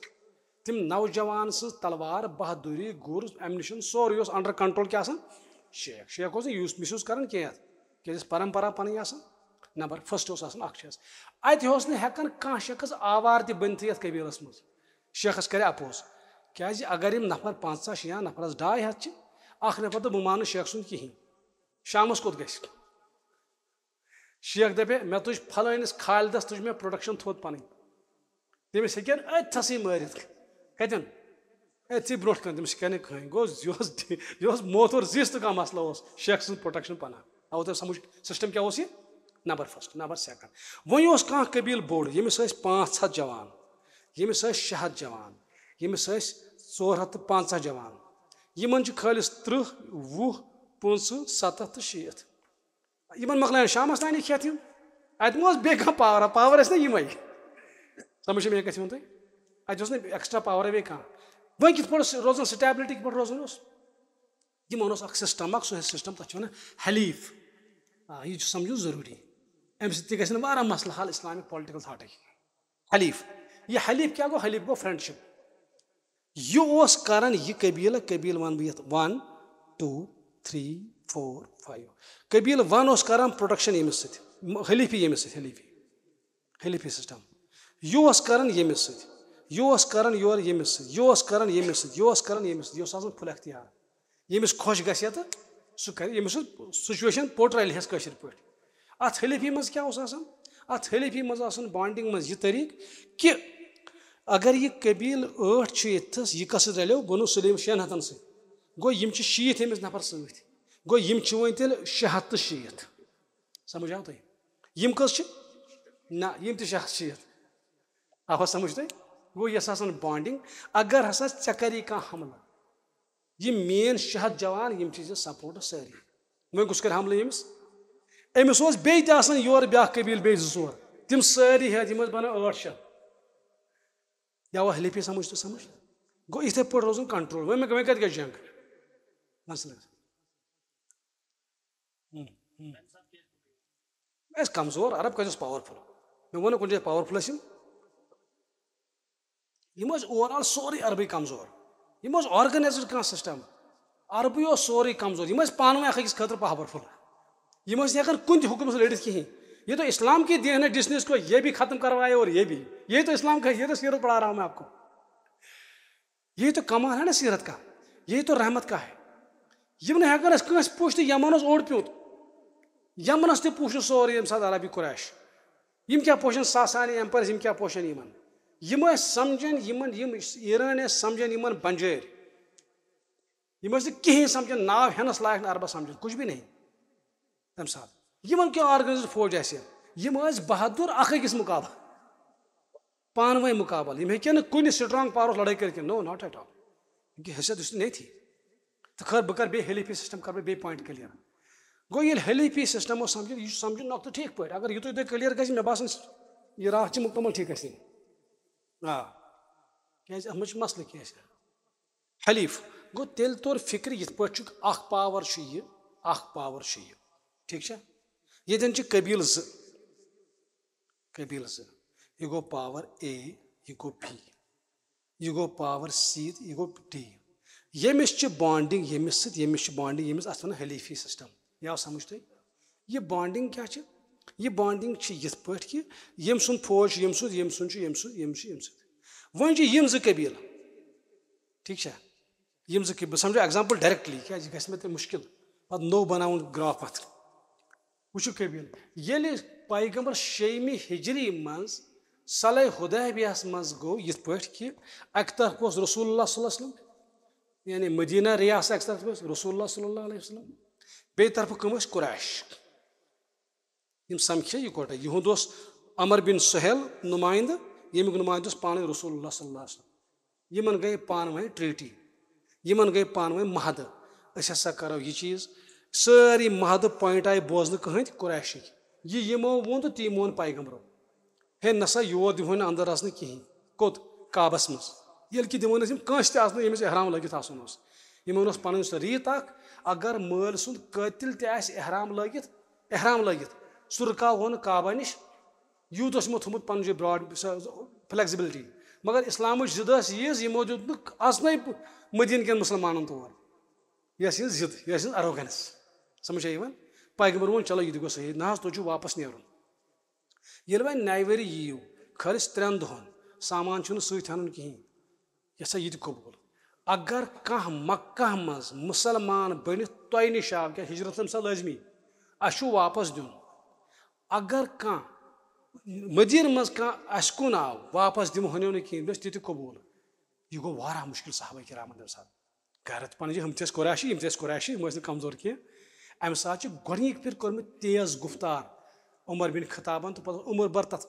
تِم نوجوان سٕنٛز تلوار، بہادُری، گُر، ammunition، سورُے اوس under control کیٛاہ آسان؟ شیخ۔ شیخ اوس نہٕ use misuse کران کینٛہہ اَتھ۔ کیٛازِ ٲس پرمپرا پنٕنۍ آسان۔ Number first اوس آسان اکھ چیٖز۔ اَتہِ اوس نہٕ ہٮ۪کان کانٛہہ شخص آوار تہِ بٔنتھٕے یَتھ قبیٖلس منٛز۔ شیخس کرِ oppose۔ کیٛازِ اگر یِم نفر پنٛژاہ چھِ یا نفرس ڈاے ہتھ چھِ، اکھ نفر دوٚپ، "بہٕ مانہٕ شیخ سُنٛد کِہیٖنۍ۔" شامس کوٚت گژھِ؟ شیخ دَپہِ، مےٚ تُج فلٲنِس خالدس تُج مےٚ پروڈکشن تھوٚد پنٕنۍ۔ تٔمِس ہیٚکن أتھۍ تھسٕے مٲرِتھ۔ کتٮ۪ن؟ أتھۍ برونٛٹھ کَنہِ۔ تٔمِس کیٛاہ نہٕ کٕہٕنۍ۔ گوٚو، یہِ اوس، یہِ اوس موتور زِس تہٕ کانٛہہ مسلہٕ اوس شیخ سٕنٛز پروٹیکشن پناہ۔ آوٕ تۄہہِ سمجھ سسٹم کیٛاہ اوس یہِ؟ Number first, number second. وۄنۍ اوس کانٛہہ قبیٖل بوٚڑ، ییٚمِس ٲسۍ پانٛژھ ہتھ جوان، ییٚمِس ٲسۍ شےٚ ہتھ جوان، ییٚمِس ٲسۍ ژور ہتھ تہٕ پنٛژاہ جوان۔ یِمن چھِ خٲلص ترٕٛہ، وُہ، پٕنٛژٕہ، ستتھ تہٕ شیٖتھ۔ یِمن مۄکلایَن شامس تانی کھٮ۪تھ یِم۔ اتہِ ما اوس بیٚیہِ کانٛہہ پاورا؟ پاور ٲسۍ نا یِمے۔ سمجھ چھا مےٚ کتھ ووٚن تۄہہِ؟ اتہِ اوس نہٕ ایکسٹرا پاور بیٚیہِ کانٛہہ۔ وۄنۍ کِتھ پٲٹھۍ اوس روزان؟ سٹیبلٹی کِتھ پٲٹھۍ روزان اوس؟ یِمن اوس اکھ سسٹم اکھ، سُہ سسٹم تتھ چھِ ونان حلیف۔ آ، یہِ چھُ سمجھُن ضروٗری۔ امہِ سۭتۍ تہِ گژھن واریاہ مسلہٕ حل اسلامک پولٹیکل تھاٹٕکۍ۔ حلیف۔ یہِ حلیف کیٛاہ گوٚو؟ حلیف گوٚو فرینڈشپ۔ یہِ اوس کران یہِ قبیٖلہٕ، قبیٖلہٕ وَنہٕ بہٕ یَتھ، ون، ٹوٗ، تھری، فور، فایو۔ قبیٖلہٕ ون اوس کران پروڈکشن ییٚمِس سۭتۍ، م-، حلیفی ییٚمِس سۭتۍ، حلیفی، حلیفی سسٹم۔ یہِ اوس کران ییٚمِس سۭتۍ، یہِ اوس کران یورٕ ییٚمِس سۭتۍ، یہِ اوس کران ییٚمِس سۭتۍ، یہِ اوس کران ییٚمِس سۭتۍ، یہِ اوس آسان فُل اختیار۔ ییٚمِس خۄش گژھِ تہٕ سُہ کرِ، ییٚمِس سُہ سچویشن پوٚٹ رلہِ ہٮ۪س کٲشِر پٲٹھۍ۔ اتھ حلیفی منٛز کیٛاہ اوس آسان؟ اتھ حلیفی منٛز آسان بانڈنگ منٛز یہِ طریٖقہٕ کہِ اگر یہِ قبیٖلہٕ ٲٹھ چھُ ییٚتھس، یہِ کس سۭتۍ رلیو؟ بنو سلیم شٮ۪ن ہتن سۭتۍ۔ گوٚو، یِم چھِ شیٖتھ أمِس نفر سۭتۍ۔ گوٚو، یِم چھِ وۄنۍ تیٚلہِ شےٚ ہتھ تہٕ شیٖتھ۔ سمجھ آو تۄہہِ؟ یِم کٔژ چھِ؟ نہ، یِم تہِ شےٚ ہتھ شیٖتھ۔ آوا سمجھ تۄہہِ؟ گوٚو، یۄس آسان بانڈنگ، اگر ہسا ژےٚ کری کانٛہہ حملہٕ، یِم میٲنۍ شےٚ ہتھ جوان، یِم چھِ ژےٚ سپورٹس سٲری۔ وۄنۍ کُس کرِ حملہٕ ییٚمِس؟ أمِس اوس بیٚیہِ تہِ آسان یورٕ بیٛاکھ قبیٖلہٕ، بیٚیہِ زٕ ژور، تِم سٲری ہٮ۪تھ، یِم ٲسۍ بنان ٲٹھ شیٚتھ۔ یا وۄنۍ حلیفی سمجھ تہٕ سمجھ۔ گوٚو، یِتھے پٲٹھۍ روزُن کنٹرول۔ وۄنۍ مےٚ، وۄنۍ کتہِ گژھِ جنگ؟ مسلہٕ۔ ہم، ہم۔ ٲسۍ کمزور، عرب کتہِ اوس پاورفل؟ مےٚ ووٚن نہٕ کُنہِ جایہِ پاورفل ٲسۍ یِم۔ یِم ٲسۍ اوور آل سورُے عربٕے کمزور۔ یِم اوس آرگنایزڈ کانٛہہ سسٹم۔ عربٕے اوس سورُے کمزور۔ یِم ٲسۍ پانہٕ ؤنۍ اکھ أکِس خٲطرٕ پاورفل۔ یِم ٲسۍ نہٕ ہیٚکان کُنہِ تہِ حُکمس لٔڑِتھ کِہیٖنۍ۔ یہ تو اسلام کے دین ہے، جس نے اس کو یہ بھی ختم کروایا اور یہ بھی۔ یہ تو اسلام کا، یہ تو سیرت پڑھا رہا ہوں میں آپ کو۔ یہ تو کمال ہے نا سیرت کا، یہ تو رحمت کا ہے۔ یِم نہٕ ہیٚکان ٲسۍ کٲنٛسہِ پُچھ تہٕ یمن اوس اوٚڑ پیوٚنٛت۔ یمنس تہِ پُچھ نہٕ سورُے ییٚمہِ ساتہٕ عربی قریش۔ یِم کیٛاہ پوشن ساسانی ایمپایرس، یِم کیٛاہ پوشن یِمن؟ یِم ٲسۍ سمجھان یِمن، یِم ایرٲنۍ ٲسۍ سمجھان یِمن بنجٲرۍ۔ یِم ٲسۍ نہٕ کِہیٖنۍ سمجھان، ناو ہٮ۪نس لایق نہٕ عربس سمجھان، کچھ بھی نہیں۔ تمہِ ساتہٕ یِمن کیٛاہ آرگنایزڈ فوج آسہِ؟ یِم ٲسۍ بہادُر اکھ أکِس مُقابلہٕ، پانہٕ ؤنۍ مُقابلہٕ۔ یِم ہیٚکہِ نہٕ کُنہِ سٹرانگ پاورس لڑٲے کٔرِتھ کینٛہہ۔ نو، ناٹ ایٹ آل۔ یہِ حیثیت یُس نہٕ تھی۔ تہٕ خٲر، بہٕ کرٕ بیٚیہِ حلیفی سسٹم کرٕ بہٕ بیٚیہِ پوینٹ کلیئر۔ گوٚو، ییٚلہِ حلیفی سسٹم اوس سمجھُن، یہِ چھُ سمجھُن نۄقطہٕ ٹھیٖک پٲٹھۍ۔ اگر یُتُے تۄہہِ کلیئر گژھِ، مےٚ باسان، یہِ راہ چھِ مُکمل ٹھیٖک گژھِ۔ آ، کیازِ اتھ منٛز چھُ مسلہٕ کیازِ؟ حلیف۔ گوٚو، تیٚلہِ توٚر فکرِ یِتھ پٲٹھۍ چھُ اکھ پاور چھُ یہِ، اکھ پاور چھُ یہِ۔ ٹھیٖک چھا؟ ییٚتٮ۪ن چھِ قبیٖلہٕ زٕ۔ قبیٖلہٕ زٕ۔ یہِ گوٚو پاور اے، یہِ گوٚو بی۔ یہِ گوٚو پاور سی تہٕ یہِ گوٚو ڈی۔ ییٚمِس چھِ بانڈنگ ییٚمِس سۭتۍ، ییٚمِس چھِ بانڈنگ ییٚمِس، اتھ ونان حلیفی سسٹم۔ یہِ آو سمجھ تۄہہِ؟ یہِ بانڈنگ کیٛاہ چھِ؟ یہِ بانڈنگ چھِ یِتھ پٲٹھۍ کہِ ییٚمۍ سُنٛد فوج چھُ ییٚمۍ سُنٛد، ییٚمۍ سُنٛد چھُ ییٚمۍ سُنٛد، ییٚمِس چھُ ییٚمہِ سۭتۍ۔ وۄنۍ چھِ یِم زٕ قبیٖلہٕ، ٹھیٖک چھا؟ یِم زٕ قبیٖلہٕ، بہٕ سمجھو ایگزامپل ڈایریکٹلی، کیازِ یہِ گژھِ مےٚ تیٚلہِ مُشکل پتہٕ نوٚو بناوُن گراف اتھ۔ وٕچھِو قبیٖلہٕ، ییٚلہِ پیغمبر شیٚیمہِ ہجری منٛز صلح حدیبیہس منٛز گوٚو یِتھ پٲٹھۍ کہِ اکہِ طرفہٕ اوس رسول اللہ صلی اللہ علیہ وسلم، یعنی مدینہ ریاست اکہِ طرفہٕ اوس رسول اللہ صلی اللہ علیہ وسلم، بیٚیہِ طرفہٕ کٕم ٲسۍ؟ قریش۔ یِم سمکھے یِکوٹے۔ یِہُنٛد اوس عمر بن سہیل نُمایندٕ، ییٚمیُک نُمایندٕ اوس پانے رسول اللہ صلی اللہ علیہ وسلم۔ یِمن گٔے پانہٕ ؤنۍ ٹریٹی، یِمن گٔے پانہٕ ؤنۍ محدٕ۔ أسۍ ہسا کرو یہِ چیٖز۔ سٲری محدٕ پوینٹ آیہِ بوزنہٕ کٕہٕنٛدۍ؟ قریشٕکۍ۔ یہِ یِمو ووٚن تہٕ تی مون پیغمبرو۔ ہے نسا، یور دِمہو نہٕ اندر اژنہٕ کِہینۍ۔ کوٚت؟ کعبس منٛز۔ ییٚلہِ کہِ دِمو نہٕ أسۍ یِم کٲنٛسہِ تہِ اژنہٕ ییٚمِس احرام لٲگِتھ آسُن اوس۔ یِمن اوس پنٕنۍ سۄ ریٖت اکھ، اگر مٲلۍ سُنٛد قٲتِل تہِ آسہِ احرام لٲگِتھ، احرام لٲگِتھ، سُہ رُکاوہون نہٕ کعبہ نِش۔ یوٗت اوس یِمو تھوٚمُت پنُن جایہِ براڈ، سۄ فلیکزیبلٹی۔ مگر اسلامٕچ ضد ٲس ییٖژ، یِمو دیُت نہٕ اژنَے مدیٖنہٕ کٮ۪ن مُسلمانن تور۔ یہِ ٲس یِہٕنٛز ضد، یہِ ٲس یِہٕنٛز اروگنس۔ سمجھ چھا یِوان؟ پیغمبر ووٚن، چلو یہِ تہِ گوٚو صحیح، نہ حظ، تۄہہِ چھُو واپس نیرُن۔ ییٚلہِ وۄنۍ نَیہِ ؤری یِیِو، خٲلِص ترٛٮ۪ن دۄہن، سامان چھُنہٕ سۭتۍ اَنُن کِہیٖنۍ، یہِ ہسا یہِ تہِ قبوٗل۔ اگر کانٛہہ مکہ منٛز مُسلمان بٔنِتھ تۄہہِ نِش آو، کیٛاہ ہجرت چھےٚ لٲزمی؟ اَسہِ چھُ واپس دیُن۔ اگر کانٛہہ مدینہٕ منٛز کانٛہہ اسہِ کُن آو، واپس دِمہونیو نہٕ کِہیٖنۍ، مےٚ اوس تہِ تہِ قبوٗل۔ یہِ گوٚو واریاہ مُشکِل صحابہ کرامن تَمہِ ساتہٕ۔ غیرت پنٕنۍ چھِ، ہُم تہِ ٲسۍ قریشی، یِم تہِ ٲسۍ قریشی، یِم ٲسۍ نہٕ کمزور کینٛہہ۔ امہِ ساتہٕ چھِ گۄڈٕنِکۍ پھِرِ کوٚرمُت تیز گُفتار عمر بن خطابن، تہٕ پتہٕ اوس عمر بر تتھ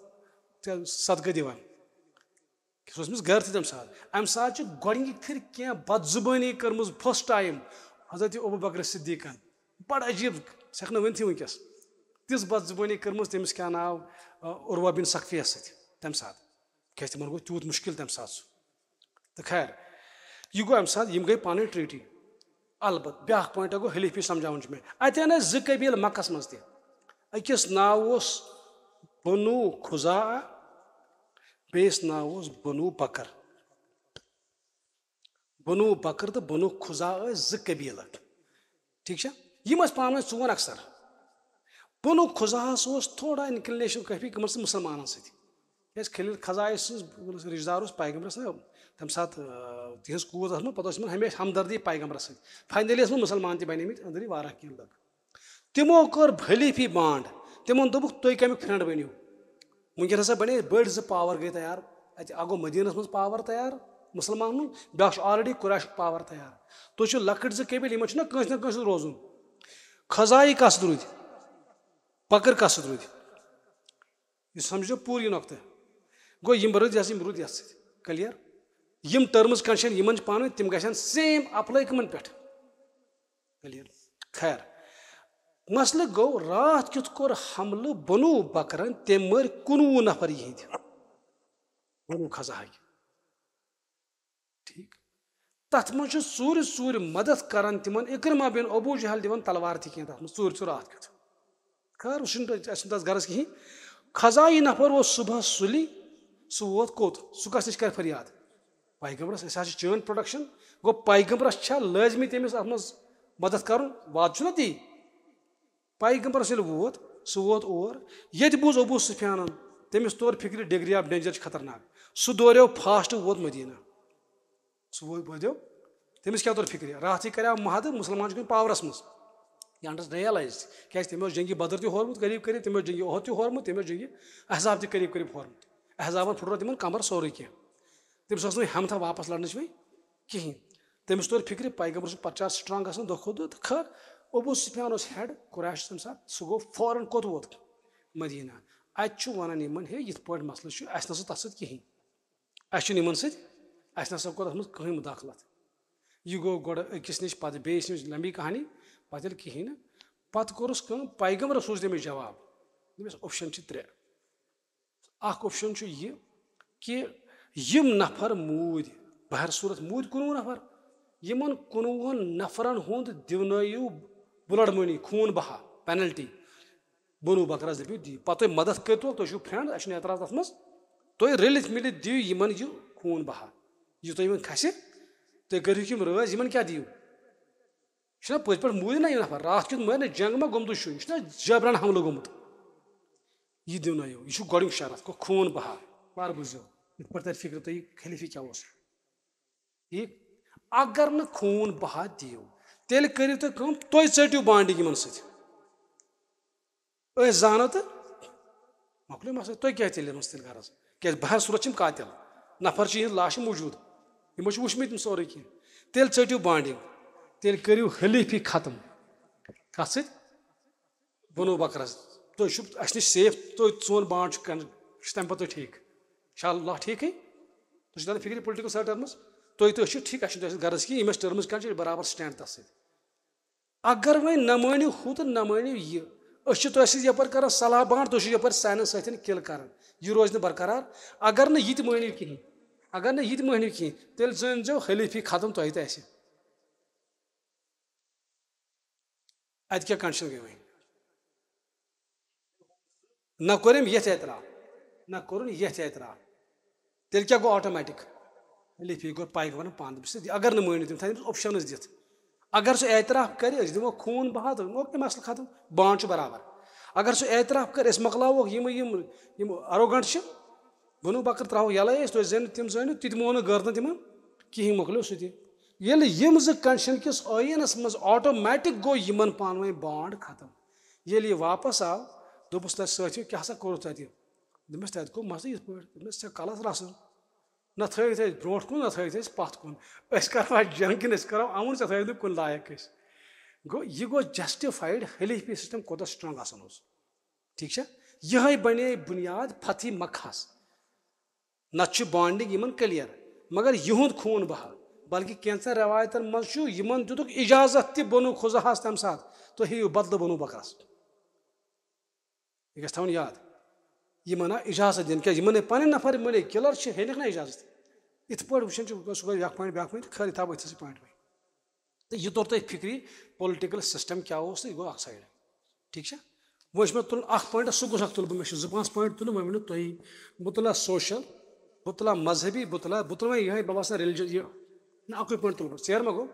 صدقہٕ دِوان۔ سُہ اوس أمِس غیرتھٕے تَمہِ ساتہٕ۔ امہِ ساتہٕ چھِ گۄڈٕنِکۍ پھِرِ کینٛہہ بدزُبٲنی کٔرمٕژ first time حضرت ابو بکر صدیقن۔ بڑٕ عجیب، سُہ ہٮ۪کہٕ نہٕ ؤنتھٕے وٕنکیٚس۔ تِژھ بدزُبٲنی کٔرمٕژ تٔمِس، کیٛاہ ناو، عروہ بن ثقفیس سۭتۍ تَمہِ ساتہٕ۔ کیٛازِ تِمن گوٚو تیوٗت مُشکِل تَمہِ ساتہٕ سُہ۔ تہٕ خیر، یہِ گوٚو اَمہِ ساتہٕ، یِم گٔے پانہٕ ؤنۍ treaty۔ البتہٕ بیٛاکھ point گوٚو، حلیفی سمجھاوُن چھُ مےٚ۔ اَتہِ آے نہٕ زٕ قبیٖلہٕ مکس منٛز تہِ۔ أکِس ناو اوس بنو خزاعہ، بیٚیِس ناو اوس بنو بکر۔ بنو بکر تہٕ بنو خزاعہ ٲسۍ زٕ قبیٖلہٕ۔ ٹھیٖک چھا؟ یِم ٲسۍ پانہٕ ؤنۍ ژون اکثر۔ بنو خزاعس اوس تھوڑا inclination کٲفی کٔمن سۭتۍ؟ مُسلمانن سۭتۍ۔ کیٛازِ خلیل خزاعہ سٕنٛز رشتہٕ دار اوس پیغمبرس نا، تَمہِ ساتہٕ، آ، تِہنٛز کوٗر ٲس مےٚ، پتہٕ ٲس یِمن ہمیشہِ ہمدردی پیغمبرس سۭتۍ۔ Finally ٲسۍ مےٚ مُسلمان تہِ بنیمٕتۍ، أنٛدری واریاہ کینٛہہ لُکھ۔ تِمو کٔر حلیفی bond۔ تِمن دوٚپُکھ، "تُہۍ کمیُک friend بٔنِو؟" وٕنکیٚن ہسا بنے بٔڑۍ زٕ power گٔے تیار۔ اتہِ اکھ گوٚو مدینس منٛز power تیار مُسلمانن ہُنٛد، بیٛاکھ چھُ already قریشُک power تیار۔ تُہۍ چھِو لۄکٕٹۍ زٕ قبیٖلہٕ، یِمن چھُنہ کٲنٛسہِ نہ کٲنٛسہِ سۭتۍ روزُن۔ خزاعی کس سۭتۍ روٗدۍ؟ بکر کس سۭتۍ روٗدۍ؟ یہِ سمجھو پوٗرٕ یہِ نۄقطہٕ۔ گوٚو یِم رٕتۍ یَس، یِم رٕتۍ یَتھ سۭتۍ۔ Clear؟ یِم terms condition یِمن چھِ پانہٕ ؤنۍ، تِم گژھن same apply کٕمن پٮ۪ٹھ؟ Clear؟ خیر، مسلہٕ گوٚو، راتھ کیُتھ کوٚر حملہٕ بنو بکرن؟ تٔمۍ مٲرۍ کُنوُہ نفر یِہنٛدۍ، بنو خزاعٕکۍ۔ ٹھیٖک۔ تَتھ منٛز چھُ ژوٗرِ ژوٗرِ مدد کران تِمن، عکرمہ بن ابو جہل دِوان تلوار تہِ کینٛہہ تَتھ منٛز، ژوٗرِ ژوٗرِ راتھ کیُتھ۔ خٲر، سُہ چھُنہٕ، اَسہِ چھُنہٕ تَس غرض کِہیٖنۍ۔ خزاعی نفر اوس صبحس سُلہِ، سُہ ووت کوٚت؟ سُہ کَس نِش کرِ فریاد؟ پیغمبرس۔ أسۍ حظ چھِ چٲنۍ protection۔ گوٚو، پیغمبرس چھا لٲزمی تٔمِس اَتھ منٛز مدد کرُن؟ وعدٕ چھُنہ تی۔ پیغمبرس ییٚلہِ ووت، سُہ ووت اور، ییٚتہِ بوٗز ابو سفیانن، تٔمِس توٚر فِکرِ degree of danger چھِ خطرناک۔ سُہ دوریو fast، ووت مدینہ۔ سُہ ووت، بوزیو، تٔمِس کیٛاہ توٚر فِکرِ؟ راتھٕے کریو محدٕ، مُسلمان چھِ گٔمٕتۍ powerس منٛز۔ یہِ understand، realize، کیٛازِ تٔمۍ اوس جنگِ بدر تہِ ہورمُت قریب قریب، تٔمۍ اوس جنگِ احد تہِ ہورمُت، تٔمۍ اوس جنگِ احزاب تہِ قریب قریب ہورمُت۔ احزابن پھُٹرو تِمن کمر سورُے کینٛہہ۔ تٔمِس ٲس نہٕ ہمتھا واپس لڑنٕچ وۄنۍ کِہینۍ۔ تٔمِس توٚر فِکرِ، پیغمبر سُنٛد پرچار strong گژھان دۄہ کھۄتہٕ دۄہ، تہٕ خٲر، ابو سفیان اوس head قریش تَمہِ ساتہٕ، سُہ گوٚو فوراً کوٚت ووت؟ مدینہ۔ اَتہِ چھُ وَنان یِمن، ہے، یِتھ پٲٹھۍ مسلہٕ چھُ، اَسہِ نہ سا تَتھ سۭتۍ کِہینۍ، اَسہِ چھُنہٕ یِمن سۭتۍ، اَسہِ نہ سا کوٚر اَتھ منٛز کٕہٕنۍ مُداخلت۔ یہِ گوٚو گۄڈٕ أکِس نِش، پَتہٕ بیٚیِس نِش، لمبی کہانی، پَتہٕ ییٚلہِ کِہینۍ نہٕ، پَتہٕ کوٚرُس کٲم، پیغمبرَس سوٗز تٔمِس جواب، دوٚپمَس، option چھِ ترٛےٚ۔ اکھ option چھُ یہِ کہِ یِم نفر موٗدۍ، بہر صوٗرت موٗدۍ کُنوُہ نفر، یِمن کُنوُہن نفرن ہُنٛد دِونٲیِو blood money، خوٗن بہا، penalty۔ بنو بکرس دٔپِو، دِیِو۔ پتہٕ تُہۍ مدد کٔرۍتو، تُہۍ چھِو friend، اَسہِ چھُنہٕ اعتراض تَتھ منٛز۔ تُہۍ رٔلِتھ مِلِتھ دِیِو یِمن یہِ خوٗن بہا، یہِ تۄہہِ یِمن کھسہِ، تُہۍ کٔرِو یِم رٲضۍ، یِمن کیٛاہ دِیِو؟ یہِ چھُنہ پٔزۍ پٲٹھۍ موٗدۍ نہ یہِ نفر؟ راتھ کیُتھ مٲرۍ نہ جنگ ما گوٚمتُے چھُ، یہِ چھُنہ جبران حملہٕ گوٚمُت؟ یہِ دِونٲیِو، یہِ چھُ گۄڈٕنیُک شرط، گوٚو خوٗن بہا۔ وارٕ بوٗزِو، یِتھ پٲٹھۍ تَرِ فِکرِ تۄہہِ خلیفی کیٛاہ اوس۔ ٹھیٖک؟ اگر نہٕ خوٗن بہا دِیِو، تیٚلہِ کٔرِو تُہۍ کٲم، تُہۍ ژٔٹِو bonding یِمن سۭتۍ۔ أسۍ زانو تہٕ مۄکلیو مسلہٕ۔ تُہۍ کیٛاہ تیٚلہِ یِمن سۭتۍ غرض؟ کیٛازِ بہر صوٗرت چھِ یِم قاتل، نفر چھِ، یِہنٛز لاشہِ موٗجوٗد، یِمو چھِ وٕچھمٕتۍ یِم سورُے کینٛہہ۔ تیٚلہِ ژٔٹِو bonding، تیٚلہِ کٔرِو حلیفی ختم۔ کتھ سۭتۍ؟ بنو بکرس۔ تُہۍ چھِو اَسہِ نِش safe، تُہۍ، سون bond چھُ کن-، چھُ تَمہِ پتہٕ تۄہہِ ٹھیٖک۔ انشاءاللہ ٹھیٖکٕے۔ تُہۍ چھِو دَپان فِکرِ political settlements، تُہۍ، تُہۍ چھِو ٹھیٖک، اَسہِ چھُنہٕ تۄہہِ سۭتۍ غرض کِہیٖنۍ، یِم اَسہِ terms کَران چھِ، أسۍ چھِ برابر stand تَتھ سۭتۍ۔ اگر وۄنۍ نہ مٲنِو ہُہ تہٕ نہ مٲنِو یہِ، أسۍ چھِ تۄہہِ سۭتۍ یَپٲرۍ کَران صلاح bond، تُہۍ چھِو یَپٲرۍ سانٮ۪ن سۭتۍ kill کَران، یہِ روزِ نہٕ برقرار۔ اگر نہٕ یہِ تہِ مٲنِو کِہیٖنۍ، اگر نہٕ یہِ تہِ مٲنِو کِہیٖنۍ، تیٚلہِ زٲنۍ زیو حلیفی ختم تۄہہِ تہٕ اَسہِ۔ اَتہِ کیٛاہ condition گٔے وۄنۍ؟ نہ کوٚر أمۍ یَتھ اعتراف، نہ کوٚرُن یَتھ اعتراف۔ تیٚلہِ کیٛاہ گوٚو automatic؟ حلیفی گوٚو پیغمبرن پانہٕ تٔمِس سۭتۍ۔ اگر نہٕ مٲنِو تٔمۍ، تھایہِ تٔمِس options دِتھ۔ اگر سُہ اعتراف کرِ، أسۍ دِمو خوٗن بہا تہٕ مۄکلہِ مسلہٕ ختم، bond چھُ برابر۔ اگر سُہ اعتراف کرِ، أسۍ مۄکلاووکھ یِم، یِم، یِم arrogant چھِ، بنو بکر تراوو یلے أسۍ، تُہۍ زٲنِو تِم زٲنِو، تہِ تہِ مون نہٕ غٲر نہٕ تِمن کِہینۍ، مۄکلیو سُہ تہِ۔ ییٚلہِ یِم زٕ condition کِس ٲیٖنس منٛز automatic گوٚو یِمن پانہٕ ؤنۍ bond ختم۔ ییٚلہِ یہِ واپس آو، دوٚپُس تَتہِ سۭتۍ، کیٛاہ سا کوٚرُتھ تَتہِ؟ دوٚپمَس، تَتہِ گوٚو مسلہٕ یِتھ پٲٹھۍ۔ دوٚپمَس، ژےٚ کَلَس رَسُن، نہ تھٲیِتھ أسۍ برونٛٹھ کُن، نہ تھٲیِتھ أسۍ پَتھ کُن۔ أسۍ کَروا جنٛگ کِنہٕ أسۍ کَرو اَمُن، ژےٚ تھٲیِتھ نہٕ کُنہِ لایق أسۍ۔ گوٚو، یہِ گوٚو جسٹِفایڈ حلیفی سسٹم کوٗتاہ سٹرانگ آسان اوس۔ ٹھیٖک چھا؟ یِہوٚے بنے بُنیاد فتح مکہس۔ نتہٕ چھُ بانڈنگ یِمن کلیر، مگر یِہُنٛد خوٗن بہا، بلکہِ کینٛژن رٮ۪وایتن منٛز چھُ یِمن دِتُکھ اجازت تہِ بنو خزاہس تمہِ ساتہٕ، تُہۍ ہیٚیِو بدلہٕ بنو بکرس۔ یہِ گژھِ تھاوُن یاد، یِمن آو اجازت دِنہٕ، کیٛازِ یِمن ہے پنٕنۍ نفر مٔلۍ کِلر چھِ، ہیٚنَکھ نہ اجازت۔ یِتھ پٲٹھۍ وٕچھان چھِ، سُہ گژھِ بیٛاکھ پوینٹ، بیٛاکھ پوینٹ، خٲلی تھاوو أتھۍ سۭتۍ پوینٹ وۄنۍ۔ تہٕ یہِ توٚر تۄہہِ فِکرِ، پولٹیکل سسٹم کیٛاہ اوس تہٕ یہِ گوٚو اکھ سایڈ۔ ٹھیٖک چھا؟ وۄنۍ چھُ مےٚ تُلُن اکھ پوینٹ، سُہ گوٚژھ اکھ تُلہٕ بہٕ، مےٚ چھُ زٕ پانٛژھ پوینٹ تُلٕنۍ، وۄنۍ ؤنِو تُہی۔ بہٕ تُلہٕ ہا سوشل، بہٕ تُلہٕ ہا مذہبی، بہٕ تُلہٕ ہا، بہٕ تُلہٕ وۄنۍ یِہوٚے، بہٕ باسان ریلجن، یہِ نہ اکُے پوینٹ تُلہٕ بہٕ، ژیر ما گوٚو؟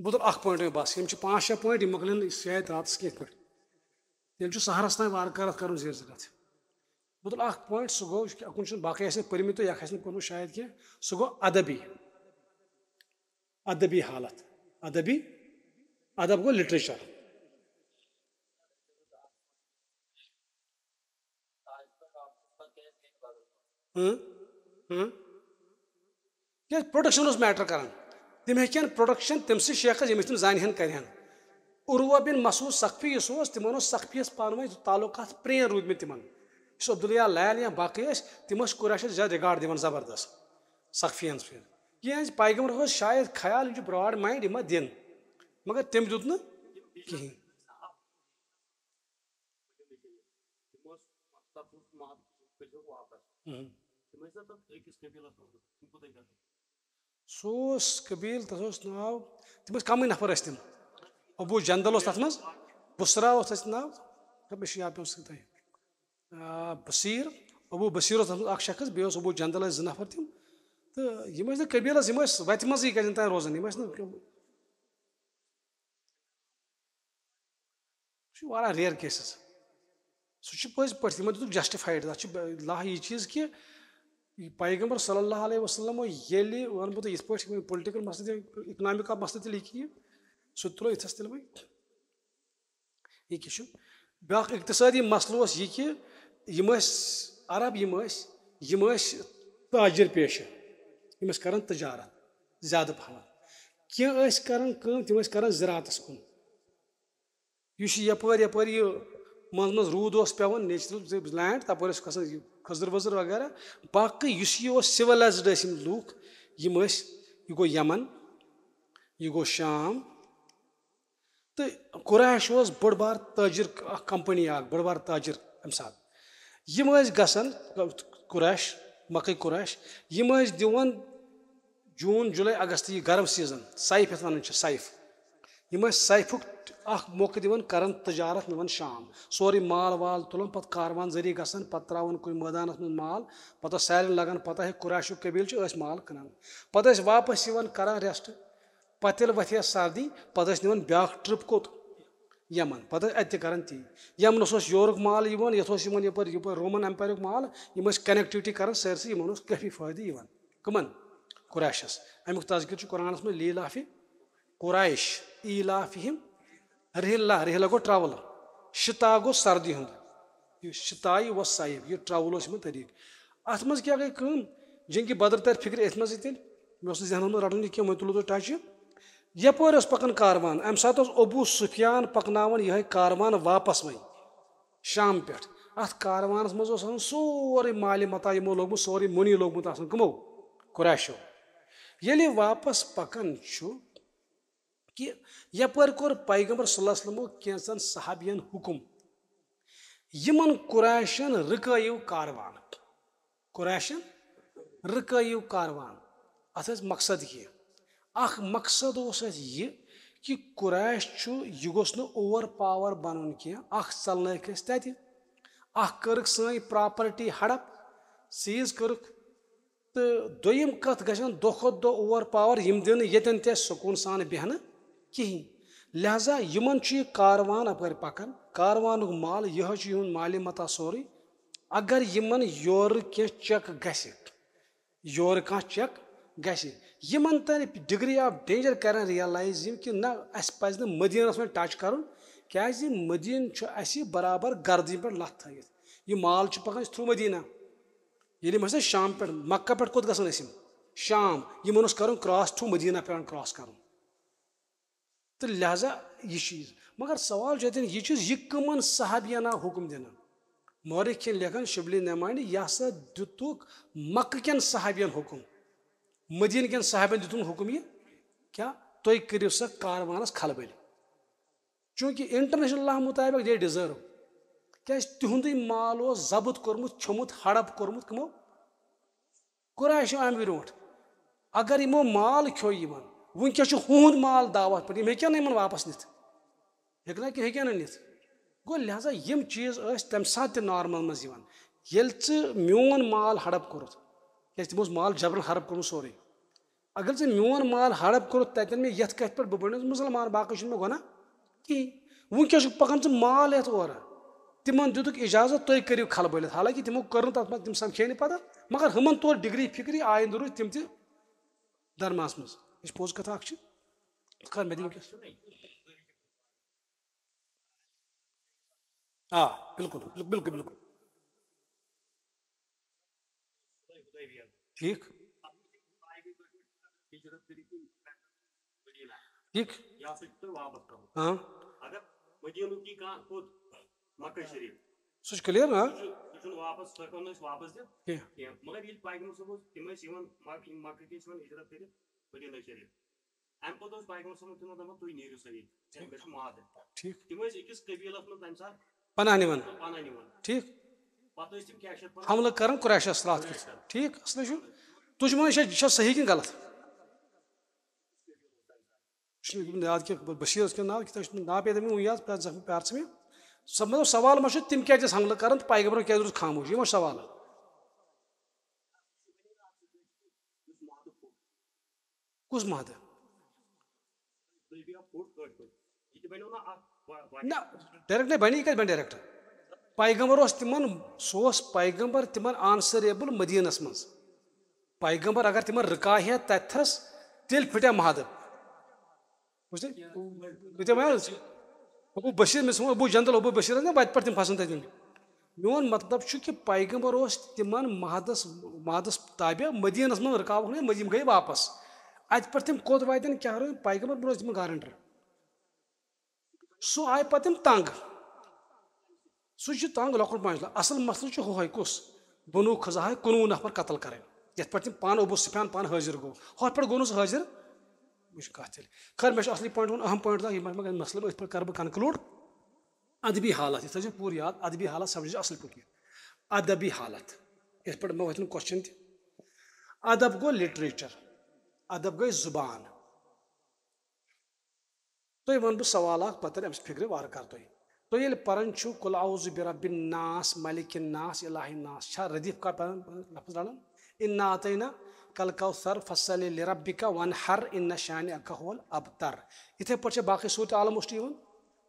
بہٕ تُلہٕ اکھ پوینٹ وۄنۍ بس، یِم چھِ پانٛژھ شےٚ پوینٹ، یِم مۄکلن شاید راتس کینٛہہ پٲٹھۍ۔ تیٚلہِ چھُ سحرس تام وارٕ کارٕ اَتھ کَرُن زیر زیر اَتھ۔ بہٕ تُلہٕ اَکھ پوینٹ، سُہ گوٚو، اَکُن چھُنہٕ باقٕے آسہِ نہٕ پٔرمٕتۍ تہٕ یَکھ آسہِ نہٕ پوٚرمُت شاید کینٛہہ، سُہ گوٚو ادبی، ادبی حالت، ادبی، ادب گوٚو لٹریچر۔ اۭں، اۭں۔ کیٛازِ پروڈکشن اوس میٹر کران۔ تِم ہیٚکہِ ہن پروڈکشن تٔمۍ سٕے شیخس، ییٚمِس تِم زانہِ ہن کرِ ہن۔ عروہ بن مسعود ثقفی یُس اوس، تِمن اوس ثقفیس پانہٕ ؤنۍ تعلقات پرٛٲنۍ روٗدمٕتۍ تِمن۔ یُس عبداللہ لال یا باقٕے ٲسۍ، تِم ٲسۍ قریشس زیادٕ رِگاڈ دِوان زبردست ثقفین پٮ۪ٹھ۔ کیٛازِ پیغمبرس اوس شاید خیال، یِم چھِ براڈ مایِنڈ، یِم ما دِن، مگر تٔمۍ دیُت نہٕ کِہینۍ۔ تِم ٲسۍ مطلب، تَتھ اوس مَحبت، تِم کٔرۍزیوکھ واپَس۔ ہُم۔ تِم ٲسۍ نہ تَتھ أکِس قبیٖلَس منٛز، تِم کوٗتاہ گژھن؟ سُہ اوس قبیٖل، تَتھ اوس ناو، تِم ٲسۍ کَمٕے نفر ٲسۍ تِم۔ ابوٗ جندل اوس تَتھ منٛز، بُصرا اوس تَتھ ناو، تہٕ مےٚ چھُ یاد پٮ۪وان سُہ تۄہہِ۔ آ، بصیٖر، ابوٗ بصیٖر اوس تَتھ منٛز اَکھ شخص، بیٚیہِ اوس ابوٗ جندل ٲسۍ زٕ نفر تِم۔ تہٕ یِم ٲسۍ نہٕ قبیٖلَس، یِم ٲسۍ وَتہِ منٛزٕے کَتٮ۪ن تام روزان، یِم ٲسۍ نہٕ سُہ چھُ واریاہ ریئر کیسز۔ سُہ چھُ پٔزۍ پٲٹھۍ، تِمن دیُتُکھ جسٹِفایڈ۔ تَتھ چھُ لاہ یہِ چیٖز کہِ یہِ پیغمبر صلی اللہ علیہ وسلم ییٚلہِ، وَنہٕ بہٕ تۄہہِ یِتھ پٲٹھۍ، وۄنۍ پُلٹِکل مسلہٕ تہِ، اِکنامِکل مسلہٕ تہِ لیکھِ یہِ، سُہ تہِ تُلو یِتھس تِلہٕ وۄنۍ۔ یہِ کیٛاہ چھُ؟ بیٛاکھ اقتصٲدی مسلہٕ اوس یہِ کہِ یِم ٲسۍ عرب، یِم ٲسۍ، یِم ٲسۍ تاجر پیشہٕ، یِم ٲسۍ کران تجارت زیادٕ پہمتھ۔ کینٛہہ ٲسۍ کران کٲم، تِم ٲسۍ کران زِراعتس کُن۔ یُس یہِ یَپٲرۍ یَپٲرۍ یہِ منٛزٕ منٛزٕ روٗد اوس پٮ۪وان، نیچرل لینڈ، تَپٲرۍ ٲسۍ کھسان یہِ کھٔزٕر ؤزٕر وغیرہ۔ باقٕے یُس یہِ اوس سِولایزٕڈ ٲسۍ یِم لوٗکھ، یِم ٲسۍ، یہِ گوٚو یمن، یہِ گوٚو شام۔ تہٕ قریش اوس بٔڑ بار تٲجِر، اَکھ کمپنی اَکھ، بٔڑ بار تاجِر اَمہِ ساتہٕ۔ یِم ٲسۍ گژھان، قریش، مکہ قریش، یِم ٲسۍ دِوان جوٗن، جُلے، اگست، یہِ گرم سیزن، صیف یَتھ وَنان چھِ، صیف۔ یِم ٲسۍ صیفُک اکھ موقعہٕ دِوان، کران تجارت، نِوان شام، سورُے مال وال تُلان، پتہٕ کاروان ذٔریعہٕ گژھان، پتہٕ تراوان کُنہِ مٲدانس منٛز مال، پتہٕ ٲس سارنٕے لگان پتہ، ہے، قریشُک قبیٖلہٕ چھُ، ٲسۍ مال کٕنان۔ پتہٕ ٲسۍ واپس یِوان، کران ریسٹ۔ پتہٕ ییٚلہِ وۄتھِ ہا سردی، پتہٕ ٲسۍ نِوان بیٛاکھ ٹرپ کوٚت؟ یمن۔ پتہٕ ٲسۍ اتہِ تہِ کران تی۔ یمنس اوس یورُک مال یِوان، یتھ اوس یِوان یپٲرۍ، یپٲرۍ رومن ایمپایرُک مال، یِم ٲسۍ کنیکٹیوٹی کران سٲرسٕے، یِمن اوس کٲفی فٲیدٕ یِوان۔ کٕمن؟ قریشس۔ امیُک تذکر چھُ قرآنس منٛز، لیٖلافِ قریش، ایلافہم رحلہ، رحلہ گوٚو ٹریول، شتا گوٚو سردی ہُنٛد، یہِ شتائی و صیف، یہِ ٹریول اوس یِمن طریٖقہٕ۔ اتھ منٛز کیٛاہ گٔے کٲم؟ جنگِ بدر ترِ فکرِ أتھۍ منٛزٕے تیٚلہِ، مےٚ اوس نہٕ ذہنس منٛز رٹُن یہِ کینٛہہ، وۄنۍ تُلو تُہۍ ٹچ یہِ۔ یپٲرۍ اوس پکان کاروان، امہِ ساتہٕ اوس ابو سفیان پکناوان یِہوٚے کاروان واپس وۄنۍ شام پٮ۪ٹھ۔ اتھ کاروانس منٛز اوس آسان سورُے مالِ متاع یِمو لوگمُت، سورُے مۄنی لوگمُت آسان۔ کٕمو؟ قریشو۔ ییٚلہِ یہِ واپس پکان چھُ، کہِ یپٲرۍ کوٚر پیغمبر صلی اللہ علیہ وسلمو کینٛژن صحابین حکم، یِمن قریشن رُکٲیِو کاروان۔ قریشن رُکٲیِو کاروان۔ اتھ ٲسۍ مقصد کینٛہہ۔ اکھ مقصد اوس اَسہِ یہِ کہِ قریش چھُ، یہِ گوٚژھ نہٕ اوور پاور بنُن کینٛہہ۔ اکھ ژلنٲیِکھ أسۍ تتہِ، اکھ کٔرٕکھ سٲنۍ پراپرٹی ہڑپ، سیز کٔرٕکھ، تہٕ دوٚیِم کَتھ، گژھن دۄہ کھۄتہٕ دۄہ اوور پاور، یِم دِنہٕ ییٚتٮ۪ن تہِ اَسہِ سکوٗن سان بیٚہنہٕ کِہیٖنۍ۔ لہذا یِمن چھُ یہِ کاروان اَپٲرۍ پَکان، کاروانُک مال، یِہوٚے چھُ یِہُنٛد مالِ متاع سورُے۔ اگر یِمن یورٕ کینٛہہ چیک گژھِ، یورٕ کانٛہہ چیک گژھِ، یِمن تَرِ ڈگری آف ڈینجر، کرن ریئلائز یِم کہِ نہ، اَسہِ پَزِ نہٕ مدیٖنس منٛز ٹچ کرُن کیازِ مدیٖنہٕ چھُ اَسہِ برابر گردنہِ پٮ۪ٹھ لَتھ تھٲیِتھ۔ یہِ مال چھُ پَکان اَسہِ تھرٛوٗ مدیٖنہ۔ ییٚلہِ یِم ٲسۍ نہ شام پٮ۪ٹھ، مکہ پٮ۪ٹھ کوٚت گژھان ٲسۍ یِم؟ شام۔ یِمن اوس کَرُن کراس تھرٛوٗ مدیٖنہ پٮ۪ٹھ کراس کَرُن۔ تہٕ لہذا یہِ چیٖز، مگر سوال چھُ اَتٮ۪ن یہِ چیٖز، یہِ کٕمن صحابین آو حُکم دِنہٕ؟ مورخین لیکھان، شبلی نعمانی، یہِ ہسا دِتُکھ مکہ کٮ۪ن صحابین حُکم، مدیٖنہٕ کٮ۪ن صحابین دِتُن حُکم یہِ کیٛاہ؟ تُہۍ کٔرِو سا کاروانس کھلبٔلۍ۔ چوٗنٛکہِ international law مُطٲبِق they deserve، کیٛازِ تِہُنٛدُے مال اوس ضبط کوٚرمُت، کھیوٚمُت، ہڑپ کوٚرمُت کٕمو؟ قریشو اَمہِ برونٛٹھ۔ اگر یِمو مال کھیوٚو یِمن، وٕنکیٚس چھُ ہُہُنٛد مال دعوت پٮ۪ٹھ، یِم ہیٚکن نہٕ یِمن واپس نِتھ، ہیٚکہِ نہ کہِ ہیٚکن نہٕ نِتھ۔ گوٚو لہذا یِم چیٖز ٲسۍ تَمہِ ساتہٕ تہِ نارمل منٛز یِوان۔ ییٚلہِ ژٕ میون مال ہڑپ کوٚرُتھ، کیٛازِ تِمو اوس مال جبرن ہڑپ کوٚرمُت سورُے، اگر ژےٚ میون مال ہڑپ کوٚرُتھ تتٮ۪ن مےٚ یتھ کتھِ پٮ۪ٹھ بہٕ بنیوس مسلمان، باقٕے چھُنہٕ مےٚ گۄناہ کِہیٖنۍ۔ وٕنکیٚس چھُکھ پکان ژٕ مال ہٮ۪تھ اورٕ، تِمن دِتُکھ اجازت تُہۍ کٔرِو کھلبٔلِتھ، حالانکہِ تِمو کٔر نہٕ تتھ منٛز، تِم سمکھے نہٕ پتہٕ، مگر ہُمن توٚر ڈگری فکری، آیندٕ روٗدۍ تِم تہِ درماس منٛز۔ یہِ چھِ پوٚز کتھا اکھ چھِ۔ کر مےٚ دِ وٕنکیٚس۔ آ، بِلکُل، بِلکُل، بِلکُل۔ ٹھیٖک۔ ٹھیٖک۔ ہاں۔ سُہ چھُ clear، ہاں۔ کینٛہہ۔ اَمہِ پَتہٕ اوس پیغمبر صٲبُن تِمن دَپان، "تُہۍ نیٖرِو سا ییٚتہِ، ژےٚ مےٚ چھُ ماتھ۔" ٹھیٖک۔ تِم ٲسۍ أکِس قبیٖلَس منٛز تَمہِ ساتہٕ پناہ نِوان۔ پناہ نِوان۔ ٹھیٖک۔ پَتہٕ ٲسۍ تِم کیٛاہ چھِ اَتھ وَنان؟ حملہٕ کران قریشَس راتھ کیُتھ۔ قریشَس۔ ٹھیٖک، اَصلٕے چھُ۔ تُہۍ چھِو وَنان، یہِ چھا، یہِ چھا صحیح کِنہٕ غلط؟ یہِ چھُنہٕ مےٚ یاد کینٛہہ، بشیٖر اوس کینٛہہ ناو، کِتاب چھُ مےٚ ناو پیدا مےٚ وُنہِ یاد، پرٛٮ۪تھ زخمی پیار ژٕ مےٚ۔ سب-، مطلب، سوال ما چھُ، تِم کیٛازِ ٲسۍ حملہٕ کران تہٕ پیغمبرن کیٛازِ روٗز خاموش؟ یہِ ما چھُ سوال؟ کُس مہدٕ؟ نہ، ڈائریکٹ نہیں بنی، یہِ کتہِ بنہِ ڈائریکٹ؟ پیغمبر اوس تِمن، سُہ اوس پیغمبر تِمن آنسریبل مدینس منٛز۔ پیغمبر اگر تِمن رُکاوہے تتہِ تھس، تیٚلہِ پھٹیا مہدٕ۔ وٕچھ تُہۍ؟ وٕچھ تُہۍ وۄنۍ حظ؟ ابو بشیر، مےٚ ژھٕنو ابو جندل، ابو بشیر حظ، نہ وتہِ پٮ۪ٹھ تِم پھسن تتہِ۔ میون مطلب چھُ کہِ پیغمبر اوس تِمن مہدس، مہدس تابع، مدینس منٛز رُکاوُکھ نہٕ، یِم گٔے واپس۔ اتہِ پٮ۪ٹھ تِم کوٚت واتن، کیٛاہ روزِ؟ پیغمبر روزِ تِمن گارنٹر۔ سُہ آیہِ پتہٕ تِم تنگ۔ سُہ چھُ تنگ لۄکُٹ پانچ لۄکُٹ۔ اصل مسلہٕ چھُ ہُہے کُس؟ بنو خزاہے کُنوُہ نفر قتل کرٕنۍ۔ یتھ پٮ۪ٹھ تِم پانہٕ ابو سفیان پانہٕ حٲضِر گوٚو۔ ہۄتھ پٮ۪ٹھ گوٚو نہٕ سُہ حٲضِر۔ وٕچھ کتھ تیٚلہِ۔ خٲر، مےٚ چھُ اصلی پوینٹ وَنُن، اہم پوینٹ تہٕ یہِ مسلہٕ أتھۍ پٮ۪ٹھ کرٕ بہٕ کنکلوڈ۔ ادبی حالت، یہِ تھٲیزیو پوٗرٕ یاد، ادبی حالت سمجھِ اصل پٲٹھۍ۔ ادبی حالت۔ یتھ پٮ۪ٹھ مےٚ وۄتھن کوسچن تہِ۔ ادب گوٚو لٹریچر۔ ادب گٔے زبان۔ تۄہہِ وَنہٕ بہٕ سوال اکھ، پتہٕ تَرِ اَمہِ سۭتۍ فِکرِ وارٕ کارٕ تۄہہِ۔ تُہۍ ییٚلہِ پَران چھِو قل اعوذ برب الناس، ملک الناس، الہ الناس، چھا ردیف کانٛہہ پَران، لفظ رَلان؟ انا اعطیناک الکوثر فصل لربک وانحر ان شانئک هو الابتر۔ یِتھَے پٲٹھۍ چھےٚ باقٕے سورت آلموسٹ یِوان،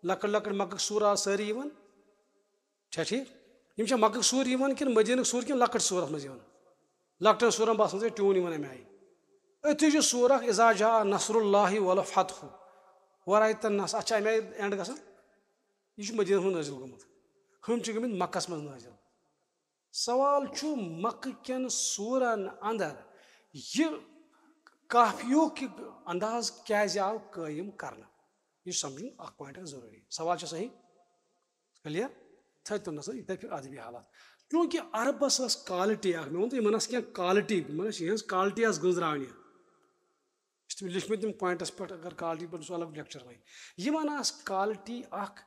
لۄکٕٹۍ لۄکٕٹۍ مکٕکۍ سورہ سٲری یِوان۔ چھا ٹھیٖک؟ یِم چھا مکٕکۍ سوٗر یِوان کِنہٕ مدیٖنٕکۍ سوٗر کِنہٕ لۄکٕٹۍ سوٗر اَتھ منٛز یِوان؟ لۄکٹٮ۪ن سوٗرن باسان چھِ ٹیوٗن یِوان اَمہِ آیہِ۔ أتھی چھُ سوٗر اکھ، اذا جاء نصر اللہ والفتح ورأيت الناس، اَتھ چھا اَمہِ آیہِ اینڈ گژھان؟ یہِ چھُ مدیٖنس منٛز نٲزِل گوٚمُت۔ ہُم چھِ گٔمٕتۍ مکس منٛز نٲزِل۔ سوال چھُ، مکہٕ کٮ۪ن سوٗرن اندر یہِ قافیُک یہِ انداز کیازِ آو قٲیِم کرنہٕ؟ یہِ چھُ سمجھُن اکھ پوینٹ اکھ ضروٗری۔ سوال چھا صحیح؟ کلیر؟ تھٲے تو نظر، یہِ تھٲے پھر ادبی حالت۔ چونکہ عربس ٲس کوالٹی اکھ، مےٚ ووٚن تۄہہِ، یِمن ٲس کینٛہہ کوالٹی، یِمن ٲس یِہٕنٛز کوالٹی ٲس گٔنٛزراونہِ۔ أسۍ تِم لیکھمٕتۍ تِم پوینٹس پٮ۪ٹھ، اگر کوالٹی پٮ۪ٹھ سُہ الگ لیکچر وۄنۍ۔ یِمن ٲس کوالٹی اکھ،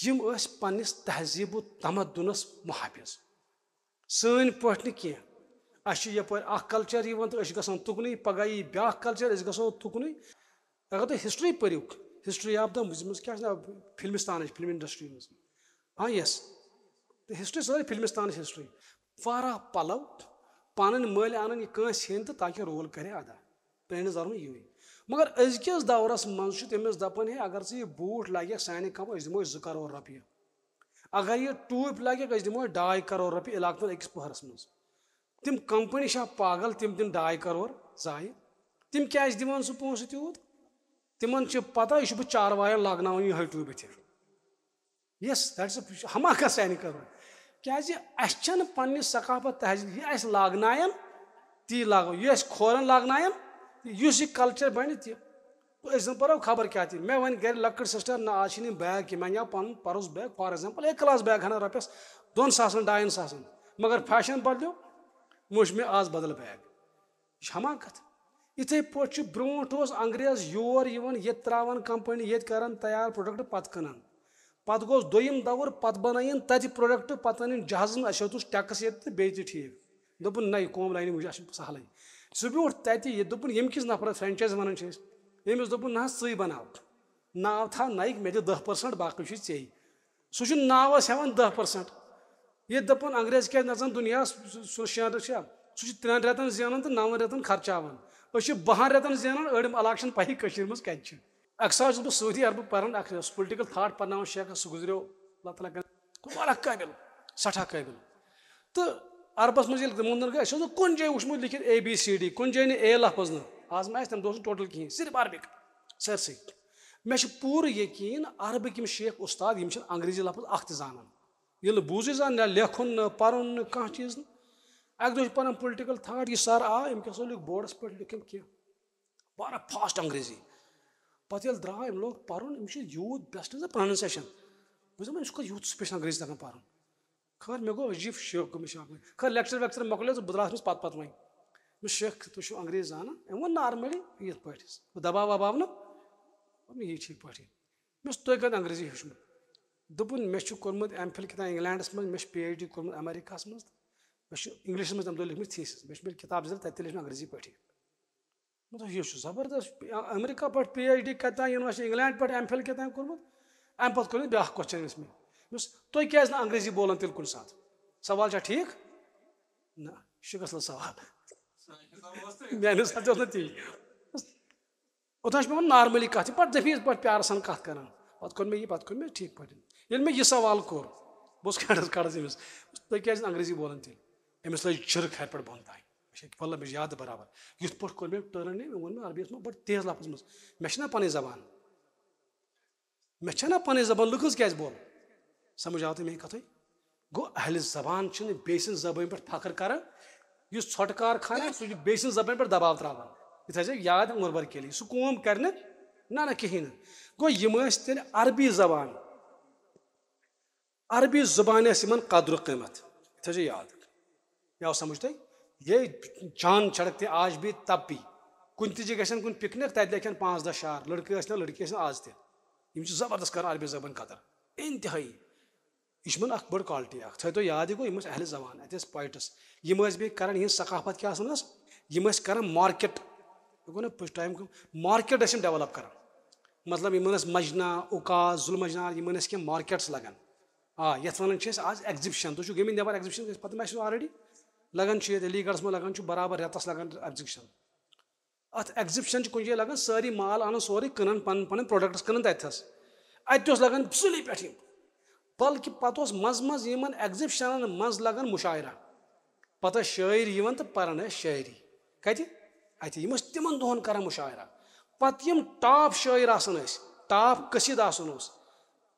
یِم ٲسۍ پننِس تہذیٖب و تمدُنس محافظ۔ سٲنۍ پٲٹھۍ نہٕ کینٛہہ۔ اَسہِ چھُ یَپٲرۍ اَکھ کلچر یِوان تہٕ أسۍ چھِ گژھان تُکنُے، پگاہ یی بیٛاکھ کلچر، أسۍ گژھو تُکنُے۔ اگر تُہۍ ہسٹری پٔرِو، ہسٹری آف دا، یِمَن کیٛاہ چھِ ناو، فلمستانٕچ، فلم انڈسٹری منٛز۔ ہاں، یس۔ تہٕ ہسٹری سٲرٕے فلمستانٕچ ہسٹری۔ واریاہ پلو پانن مٔلۍ انان یہِ کٲنٛسہِ ہیٚنۍ تہٕ تاکہِ رول کرِ ادا۔ پرٲنِس دورس منٛز یِہُے۔ مگر أزکِس دورس منٛز چھُ تٔمِس دپان، ہے، اگر ژٕ یہِ بوٗٹھ لاگکھ سانہِ کمہٕ، أسۍ دِمو زٕ کرور رۄپیہِ۔ اگر یہِ ٹوٗپۍ لاگکھ، أسۍ دِمو ڈاے کرور رۄپیہِ علاقہٕ أکِس پٔہرس منٛز۔ تِم کمپنی چھا پاگل، تِم دِن ڈاے کرور ضایہِ؟ تِم کیازِ دِوان سُہ پونٛسہٕ تیوٗت؟ تِمن چھِ پتہ، یہِ چھُ بہٕ چاروایَن لاگناوان یِہوٚے ٹوٗپِتھ۔ یس دیٹ از ہما گژھِ سانہِ خٲطرٕ. کیازِ اَسہِ چھَنہٕ پننہِ ثقافت تہذیٖب، یہِ اَسہِ لاگناین تی لاگو، یہِ اَسہِ کھورن لاگناین، یُس یہِ کلچر بنہِ تہِ. أسۍ زن پرو خبر کیٛاہ تہِ. مےٚ وۄنۍ گرِ لۄکٕٹ سسٹر، نہ آز چھِنہٕ یِم بیگ کینٛہہ، مےٚ انیاو پنُن پرُس bag, for example A class bag ہنا رۄپیس دۄن ساسن ڈاین ساسن، مگر فیشن بدلیو، وۄنۍ چھُ مےٚ آز بدل بیگ. یہِ چھِ حماقت. یِتھَے پٲٹھۍ چھُ برونٛٹھ اوس انگریز یور یِوان، ییٚتہِ ترٛاوان کمپنی، ییٚتہِ کران تیار پروڈکٹ، پتہٕ کٕنان. پتہٕ گوٚو دوٚیِم دور، پتہٕ بنٲیِن تتہِ پروڈکٹ، پتہٕ أنِن جہازن، اَسہِ ہیوٚتُس ٹیکس ییٚتہِ تہٕ بیٚیہِ تہِ ٹھیٖک. دوٚپُن نہ، یہِ قوم لاینہِ وٕچھ، اَسہِ چھُ سہلٕے. سُہ بیوٗٹھ تتہِ، یہِ دوٚپُن ییٚمہِ کِس نفرس فرینچایز ونان چھِ أسۍ، ییٚمِس دوٚپُن نہ حظ، ژٕے بناو، ناو تھاو نایِک، مےٚ دِ دَہ پٔرسنٹ، باقٕے چھُے ژےٚ. سُہ چھُ ناوَس ہٮ۪وان دَہ پٔرسنٹ. ییٚتہِ دَپان انگریز کیٛازِ نَژان دُنیاہَس، سُہ، سُہ شیرنہٕ چھا؟ سُہ چھُ ترٛٮ۪ن رٮ۪تَن زینان تہٕ نَوَن رٮ۪تَن خرچاوان. أسۍ چھِ بَہَن رٮ۪تَن زینان، أڑۍ یِم علاقہٕ چھِنہٕ پَیی کٔشیٖرِ منٛز کَتہِ چھِ. اَکہِ ساتہٕ چھُس بہٕ سعودی عربہٕ پَران، اَکھ political thought پَرناوان شیخَس، سُہ گُزریو اللہ تعالیٰ کَرِ، واریاہ قٲبِل، سٮ۪ٹھاہ قٲبِل. تہٕ عربَس منٛز ییٚلہِ تِمَن دۄہَن گٔے، اَسہِ اوس نہٕ کُنہِ جایہِ وٕچھمُت لیکھِتھ اے بی سی ڈی، کُنہِ جایہِ نہٕ اے لفظ نہٕ. آز ما آسہِ، تَمہِ دۄہ اوس نہٕ ٹوٹل کِہیٖنۍ، صرف عربِک سٲرسٕے. مےٚ چھُ پوٗرٕ یقیٖن عربٕکۍ یِم شیخ اُستاد، یِم چھِنہٕ انگریزی لفظ اکھ تہِ زانان. ییٚلہِ نہٕ بوٗزٕے زانان، نہ لیکھُن، نہ پرُن، نہ کانٛہہ چیٖز نہٕ. اَکہِ دۄہ چھُ پران political thought، یہِ سر آو، أمۍ کیٛاہ سا لیوٚکھ بورڈس پٮ۪ٹھ، لیوٚکھ أمۍ کینٛہہ، واریاہ fast انگریزی. پتہٕ ییٚلہِ درٛاو، أمۍ لوگ پرُن، أمِس چھِ یوٗت best زِ pronunciation. بہٕ چھُس دَپان، أمِس چھُ کوٗتاہ یوٗت special انگریزی تگان پرُن. خٲر، مےٚ گوٚو عجیٖب شوق، مےٚ چھُ اَکھ، خٲر، لیکچر ویکچر مۄکلٲو تہٕ بہٕ درٛاس أمِس پتہٕ پتہٕ وۄنۍ. مےٚ شیخ، تُہۍ چھِو انگریز زانان؟ أمۍ ووٚن normally یِتھ پٲٹھۍ، بہٕ دباو وباو نہٕ، دوٚپُن یی ٹھیٖک پٲٹھۍ. مےٚ اوس تۄہہِ کَتہِ انگریزی ہیوٚچھمُت؟ دوٚپُن مےٚ چھُ کوٚرمُت ایم فِل کیٛاہ تام انگلینڈس منٛز، مےٚ چھُ پی ایچ ڈی کوٚرمُت امریکہس منٛز، مےٚ چھُ انگلشس منٛز تَمہِ دۄہ لیوٚکھمٕتۍ thesis، مےٚ چھُ مےٚ کِتاب زٕ ترٛےٚ تہِ لیچھمٕژ انگریزی پٲٹھی. مطلب، یہِ چھُ زبردست، امریکہ پٮ۪ٹھ پی ایچ ڈی کَتہِ تام، یونیورسٹی انگلینڈ پٮ۪ٹھ ایم فِل کیٛاہ تام کوٚرمُت، امہِ پتہٕ کوٚر مےٚ بیٛاکھ question أمِس مےٚ، مےٚ دوٚپُس، تُہۍ کیٛازِ نہٕ انگریزی بولان تیٚلہِ کُنہِ ساتہٕ؟ سوال چھا ٹھیٖک؟ نہ، یہِ چھُ اصل سوال. میانہِ حساب چھُ اوس نہٕ تی. اوٚتام چھِ مےٚ وۄنۍ normally کَتھ، یہِ پَتہٕ دٔفیٖس پٲٹھۍ پیارٕ سان کَتھ کَران. پَتہٕ کوٚر مےٚ یہِ، پَتہٕ کوٚر مےٚ ٹھیٖک پٲٹھۍ. ییٚلہِ مےٚ یہِ سوال کوٚر، بہٕ اوسُس کھڑس کھڑس أمِس، تُہۍ کیٛازِ نہٕ انگریزی بولان تیٚلہِ؟ أمِس لٔج جِرٕ کھرِ پٮ۪ٹھ بۄن تام. مےٚ چھِ، واللہ مےٚ چھِ یاد برابر. یُتھ پٲٹھۍ کوٚر مےٚ turn، أمۍ ووٚن مےٚ عربی یَس منٛز بَڑٕ تیز لفظ منٛز، مےٚ چھِنہ پَنٕنۍ زبان، مےٚ چھَنہ پَنٕنۍ زبان، لُکھ حظ کیٛازِ بولان؟ سمجھ آو تۄہہِ میٛانہِ کَتھٕے؟ گوٚو اہلِ زبان چھِنہٕ بیٚیہِ سٕنٛز زبٲنۍ پٮ۪ٹھ فخر کران، یُس ژھۄٹہٕ کار خانہ، سُہ چھُ بیٚیہِ سٕنٛز زبٲنۍ پٮ۪ٹھ دباو تراوان. یہِ تھٲیزیو یاد، عمر بھر کے لیے، سُہ قوم کرِ نہٕ، نہ نہ کِہیٖنۍ نہٕ. گوٚو یِم ٲسۍ تیٚلہِ عربی زبان، عربی زبانہِ ٲسۍ یِمن قدر و قۭمت، یہِ تھٲیزیو یاد. یہِ آو سمجھ تۄہہِ؟ یہ جان چھڑکتے آج بھی تب بھی. کُنہِ تہِ جایہِ گژھن کُنہِ پکنک، تتہِ لیکھن پانٛژھ دہ شعر، لڑکہٕ ٲسۍ نہ لڑکی ٲسۍ نہ آز تہِ. یِم چھِ زبردست کران عربی زبٲنۍ قدر، انتہٲیی. یہِ چھِ یِمن اکھ بٔڑ quality اکھ، تھٲیتو یاد، یہِ گوٚو یِم ٲسۍ اہلِ زبان، اتہِ ٲسۍ poets. یِم ٲسۍ بیٚیہِ کران، یِہنٛز ثقافت کیٛاہ ٲس وَنان؟ یِم ٲسۍ کران market، یہِ گوٚو نہ time، market ٲسۍ یِم develop کران. مطلب یِمن ٲسۍ مجنہ، عکاظ، ذوالمجنہ، یِمن ٲسۍ کینٛہہ markets لگان. آ، یتھ ونان چھِ أسۍ آز exhibition، تُہۍ چھِو گٔمٕتۍ نٮ۪بر exhibition، پتہٕ ما آسِوٕ already؟ لگان چھُ ییٚتہِ علی گڑھس منٛز، لگان چھُ برابر رٮ۪تس لگان exhibition. اتھ exhibition چھِ کُنہِ جایہِ لگان، سٲری مال انان سورُے، کٕنان پنٕنۍ پنٕنۍ products، کٕنان تتہِ تھس. اتہِ تہِ اوس لگان سُلہِ پٮ۪ٹھ یِم. بلکہِ پتہٕ اوس منٛزٕ منٛزٕ یِمن exhibitionن منٛز لگان مشاعرہ. پتہٕ ٲسۍ شٲعر یِوان تہٕ پران ٲسۍ شٲعری. کتہِ؟ اتہِ. یِم ٲسۍ تِمن دۄہن کران مشاعرہ. پتہٕ یِم top شٲعر آسان ٲسۍ، top قصیٖدٕ آسان اوس،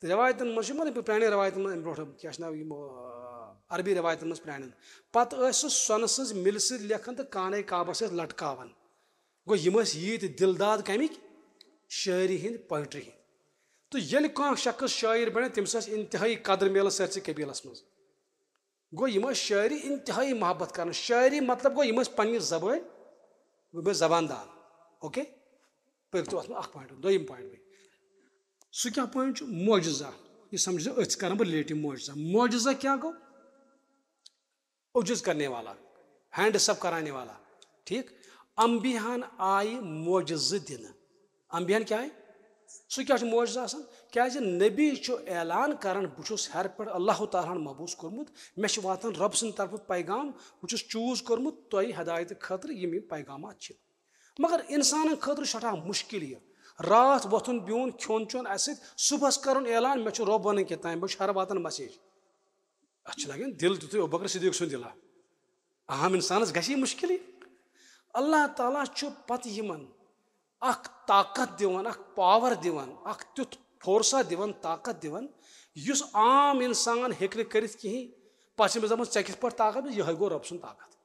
رٮ۪وایتن منٛز چھُ، مطلب، پرٛانٮ۪ن رٮ۪وایتن منٛز، امہِ برونٛٹھ کیٛاہ چھِ ناو، یِم، آ، عربی رٮ۪وایتن منٛز پرٛانٮ۪ن، پتہٕ ٲسۍ سُہ سۄنہٕ سٕنٛز مِلہِ سۭتۍ لیکھان تہٕ کانَے کعبس ٲسۍ لٹکاوان. گوٚو، یِم ٲسۍ ییٖتۍ دِلداد کَمِکۍ؟ شٲعری ہِنٛدۍ، poetry ہِنٛدۍ. تہٕ ییٚلہِ کانٛہہ شخص شٲعر بَنہِ، تٔمِس ٲسۍ انتہٲیی قدر میلان سٲرسٕے قبیٖلس منٛز. گوٚو، یِم ٲسۍ شٲعری انتہٲیی محبت کران. شٲعری مطلب گوٚو، یِم ٲسۍ پننہِ زبٲنۍ، یِم ٲسۍ زبان دان. اوکے؟ پٔکۍ تو اَتھ منٛز اکھ point، دوٚیِم point گٔے۔ سُہ کیٛاہ point چھُ؟ معجزہ۔ یہِ سمجھو، أتھۍ کران بہٕ relative معجزہ۔ معجزہ کیٛاہ گوٚو؟ عجز کرنے والا، hand up کرانے والا۔ ٹھیٖک؟ انبیاہن آیہِ معجزٕ دِنہٕ۔ انبیاہن کیٛاہ آیہِ؟ سُہ کیٛاہ چھُ معجزٕ آسان؟ کیٛازِ نبی چھُ اعلان کران، بہٕ چھُس ہیرٕ پٮ۪ٹھ اللہ تعالیٰ ہن مبعوث کوٚرمُت، مےٚ چھُ واتان رۄب سٕنٛدِ طرفہٕ پیغام، بہٕ چھُس choose کوٚرمُت تۄہہِ ہدایتہٕ خٲطرٕ، یِم یِم پیغامات چھِ۔ مگر انسانن خٲطرٕ چھُ سٮ۪ٹھاہ مُشکِل یہِ۔ راتھ وۄتھُن، بِہُن، کھیوٚن چیوٚن اَسہِ سۭتۍ، صُبحس کرُن اعلان، مےٚ چھُ رۄب ونان کیٛاہ تام، مےٚ چھُ ہیرٕ واتان message۔ اَتھ چھِ لگان دِل تیُتھُے ابوبکر صدیق سُنٛد دِلا۔ عام انسانس گژھِ یہِ مُشکِلٕے۔ اللہ تعالیٰ چھُ پتہٕ یِمن اکھ طاقت دِوان، اکھ power دِوان، اکھ تیُتھ فورسا دِوان، طاقت دِوان، یُس عام انسان ہیٚکہِ نہٕ کٔرِتھ کِہیٖنۍ، پتہٕ چھِ أمِس دَپان، "ژےٚ کِتھ پٲٹھۍ طاقت؟" یِہوٚے گوٚو رۄب سُنٛد طاقت۔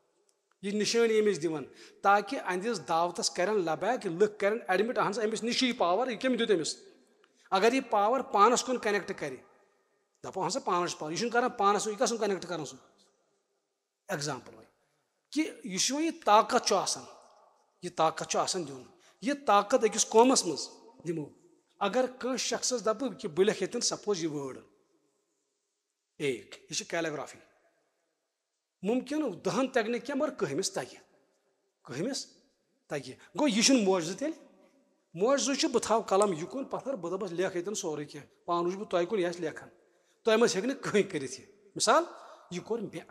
یہِ نِشٲنی أمِس دِوان، تاکہِ أہنٛدِس دعوتس کرن لبیک، لُکھ کرن admit، اہن سا، أمِس نِش چھُ یہِ power، یہِ کٔمۍ دیُت أمِس؟ اگر یہِ power پانس کُن connect کرِ، دپو، اہن سا، پانس چھُ power، یہِ چھُنہٕ کران پانس سُہ، یہِ کس کُن connect کران سُہ؟ Example وۄنۍ، کہِ یُس وۄنۍ یہِ طاقت چھُ آسان، یہِ طاقت چھُ آسان دیُن، یہِ طاقت أکِس قومس منٛز دِمو۔ اگر کٲنٛسہِ شخصس دپہٕ کہِ بہٕ لیکھٕ ییٚتٮ۪ن suppose یہِ word، ایک، یہِ چھِ calligraphy۔ مُمکِن دَہَن تَگہِ نہٕ کینٛہہ، مگر کٔہمِس تَگہِ۔ کٔہمِس تَگہِ۔ گوٚو، یہِ چھُنہٕ معجزٕ تیٚلہِ۔ معجزٕ چھُ، بہٕ تھاوٕ قلم یہِ کُن پَتھر، بہٕ دَپَس، "لیکھ ییٚتٮ۪ن سورُے کینٛہہ۔" پانہٕ وٕچھ بہٕ تۄہہِ کُن، یہِ آسہِ لیکھان۔ تۄہہِ منٛز ہیٚکہِ نہٕ کٕہٕنۍ کٔرِتھ یہِ۔ مِثال، یہِ کوٚر مےٚ۔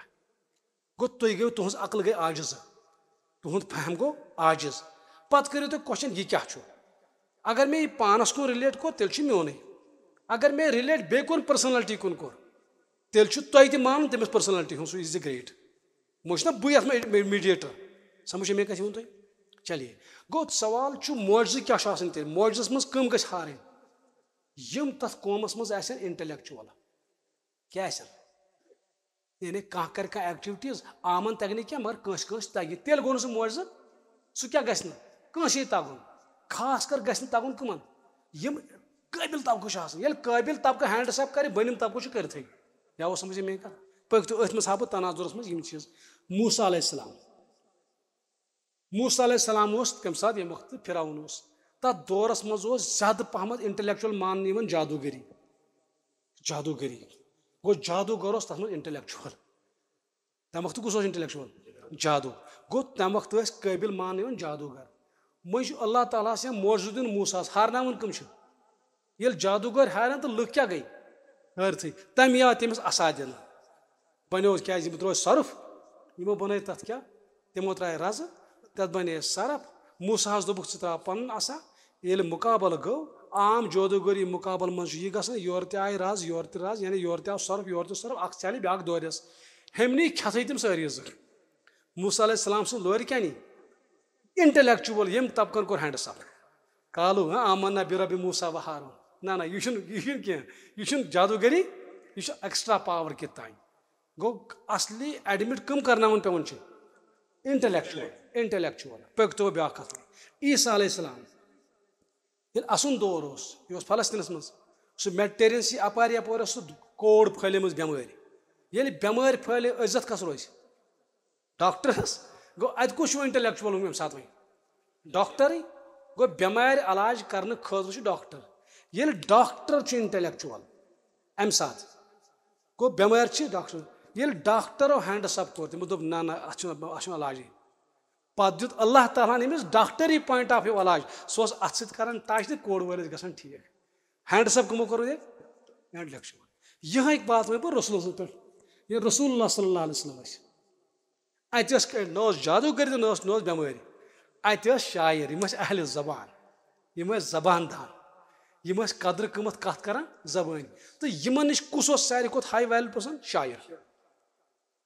گوٚو، تُہۍ گٔیو، تُہٕنٛز عقل گٔے عاجز۔ تُہُنٛد فہم گوٚو عاجز۔ پَتہٕ کٔرِو تُہۍ question، یہِ کیٛاہ چھُ؟ اگر مےٚ یہِ پانَس کُن relate کوٚر، تیٚلہِ چھُ میونُے۔ اگر مےٚ relate بیٚیہِ کُن، personality کُن کوٚر، تیٚلہِ چھُ تۄہہِ تہِ مانُن تٔمِس personality ہُنٛد، سُہ is the great۔ وۄنۍ چھُنہ بہٕ یَتھ منٛز mediator۔ سمجھ چھےٚ مےٚ کَتھ ووٚن تۄہہِ؟ چلیے۔ گوٚو، سوال چھُ، معجزٕ کیٛاہ چھُ آسان تیٚلہِ؟ معجزَس منٛز کٕم گٔژھۍ ہارٕنۍ؟ یِم تَتھ قومَس منٛز آسن intellectual۔ کیٛاہ آسن؟ یعنی کانٛہہ کَرِ کانٛہہ activities، عامَن تَگہِ نہٕ کینٛہہ، مگر کٲنٛسہِ کٲنٛسہِ تَگہِ۔ تیٚلہِ گوٚو نہٕ سُہ معجزٕ۔ سُہ کیٛاہ گژھِ نہٕ؟ کٲنٛسے تَگُن۔ خاص کر گژھِ نہٕ تَگُن کٕمَن؟ یِم قٲبِل طبقہٕ چھِ آسان۔ ییٚلہِ قٲبِل طبقہٕ hands up کَرِ، بٔنِم طبقہٕ چھُ کٔرِتھٕے۔ یا اوس سمجھ مےٚ کَتھ؟ پٔکۍ تو، أتھۍ منٛز ہاوٕ بہٕ تناظرَس منٛز یِم چیٖز۔ موسیٰ علیہ السلام۔ موسیٰ علیہ السلام اوس تَمہِ ساتہٕ، ییٚمہِ وقتہٕ فرعون اوس۔ تَتھ دورَس منٛز اوس زیادٕ پَہمَتھ intellectual ماننہٕ یِوان جادوٗگٔری۔ جادوٗگٔری۔ گوٚو، جادوٗگر اوس تَتھ منٛز intellectual۔ تَمہِ وقتہٕ کُس اوس intellectual؟ جادوٗ۔ گوٚو، تَمہِ وقتہٕ ٲسۍ قٲبِل ماننہٕ یِوان جادوٗگر۔ وۄنۍ چھُ اللہ تعالیٰ ہَس یا معجزٕ دیُن موسیٰ ہَس، ہارناوُن کٕم چھِ؟ ییٚلہِ جادوٗگر ہارن تہٕ لُکھ کیٛاہ گٔے؟ حٲرتھٕے۔ تَمہِ آو تٔمِس عصا دِنہٕ۔ بنیو، کیٛازِ یِم ترٲے سۄرُپھ، یِمو بنٲے تَتھ کیٛاہ؟ تِمو ترٛایہِ رَزٕ، تَتھ بنے سۄرُپھ۔ موسیٰ ہَس دوٚپُکھ، "ژٕ ترٛاو پَنُن عصا۔" ییٚلہِ مُقابلہٕ گوٚو، عام جادوٗگٔری مُقابلہٕ منٛز چھُ یہِ گژھان، یورٕ تہِ آیہِ رَز، یورٕ تہِ رَز، یعنی یورٕ تہِ آو سۄرُپھ، یورٕ تہِ سۄرُپھ، اَکھ ژَلہِ، بیٛاکھ دورٮ۪س۔ ہیٚمنٕے کھٮ۪تھٕے تِم سٲری زٕ۔ موسیٰ علیہ السلام سٕنٛز لورِ کیٛاہ نی؟ Intellectual، ییٚمۍ طبقن کوٚر hands up۔ قالوا، ہاں، آمنا برب موسیٰ و ہارون۔ نہ، نہ، یہِ چھُنہٕ، یہِ چھُنہٕ کینٛہہ۔ یہِ چھُنہٕ جادوٗگٔری، یہِ چھُ extra power کہِ تام۔ گوٚو، اصلی admit کٕم کرناوُن پٮ۪وان چھِ؟ Intellectual، intellectual۔ پٔکۍ تو بیٛاکھ کتھ۔ عیسیٰ علیہ السلام، ییٚلہِ اَسُن دور اوس، یہِ اوس فلسطینس منٛز، سُہ Mediterranean Sea اپارِ یپٲرۍ ٲس سُہ کوڑ پھٔہلیمٕژ بٮ۪مٲرۍ۔ ییٚلہِ بٮ۪مٲرۍ پھٔہلے، عزت کس روزِ؟ ڈاکٹرس۔ گوٚو، اتہِ کُس چھُ intellectual ییٚمہِ ساتہٕ وۄنۍ؟ ڈاکٹرٕے۔ گوٚو، بٮ۪مارِ علاج کرنہٕ خٲطرٕ چھُ ڈاکٹر۔ ییٚلہِ ڈاکٹر چھُ intellectual، امہِ ساتہٕ گوٚو، بٮ۪مارِ چھِ ڈاکٹر۔ ییٚلہِ ڈاکٹرو hands up کوٚر، تِمو دوٚپ، "نہ، نہ، اتھ چھُنہٕ، اتھ چھُنہٕ علاجٕے۔" پتہٕ دیُت اللہ تعالیٰ ہن أمِس ڈاکٹری point of view علاج۔ سُہ اوس اتھ سۭتۍ کران touch تہٕ کوڑ وٲلِس گژھان ٹھیٖک۔ Hands up کٕمو کوٚر ییٚتہِ؟ Intellectual۔ یِہے بات وۄنۍ بہٕ رسول سٕنٛز پٮ۪ٹھ۔ ییٚلہِ رسول اللہ صلی اللہ علیہ وسلم ٲسۍ، اتہِ ٲس، نہ اوس جادوٗگٔری تہٕ نہ اوس، نہ اوس بٮ۪مٲرۍ۔ اتہِ ٲسۍ شاعر، یِم ٲسۍ اہل زبان، یِم ٲسۍ زبان دان، یِم ٲسۍ قدرٕ قۭمتھ کتھ کران زبٲنۍ۔ تہٕ یِمن نِش کُس اوس ساروی کھۄتہٕ high value person؟ شاعر۔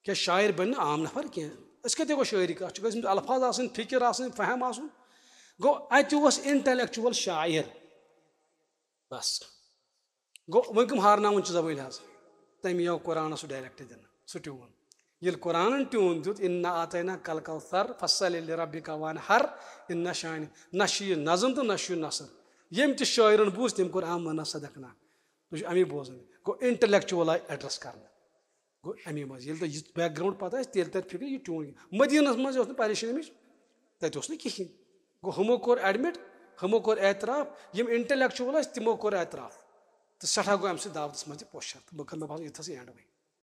کیٛاہ شاعر بنہِ نہٕ عام نفر کینٛہہ؟ أسۍ کتہِ ہٮ۪کو شٲعری کتھ؟ چھِ گٔژھمٕتۍ الفاظ آسٕنۍ، فکر آسٕنۍ، فہم آسُن۔ گوٚو، اتہِ اوس intellectual شاعر۔ بس۔ گوٚو، وۄنۍ کٕم ہارناوان چھِ زبٲنۍ حظ؟ تٔمی آو قرآنَس سُہ direct دِنہٕ، سُہ tune۔ ییٚلہِ قرآنن tune دیُت، "اِنَّا اَعْطَيْنَاكَ الْكَوْثَرَ فَصَلِّ لِرَبِّكَ وَانْحَرْ، اِنَّ شَانِئَكَ"، نہ چھُ یہِ نظم تہٕ نہ چھُ یہِ نثر۔ ییٚمۍ تہِ شٲعرن بوٗز، تٔمۍ کوٚر آمنا صدقنا۔ تُہۍ چھِو اَمی بوزان۔ گوٚو، intellectual آیہِ address کرنہٕ۔ گوٚو، اَمی منٛز ییٚلہِ تۄہہِ یہِ background پَتہ آسہِ، تیٚلہِ تَرِ فِکرِ یہِ tune۔ مدیٖنَس منٛز اوس نہٕ پریشٲنی اَمِچ، تَتہِ اوس نہٕ کِہیٖنۍ۔ گوٚو، ہُمو کوٚر admit، ہُمو کوٚر اعتراف، یِم intellectual ٲسۍ، تِمو کوٚر اعتراف۔ تہٕ سٮ۪ٹھاہ گوٚو اَمہِ سۭتۍ دعوتَس منٛز تہِ پوشر۔ تہٕ بہٕ کَرٕ مےٚ باسان ییٚتھَسٕے end وۄنۍ۔